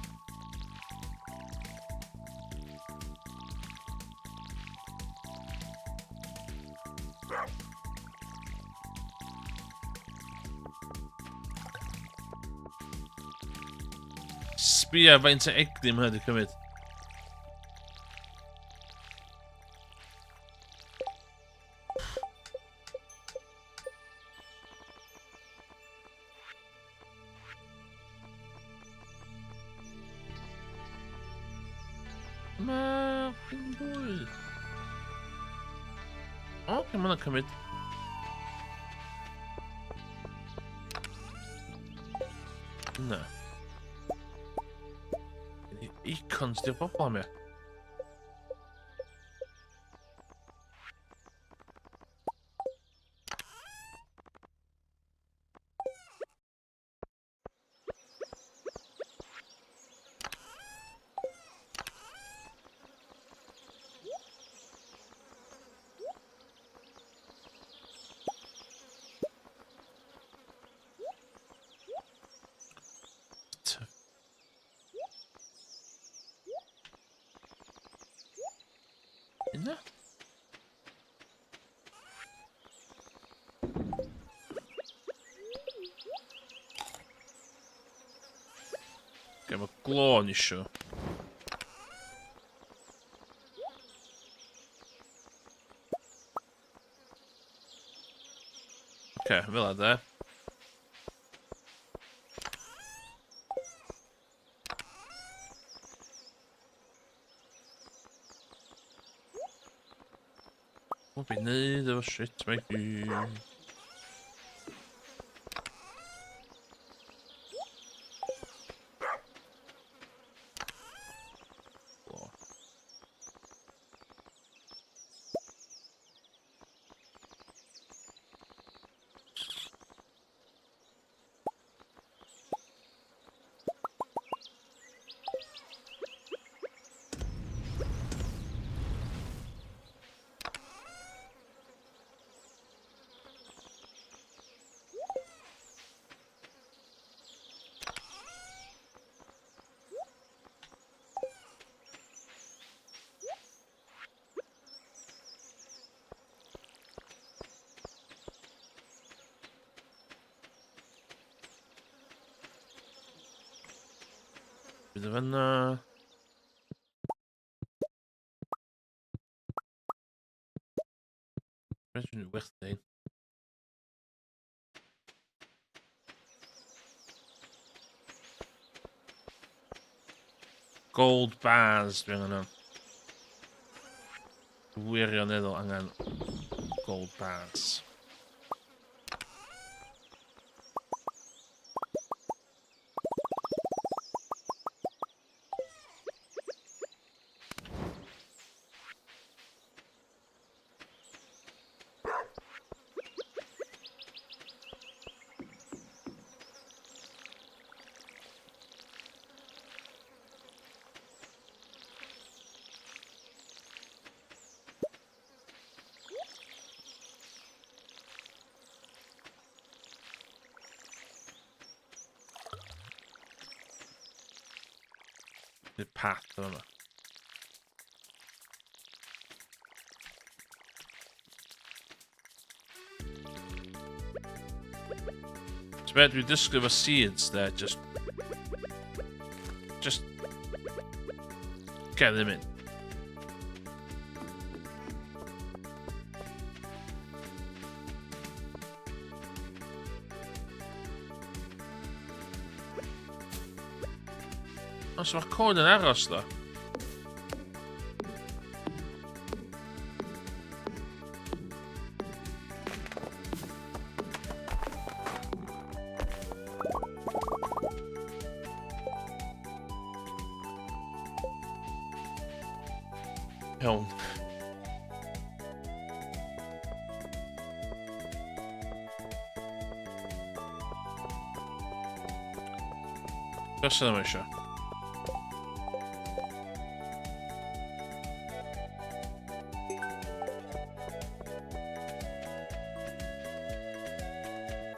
S2: Sbia faint o egni mae hynny wedi cymryd. Mae fi'n bwyd. O, okay, mae'n cymryd. Na. Icons di'r bobl am ie. Yna? Oce, mae glo yn isio. Oce, fel la de. What be neud efo shit mae i? Bydd y fyna. Beth dwi'n werthu? Gold bars dwi'n angen. Wirioneddol angen gold bars. The path yma. So beth dwi'n disgwyl efo seeds there, just get them in. Os mae'r cod yn aros, ddo. Iawn. Person yma eisiau.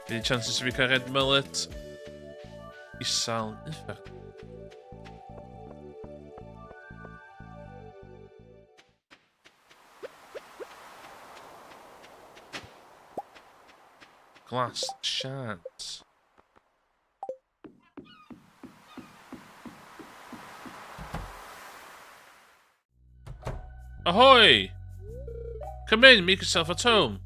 S2: Any chances i fi cael red mullet? Isal uffern. Glass shards. Ahoy! Come in, make yourself at home.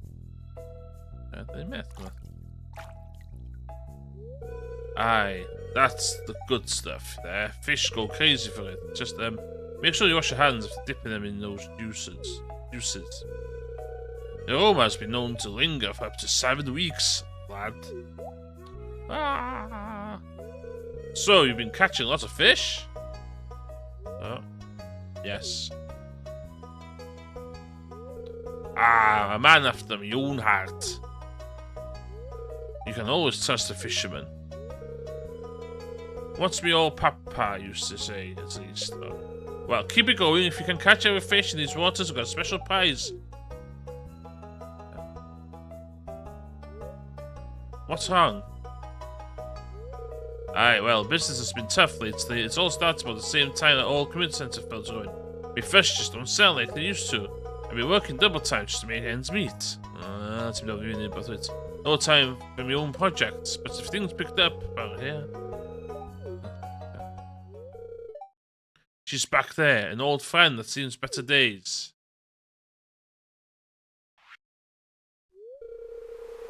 S2: Aye, that's the good stuff there. Fish go crazy for it. Just um, make sure you wash your hands after dipping them in those juices. Juices. The aroma has been known to linger for up to seven weeks, lad. Ah. So, you've been catching lots of fish? Oh. Yes. Ah, a man after my own heart. You can always trust a fisherman. What's me old papa used to say, at least, though? Well, keep it going. If you can catch every fish in these waters, we've got a special prize. What's wrong? Aye, well, business has been tough lately. It's all started about the same time that all community centre fell to ruin. Me fish just don't sell like they used to. I've been working double time just to make ends meet. Ti'n mynd o fi beth wyt. No time for my own projects, but if things picked up, about here. She's back there, an old friend that seems better days.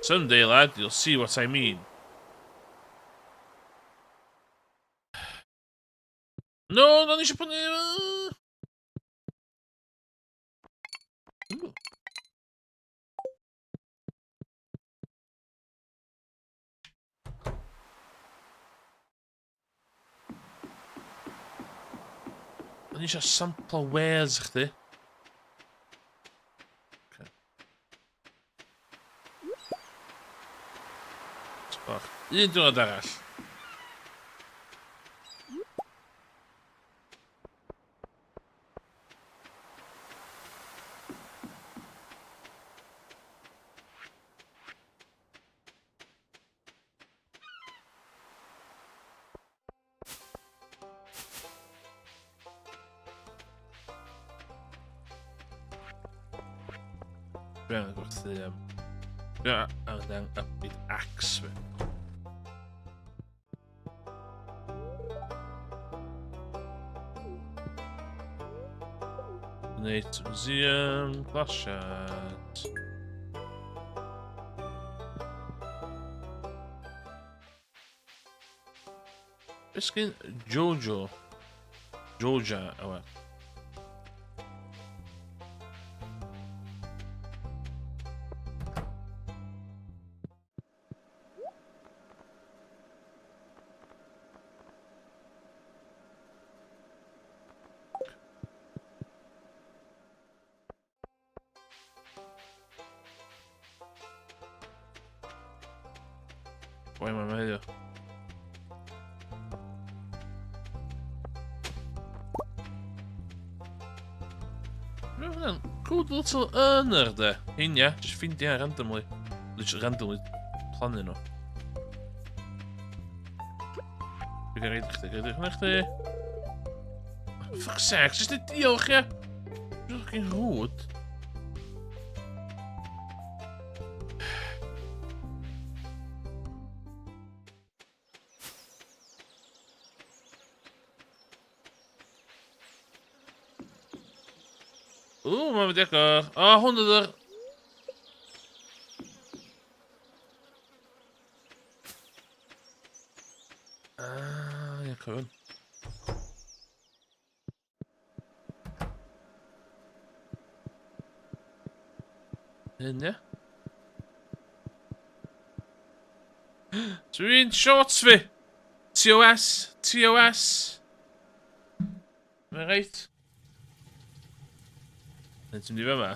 S2: Someday, lad, you'll see what I mean. No, no, eisiau prynu... O'n i eisiau samplo wares chdi. Okay. Bach. Un diwrnod arall. Dwi angen gwerthu... Um, dwi angen upgrade axe fi. Nate Museum, Glasiad. Beth sgyn Jojo? Joja, yw e. Boi ma'n heddiw. Mae hwnna'n good little earner, de. Hyn, ia. Just ffeindio randomly. Literally randomly plannu nhw. Dwi'n gael reid chdi, gael reid chdi. Fuck's sake, just diolch, ia. Fucking rude. Ww, mae'n mynd i agor. O, hwn oedd yr... Ah, ie, cofio hwn. Hyn, ie? Dwi'n shorts fi! TOS! TOS! Mae'n reit? Neu ti'n mynd i fyma?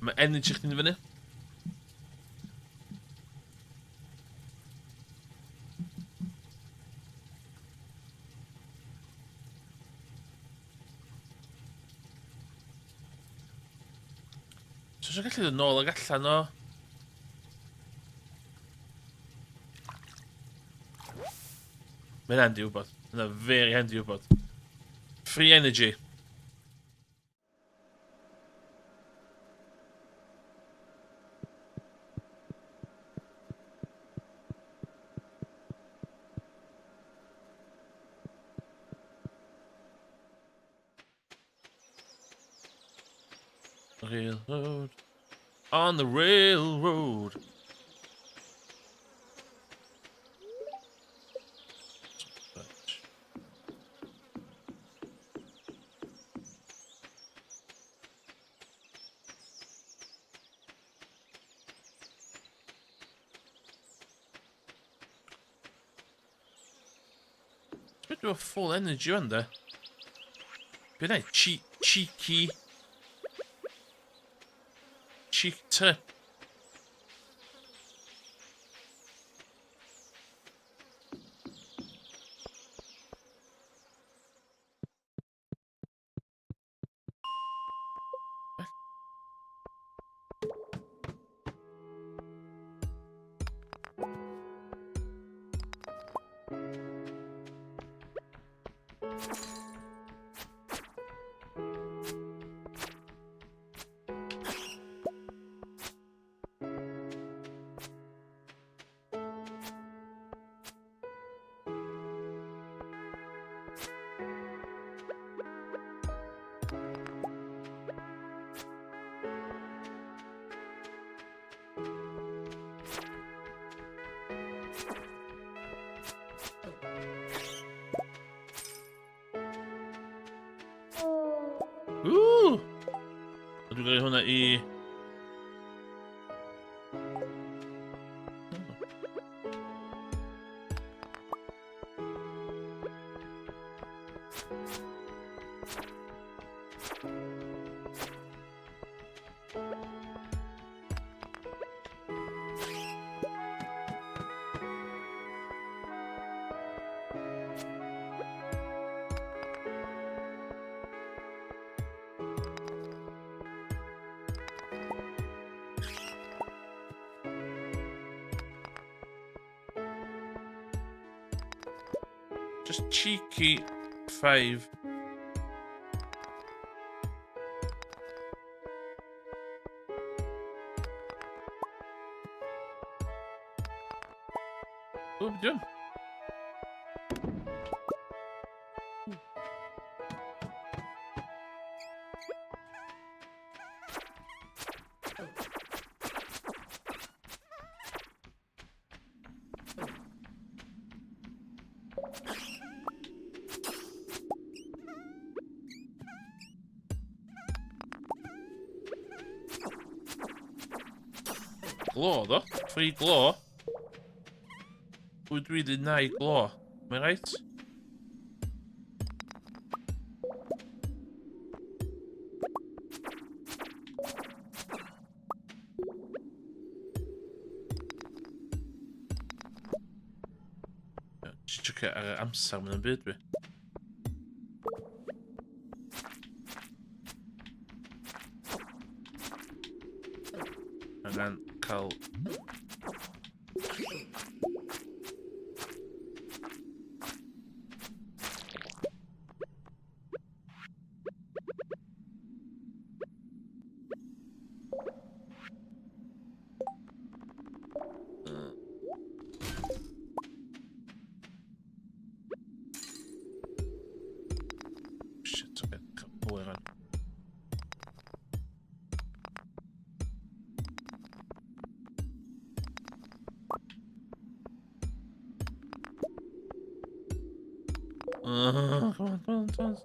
S2: Mae energy chdi'n fyny. So sy'n gallu dod nôl ag allan o... Mae'n handi wybod. Mae'n very handi wybod. Free energy. Railroad. On the railroad. Bit of full energy on there. Bit of cheeky. Cheek trip. Woo! Dwi'n gwneud hwnna i... Just cheeky 5. O, beth yw? Glo, ddo. Free glo. Pwy dwi di nai glo? Mae'n right? Just checio ar y amser mae'n byd fi. Angen cael... Shit, okay. Pwy ran. Come on, come on, come on.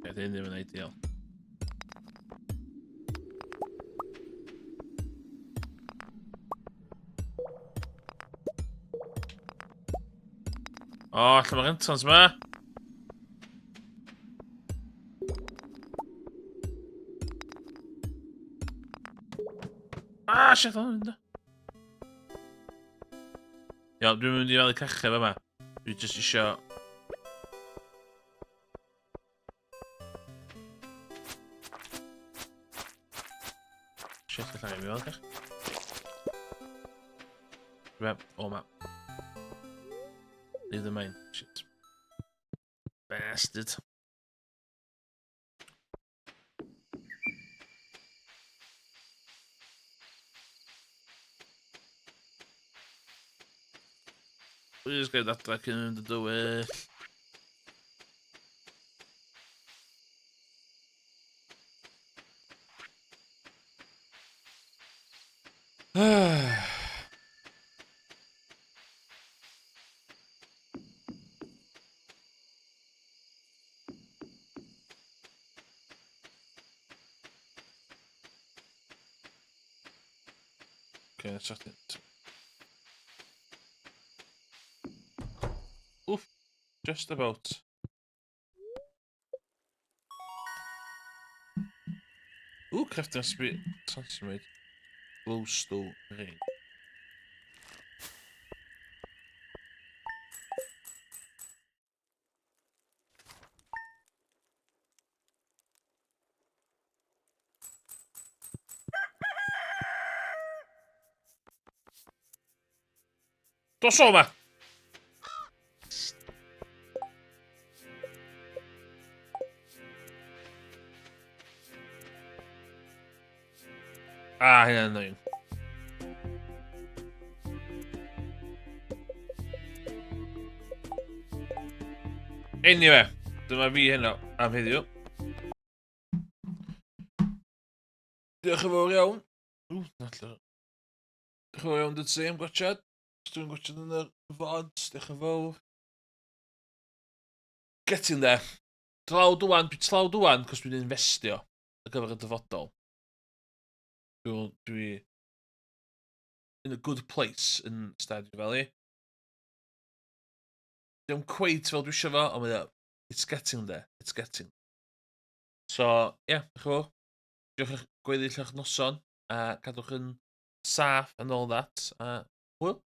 S2: Yeah, they ddim yn ideal. O, oh, lle mae'r entrance ma? Ah, shit, o'n mynd. Iawn, dwi'n mynd i fel y cachu fe yma. Dwi jyst isio. Shit, allai mi fel cach. Rep, o ma. Leave the mine. Shit. Bastard. Please get adra cyn mynd y dywyll. Okay, that's it. Oof, just about. Ooh, crafting recipe transformate glowstone ring. Dos o 'ma! Ah, hynna'n annoying. Anyway, dyma fi heno am heddiw. Diolch yn fawr iawn. Ww, na lle. Diolch yn fawr iawn dyd am gwachad. Os dwi'n gwachad yn yr VODs, diolch yn fawr. Getting there. Tlawd wan, dwi tlawd wan, cos dwi'n investio ar gyfer y dyfodol. Dwi in a good place yn Stardew Valley. Diolch cweit fel dwi eisiau fo, ond mae o, it's getting there, it's getting. So, ie, yeah, diolch yn fawr. Diolch i'ch gweddill eich noson, a cadwch yn saff and all that, a hwyl.